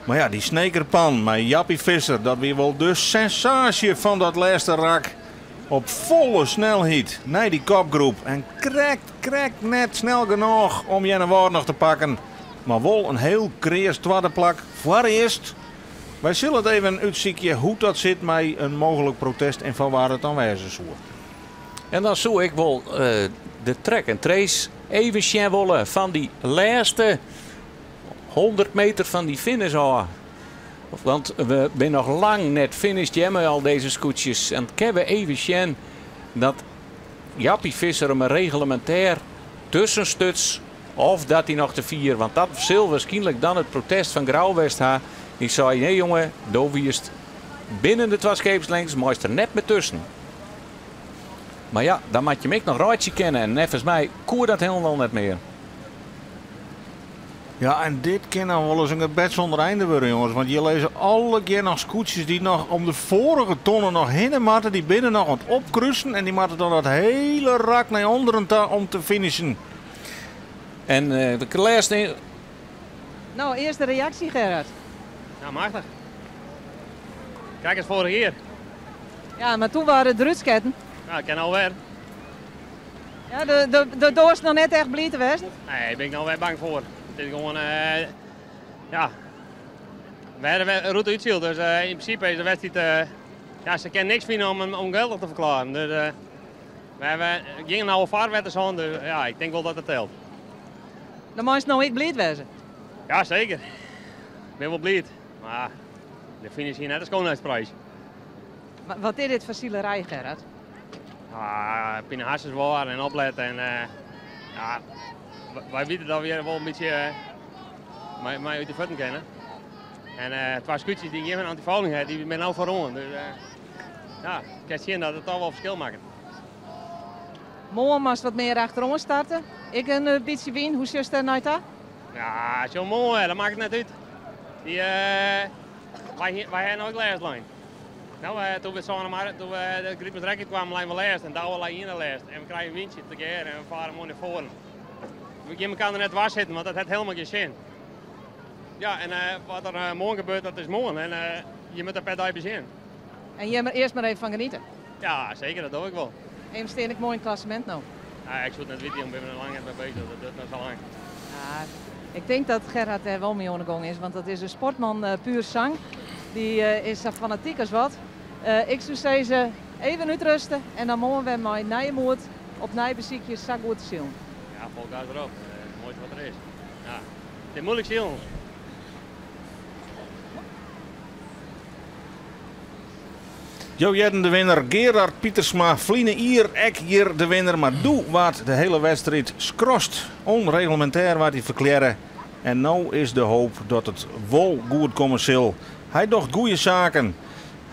Mar ja, dy Snekerpan mei Jappie Visser, dat wie wol de sensaasje fan dat lêste rak. Op folle snelheid nei dy kopgroep en krekt, krekt net snel genôch om Earnewâld noch te pakken. Mar wol in hiel kreas twadde plak foarearst. Wy sille it even útsykje hoe't dat sit mei in mooglik protest en fan wa't it dan wêze soe. En dan soe ik wol de track and trace even sjen wolle fan dy lêste 100 meter fan dy finish ôf. Want we binne noch lang net finished hear mei al dizze skûtsjes. En kinne we even sjen dat Jappie Visser him reglemintêr tuskenstuts of dat hy noch te fier. Want dat sil wierskynlik dan it protest fan Grou west ha. Dy sei, nee jonge, do wiest binnen de twa skeepslengtes, meist der net mear tusken. Mar ja, dan moat je him ek noch reitsje kinne. En neffens my koe dat hielendal net mear. Ja, en dit kin dan wolris in gebed sûnder einde wurde, jonges. Want hjir lizze allegear noch skûtsjes dy't noch om de foarige tonne noch hinne moatte. Dy binne noch oan it opkrusen en dy moatte dan dat hiele rak nei ûnderen ta om te finishen. En de lêste... No, earste reaksje, Gerard. Ja, machtich. Krekt as foarich jier. Ja, mar doe waard it derút sketten. Ja, kin no wer. Ja, de, de, de doarst noch net echt bliid te wêzen? Nee, bin ik no wer bang foar. It is gewoan, ja, wer de rûte útsyld. Dus yn prinsipe is de wedstriid, ja, se kinne niks fine om him ûngeldich te ferklearjen. Dus we hawwe gjin nauwe farwetters hân, dus ja, ik tink wol dat it telt. Dan meist no ek bliid wêze. Ja, seker. Ik bin wol bliid. Mar de finish hie net de schoonheidsprijs. Wat is dit foar silerij, Gerard? Ah, pine harsens waar en opletten. En, ja, wy witte dat we wol in bytsje mei út de fuotten kinne. En twa skûtsjes dy't gjin antyfouling ha, dy binne no foaroan. Dus ja, ik kin sjen dat it toch wol ferskil makket. Moarn moatst wat mear achteroan starte. Ek in bytsje wyn, hoe sjochst dêr nei ta? Ja, sjo moarn, dat makket net út. Dy, wy, wy ha no ek lêst lein. No, doe't we sâne mar, doe't we de Grytmansrek út kwamen, leinen we lêst en Douwe lei ien lêst. En we krije in wyntsje tegearre en we fare moai nei foaren. We gean elkoar der net dwars sitten, want dat hat helemaal gjin sin. Ja, en wat der moarn gebeurt, dat is moarn. En je moatte per dei besjen. En jim der earst mar even fan geniete. Ja, seker, dat doch ik wol. En jim stean ek moai yn it klassemint no. Ja, ik soe it net witte, ik bin der lang net mei beuzich, dat duorret noch sa lang. Ja, ik tink dat Gerard dêr wol mei oan de gong is, want dat is in sportman puer sang. Dy is sa fanatyk as wat. Ik soe sizze, even útruste en dan moarn wer mei nije moed opnij besykje sa goed te silen. Ja, fol gas derop. It moaiste wat der is. Ja, it is muoilik silen. Jo hearden de winner Gerard Pietersma, ferline jier ek hjir de winner, mar doe waard de hiele wedstriid skrast. Ûnreglemintêr waard hy ferklearre en no is de hoop dat it wol goed komme sil. Hy docht goede saken.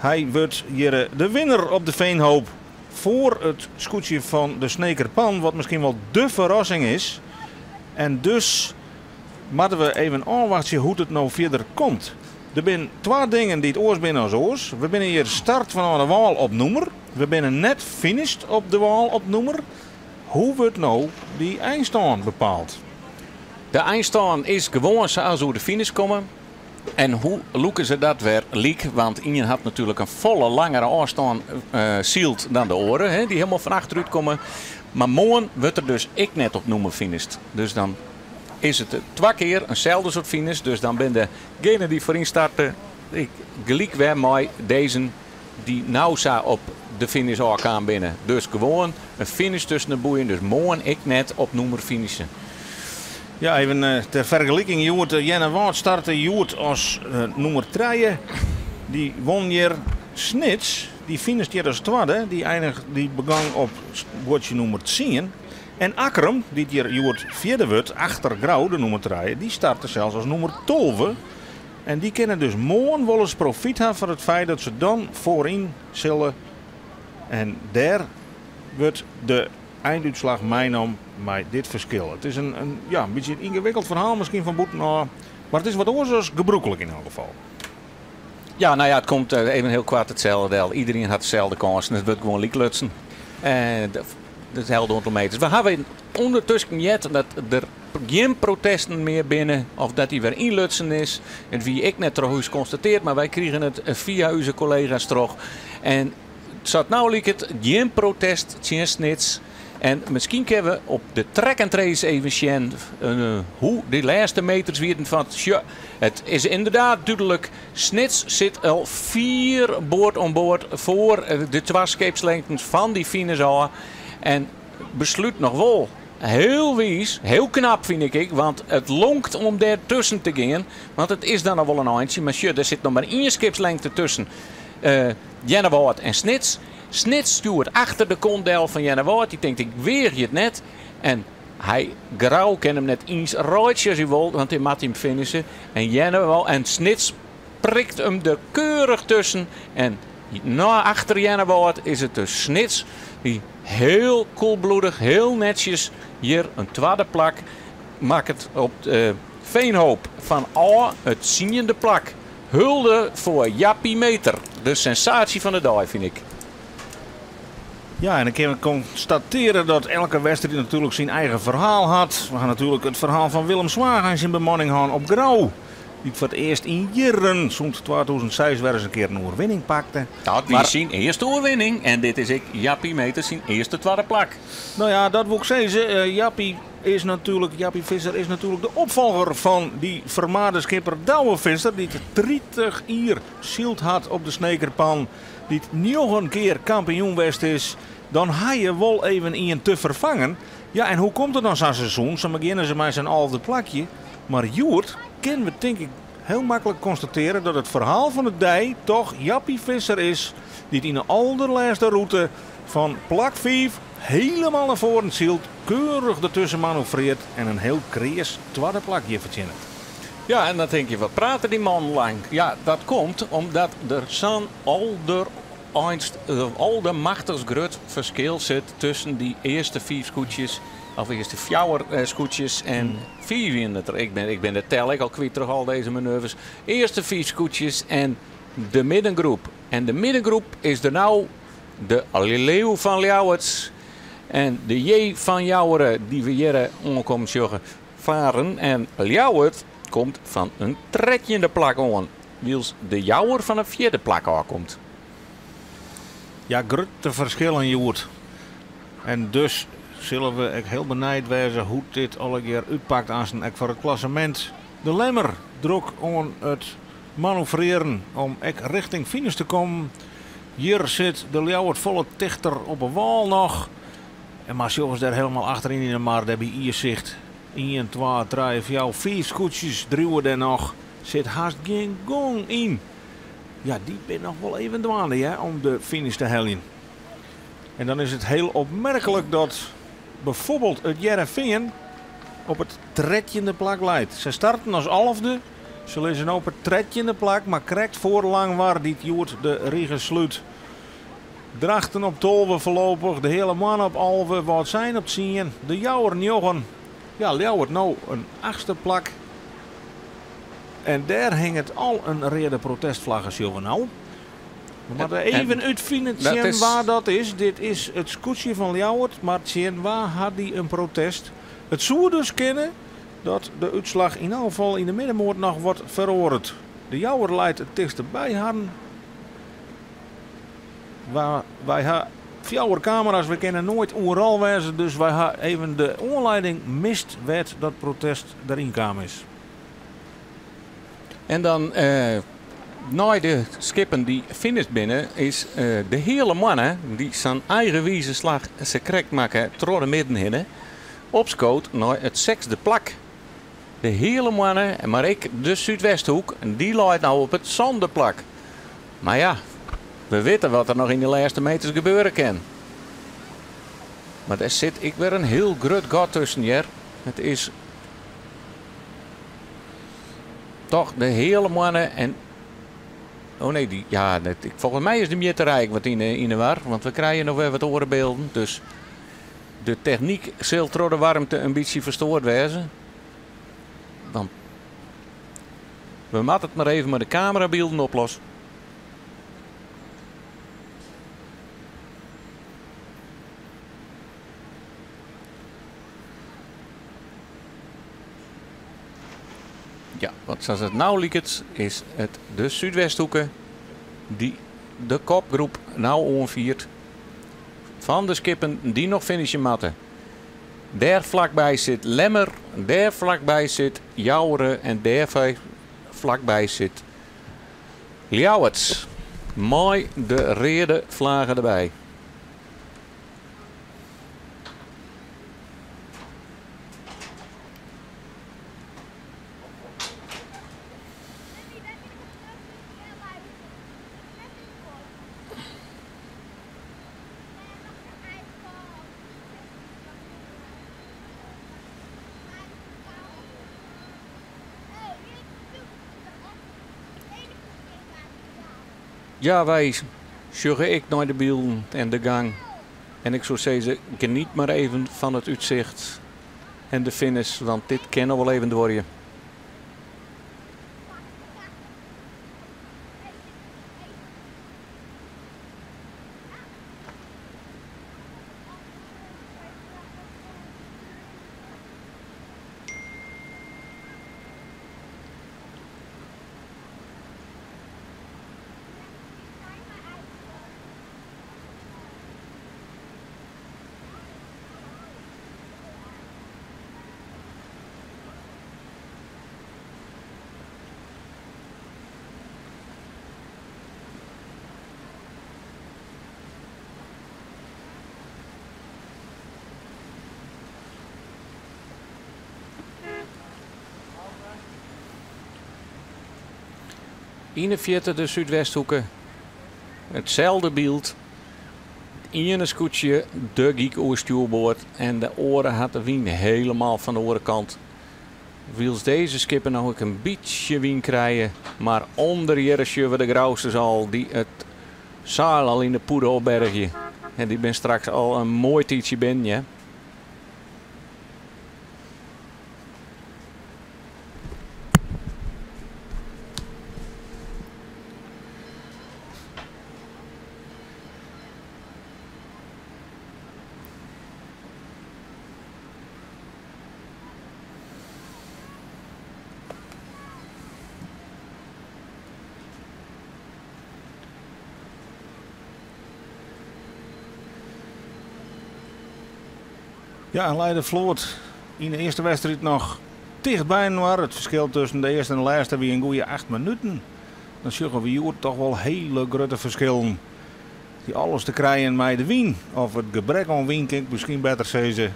Hy wurdt hjir de winner op de Veenhoop foar it skûtsje fan de Sneker Pan, wat miskien wol de ferrassing is. En dus moatte we even ôfwachtsje hoe't it no fierder komt. Der binne twa dingen dy't oars binne as oars. We binne hjir start fanôf de wâl op nûmer. We binne net finished op de wâl op nûmer. Hoe wurdt no dy einstân bepaald? De einstân is gewoan sa as oer de finish komme. En hoe lûke se dat wer lyk? Want ien hat natuerlik in folle langere ôfstân syld dan de oare, hè, dy't hielendal fan achterút komme. Mar moarn wurdt der dus ek net op nûmer finished. Dus dan is it twa kear inselde soart finish. Dus dan binne degenen dy't foaryn starte gelyk wer mei dizen dy't no sa op de finish ôfkaam binne. Dus gewoan in finish tusken de boeien. Dus moarn ek net op nûmer finishen. Ja, even ter fergeliking. Hjoed Earnewâld starte hjoed as nûmer trije. Dy wûn hjir Snits. Dy finisht hjir as twadde. Dy einige dy begong op buordsje nûmer tsien. En Akkrum, dy't hjir hjoed fjirde wurdt, achter Grou, de nûmer trije, dy starte sels as nûmer 12. En dy kinne dus moarn wolris profyt ha fan it feit dat se dan foaryn sille. En dêr wurdt de einútslach meinommen mei dit ferskil. It is in, ja, in bytsje in yngewikkeld ferhaal miskien fan bûtenôf, mar it is wat oars as gebrûklik yn elk gefal. Ja, no ja, it komt even hiel koart itselde del. Iderien hat deselde kânsen. It wurdt gewoan lyk lutsen. Itselde oantal meters. We hawwe ûndertusken heard dat der gjin protesten mear binne of dat dy wer ynlutsen is. It wie ek net troch ús konstateard, mar wy krigen it fia ús kollega's troch. En sa't no liket, gjin protest tsjin Snits. En miskien kinne we op de track and trace even sjen hoe't dy lêste meters wienen fan. Sjoch, it is ynderdaad dúdlik. Snits sit al fier board oan board foar de twa skipslingten fan dy finish ôf. En beslút noch wol hiel wiis, hiel knap fyn ik, want it leant om dêr tusken te gean. Want it is dan noch wol in eintsje, mar sjoch, der sit noch mar ien skipslingte tusken Earnewâld en Snits. Snits stjoert achter de kont del fan Earnewâld. Dy tinkt, ik weagje it net. En hy Grou kin him net iens reitsje as hy wol, want hy moat him finishe. En Earnewâld en Snits prikt him der keurich tusken. En nei achter Earnewâld is it dus Snits dy't hiel koelbloedich, hiel netsjes hjir in twadde plak makket op de Veenhoop fan ôf it tsiende plak. Hulde foar Jappie Meter, de sensaasje fan de dei, fyn ik. Ja, en dan kinne we konstatearje dat elke wedstriid natuerlik syn eigen ferhaal hat. We ha natuerlik it ferhaal fan Willem Zwaag en syn bemanning hân op Grou. Dy't foar it earst yn jierren, sûnt 2006, wer ris in kear in oerwinning pakte. Dat wie syn earste oerwinning en dit is ek Jappie Meter syn earste twadde plak. No ja, dat wol ik sizze. Jappie Visser is natuerlik de opfolger fan dy fermaarde skipper Douwe Visser, dy't 30 jier syld hat op de Snekerpan, dy't njoggen kear kampioen west is. Dan ha je wol even ien te ferfangen. Ja, en hoe komt it dan sa'n seizoen? Sa begjinne se mei sa'n alfde plakje. Mar hjoed kinne we tink ik hiel maklik konstatearje dat it ferhaal fan de dei toch Jappie Visser is, dy't yn de alderlêste rûte fan plak 5 hielendal nei foaren sylt, keurich dertusken manoeuvrearret en in hiel kreas twadde plakje fertsjinnet. Ja, en dan tink je, wat prate dy mannen lang? Ja, dat komt omdat der sa'n aldereinst, aldermachtichst grut ferskil sit tusken dy earste fiif skûtsjes, of earste fjouwer skûtsjes en fiif wiene it der. Ik bin de tel ek al kwyt troch al dizze manoeuvres. Earste fiif skûtsjes en de middengroep. En de middengroep is der no de Leeuw fan Ljouwert en de J fan Jouwere, dy't we hjir oankommen sjogge, faren. En Ljouwert komt fan in trettjinde plak oan, wylst de Jouwer fan in fjirde plak ôfkomt. Ja, grutte ferskillen hjoed. En dus sille we ek hiel benijd wêze hoe't dit allegear útpakt aansten ek foar it klassemint. De Lemmer drok oan it manoeuvrearjen om ek rjochting finish te kommen. Hjir sit de Ljouwert folle tichter op de wâl noch. En mar sjogge se dêr hielendal achteryn yn de mar, dêr by Iersicht. 1, 2, 3, 4, 5 skûtsjes driuwe dêr noch. Sit hast gjin gong yn. Ja, dy binne noch wol even dwaande, hè, om de finish te heljen. En dan is it hiel opmerklik dat byfoarbyld it Hearrenfean op it trettjinde plak leit. Se starten as alfde. Se lizze no op it trettjinde plak, mar krekt foar Langwar dy't hjoed de rige slút. Drachten op 12 foarlopich, de Heale Moanne op 11, Wâldsein op 10, de Jouwer 9. Ja, Ljouwert no in achtste plak. En dêr hinget al in reade protestflagge, sjogge we no. We moatte even útfine tsjin wa dat is. Dit is it skûtsje fan Ljouwert, mar tsjin wa hat dy in protest? It soe dus kinne dat de útslach yn elk gefal yn de middenmoat noch wat feroaret. De Jouwer leit it tichtste by harren. Wy ha fjouwer kamera's, we kinne noait oeral wêze, dus wy ha even de oanlieding mist wêr't dat protest deryn kaam is. En dan nei de skippen dy't finished binne, is de Heale Moanne, dy't sa'n eigenwize slach se krekt makke troch de midden hinne, opskood nei it sechsde plak. De Heale Moanne, mar ek de Súdwesthoek, dy leit no op it sânde plak. Mar ja, we witte wat der noch yn de lêste meters gebeure kin. Mar dêr sit ek wer in hiel grut gat tusken hjir. It is toch de Heale Moanne en... Oh nee, dy, ja, net, ik, folgens my is de mjitterij wat yn de war, want we krije noch wer wat oare bylden. Dus de technyk sil troch de waarmte in bytsje ferstoard wêze. Want we moatte it mar even mei de kamerabylden oplosse. Ja, want sa't it no liket is it de Súdwesthoeke dy't de kopgroep no oanfiert fan de skippen dy't noch finishe moatte. Dêr flakby sit Lemmer, dêr flakby sit Joure en dêr flakby sit Ljouwert. Mei de reade flage derby. Ja, wy sjogge ek nei de bylden en de gang. En ik soe sizze, geniet mar even fan it útsicht en de finish, want dit kin noch wol even duorje. Yn 'e fierte de Súdwesthoeke. Itselde byld. It iene skûtsje de gyk oer stjoerboard en de oare hat de wyn helemaal fan de oare kant. Wylst dizze skippen noch ek in bytsje wyn krije, mar ûnder hjirre sjogge we de Grousters al dy't it seil al yn de pûde opbergje. En dy binne straks al in moai tiidsje binnen, hear. Ja, en lei de float yn de earste wedstriid noch ticht byinoar. It ferskil tusken de earste en de lêste wie in goede 8 minuten. Dan sjogge we hjoed toch wol hiele grutte ferskillen. Dy alles te krijen mei de wyn, of it gebrek oan wyn kin ik miskien better sizze.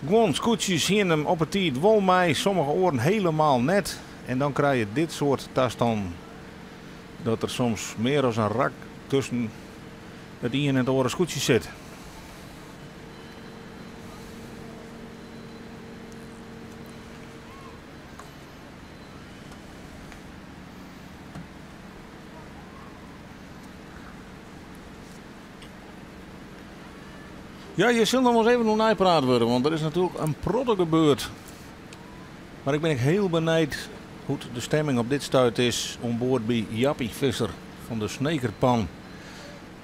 Guon skûtsjes hiene him op 'e tiid wol mei, sommige oaren helemaal net. En dan krije je dit soart tastannen. Dat der soms mear as in rak tusken it ien en it oare skûtsje sit. Ja, hjir sil noch wolris even oer neipraat wurde, want der is natuerlik in protte gebeurd. Mar ik bin ek hiel benijd hoe't de stemming op dit stuit is oan board by Jappie Visser fan de Snekerpan.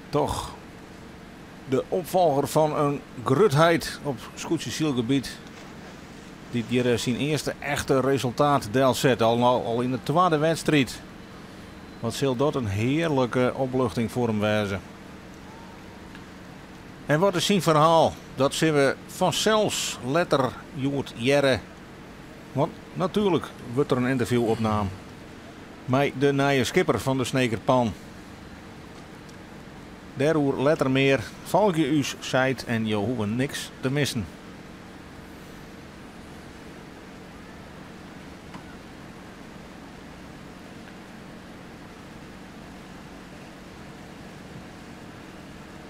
Toch de opfolger fan in grutheid op skûtsjesylgebiet, dy't hjir syn earste echte resultaat delset, al yn de twadde wedstriid. Wat sil dat in hearlike opluchting foar him wêze. En wat is syn ferhaal? Dat sille we fansels letter hjoed hearre. Want natuerlik wurdt der in ynterview opnaam mei de nije skipper fan de Snekerpan. Dêroer letter mear. Folgje ús site en jo hoege niks te missen.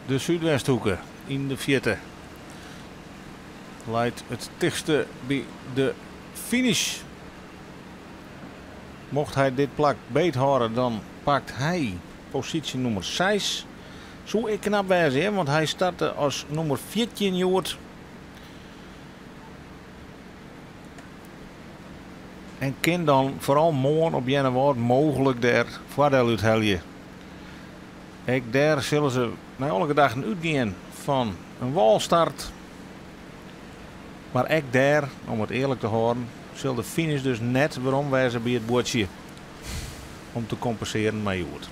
De Súdwesthoeke yn de fierte leit it tichtste by de finish. Mocht hy dit plak beethâlde, dan pakt hy posysje nûmer seis. Soe ek knap wêze, hear, want hy starte as nûmer 14 hjoed. En kin dan foaral moarn op Earnewâld mooglik dêr foardiel út helje. Ek dêr sille se nei alle gedachten útgean fan in wâlstart. Mar ek dêr, om it earlik te hâlden, sil de finish dus net werom wêze by it buordsje om te kompensearjen mei hjoed.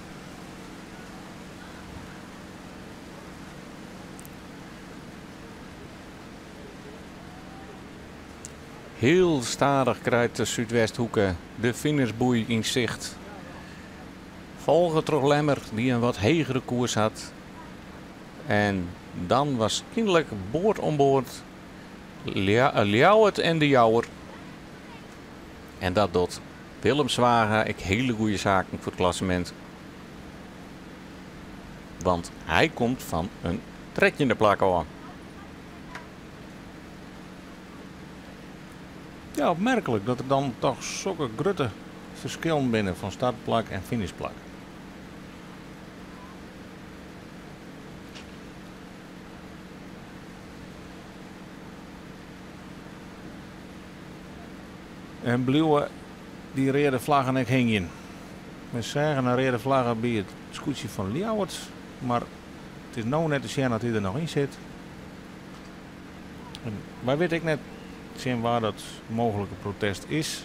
Hiel stadich krijt de Súdwesthoeke de finishboei yn sicht. Folge troch Lemmer, dy't in wat hegere koers hat. En dan waarskynlik board om board Ljouwert en de Jouwer. En dat docht Willem Zwaga ek hiele goede saken foar it klassemint. Want hy komt fan in 13e plak ôf. Ja, opmerklik dat der dan toch sokke grutte ferskillen binne fan startplak en finishplak. En bliuwe dy reade flaggen ek hingjen. We seagen in reade flagge by it skûtsje fan Ljouwert, mar it is no net te sjen dat hy der noch yn sit. En wy witte ek net tsjin wa dat mooglike protest is.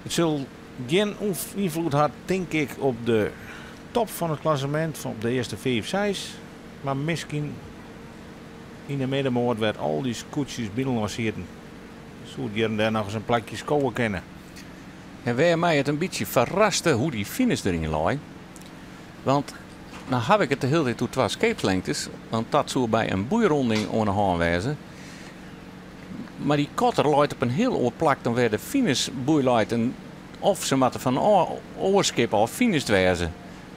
It sil gjin ynfloed ha, tink ik, op de top fan it klassemint, op de earste fiif, seis. Mar miskien yn de middenmoat wêr't al dy skûtsjes byinoar sieten, soe it hjir en dêr noch ris in plakje skowe kinne. En wêr my it in bytsje ferraste hoe dy finish deryn lei. Want no haw ik it de hiele tiid oer twa skeepslengtes, want dat soe by in boeironding oan de hân wêze. Mar dy kotter leit op in hiel oar plak dan wêr de finishboei leit. En of se moatte fan in oar skip ôf finished wêze.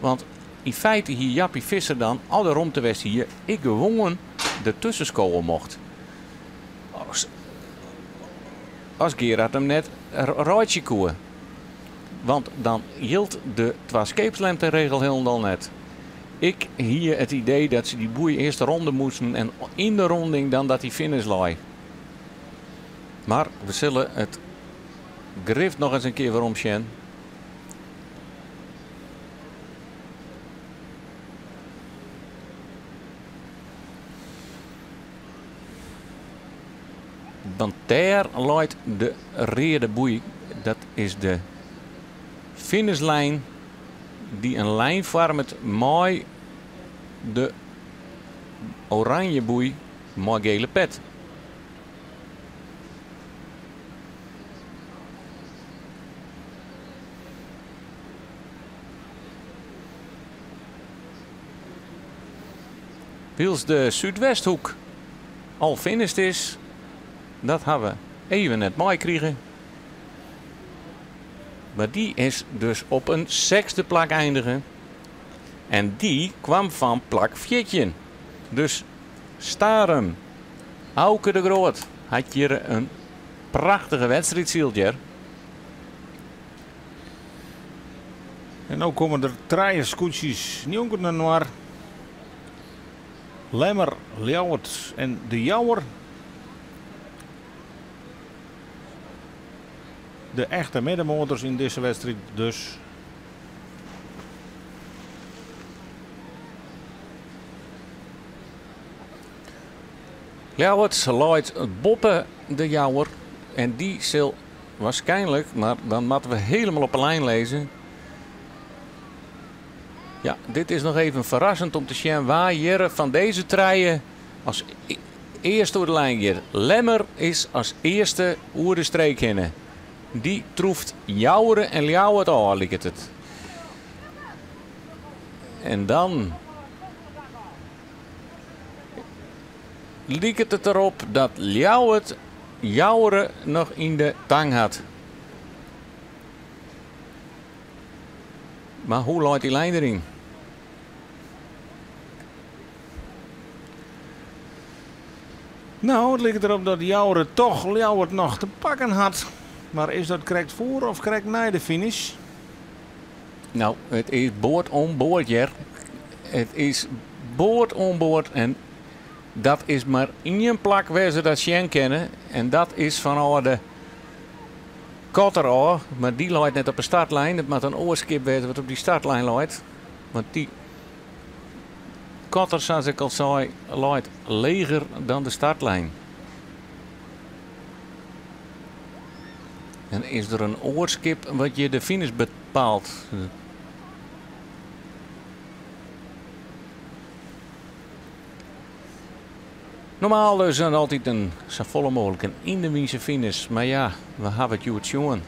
Want yn feite hie Jappie Visser dan, as der romte west hie, ek gewoan der tusken skowe mocht. As Gerard him net reitsje koe. Want dan jildt de twa skeepslengteregel hielendal net. Ik hie it idee dat se dy boei earst ronde moasten en yn de ronding dan dat dy finish lei. Mar we sille it grif noch ris in kear werom sjen. Want dêr leit de reade boei. Dat is de finishlijn dy't in lijn foarmet mei de oranje boei mei gele pet. Wylst de Súdwesthoek al finished is, dat ha we even net meikrigen. Mar dy is dus op in sechsde plak eindige. En dy kwam fan plak 14. Dus Starum, Auke de Groot, hat hjir in prachtige wedstriid syld hjir. En no komme der trije skûtsjes njonken inoar. Lemmer, Ljouwert en De Jouwer. De echte middenmotors yn dizze wedstriid dus. Ljouwert leit boppe De Jouwer en dy sil waarskynlik, mar dan moatte we hielendal op 'e lijn lizze. Ja, dit is noch even ferrassend om te sjen wa hjir fan dizze trije as earste oer de lijn giet. Lemmer is as earste oer de streek hinne. Dy troeft Jouwer en Ljouwert ôf, liket it. En dan liket it derop dat Ljouwert Jouwer noch yn de tang hat. Mar hoe leit dy lijn deryn? No, it liket derop dat Jouwer toch Ljouwert noch te pakken hat. Mar is dat krekt foar of krekt nei de finish? No, it is board om board, hear. It is board om board en dat is mar ien plak wêr se dat sjen kinne. En dat is fanôf de kotter ôf. Mar dy leit net op de startlijn. It moat in oar skip wêze wat op dy startlijn leit. Want dy kotter, zoals ik al zei, leit leger dan de startlijn. En is er een oorskip wat je de finish bepaalt? Normaal dus dan altijd een zo volle mogelijk een in de wiense finish. Maar ja, we hebben het Joert sjoen.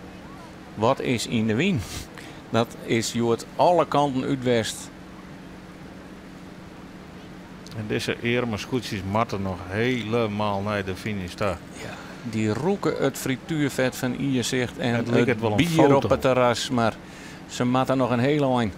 Wat is in de wien? Dat is Joert alle kanten uit West. En deze earme skûtsjes moatte noch helemaal naar de finish ta. Ja, die roeken het frituurvet van Ierzicht en Het lijkt het wel een bier foto. op het terras, maar ze matten nog een hele eind.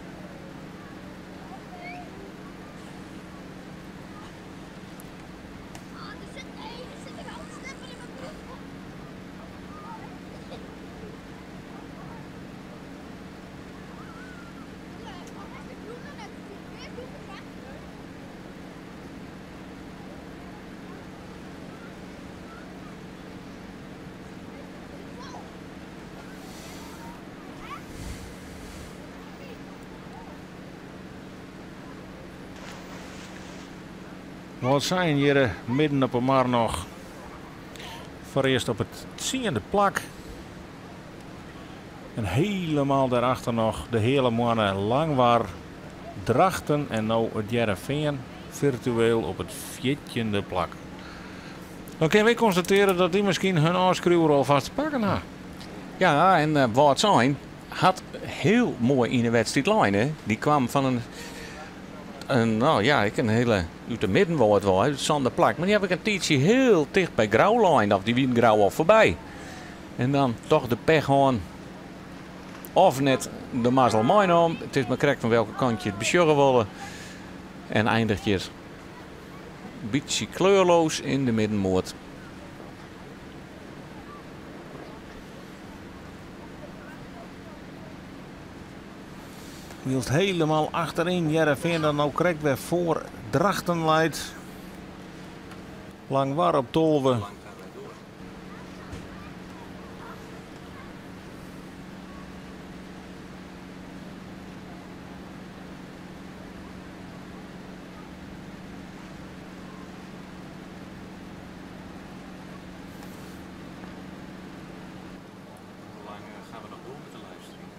Wat zijn hier midden op de mar nog? Voor eerst op het 10e plak. En helemaal daarachter nog de hele mannen Langwar, Drachten en nou het Hearrenfean virtueel op het 14e plak. Dan kunnen we constateren dat die misschien hun afschrijver alvast te pakken hebben. Ja, en Wâldsein had heel mooi in de wedstrijd lijn, hè. Die kwam van een, nou ja, ik een hele uit de middenwoord wel, hè, Sander Plak. Maar die heb ik een tijdje heel dicht bij Grauwlijn, of die wien Grauw al voorbij. En dan toch de pech gewoon. Of net de mazzel meenom. Het is maar correct van welke kant je het besjuggen wilde. En eindigt je een beetje kleurloos in de middenmoord. Wilt helemaal achterin. Hearrenfean dan nou correct weer voor Drachten leidt. Langwar op 12. Hoe lang gaan we nog door met de livestream?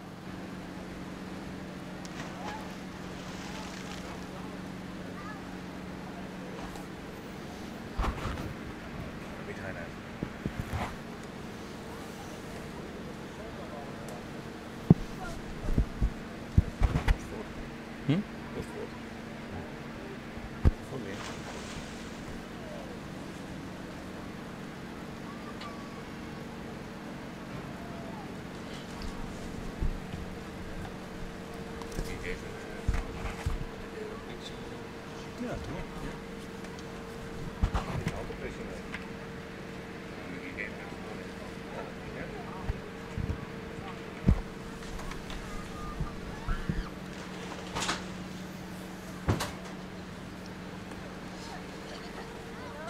Ja, toch?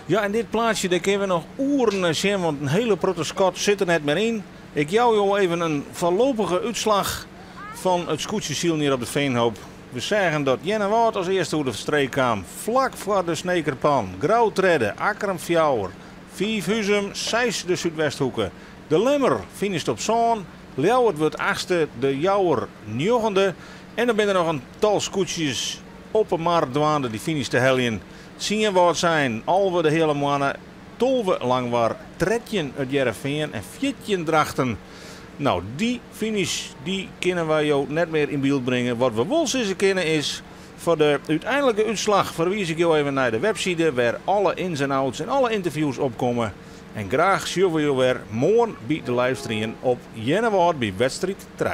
Ja, en dit plaatsje, daar kunnen we nog oeren zien, want een hele protte Scott zit er net meer in. Ik jou jou even een voorlopige uitslag van het skûtsjesilen hier op de Veenhoop. We zagen dat Jenne als eerste hoe de streek kwam. Vlak voor de Snekerpan. Grauw tredde, Akkrum fjouwer. Vijfhuizen, Zeist de Zuidwesthoeken. De Lemmer finisht op Zoon. Ljouwert wordt achtste, de Jouwer negende. En dan zijn er nog een tal skûtsjes op de mar dwaande die finish te heljen. Zien wat zijn, alwe de hele mannen, 12 Langwar, 13 het Hearrenfean en 14 Drachten. Nou, die finish die kunnen wij jou net meer in beeld brengen. Wat we wel eens kennen is, voor de uiteindelijke uitslag verwijs ik jou even naar de website waar alle ins en outs en alle interviews opkomen. En graag zien we jou weer morgen bij de livestream op Jennewâld bij wedstrijd 3.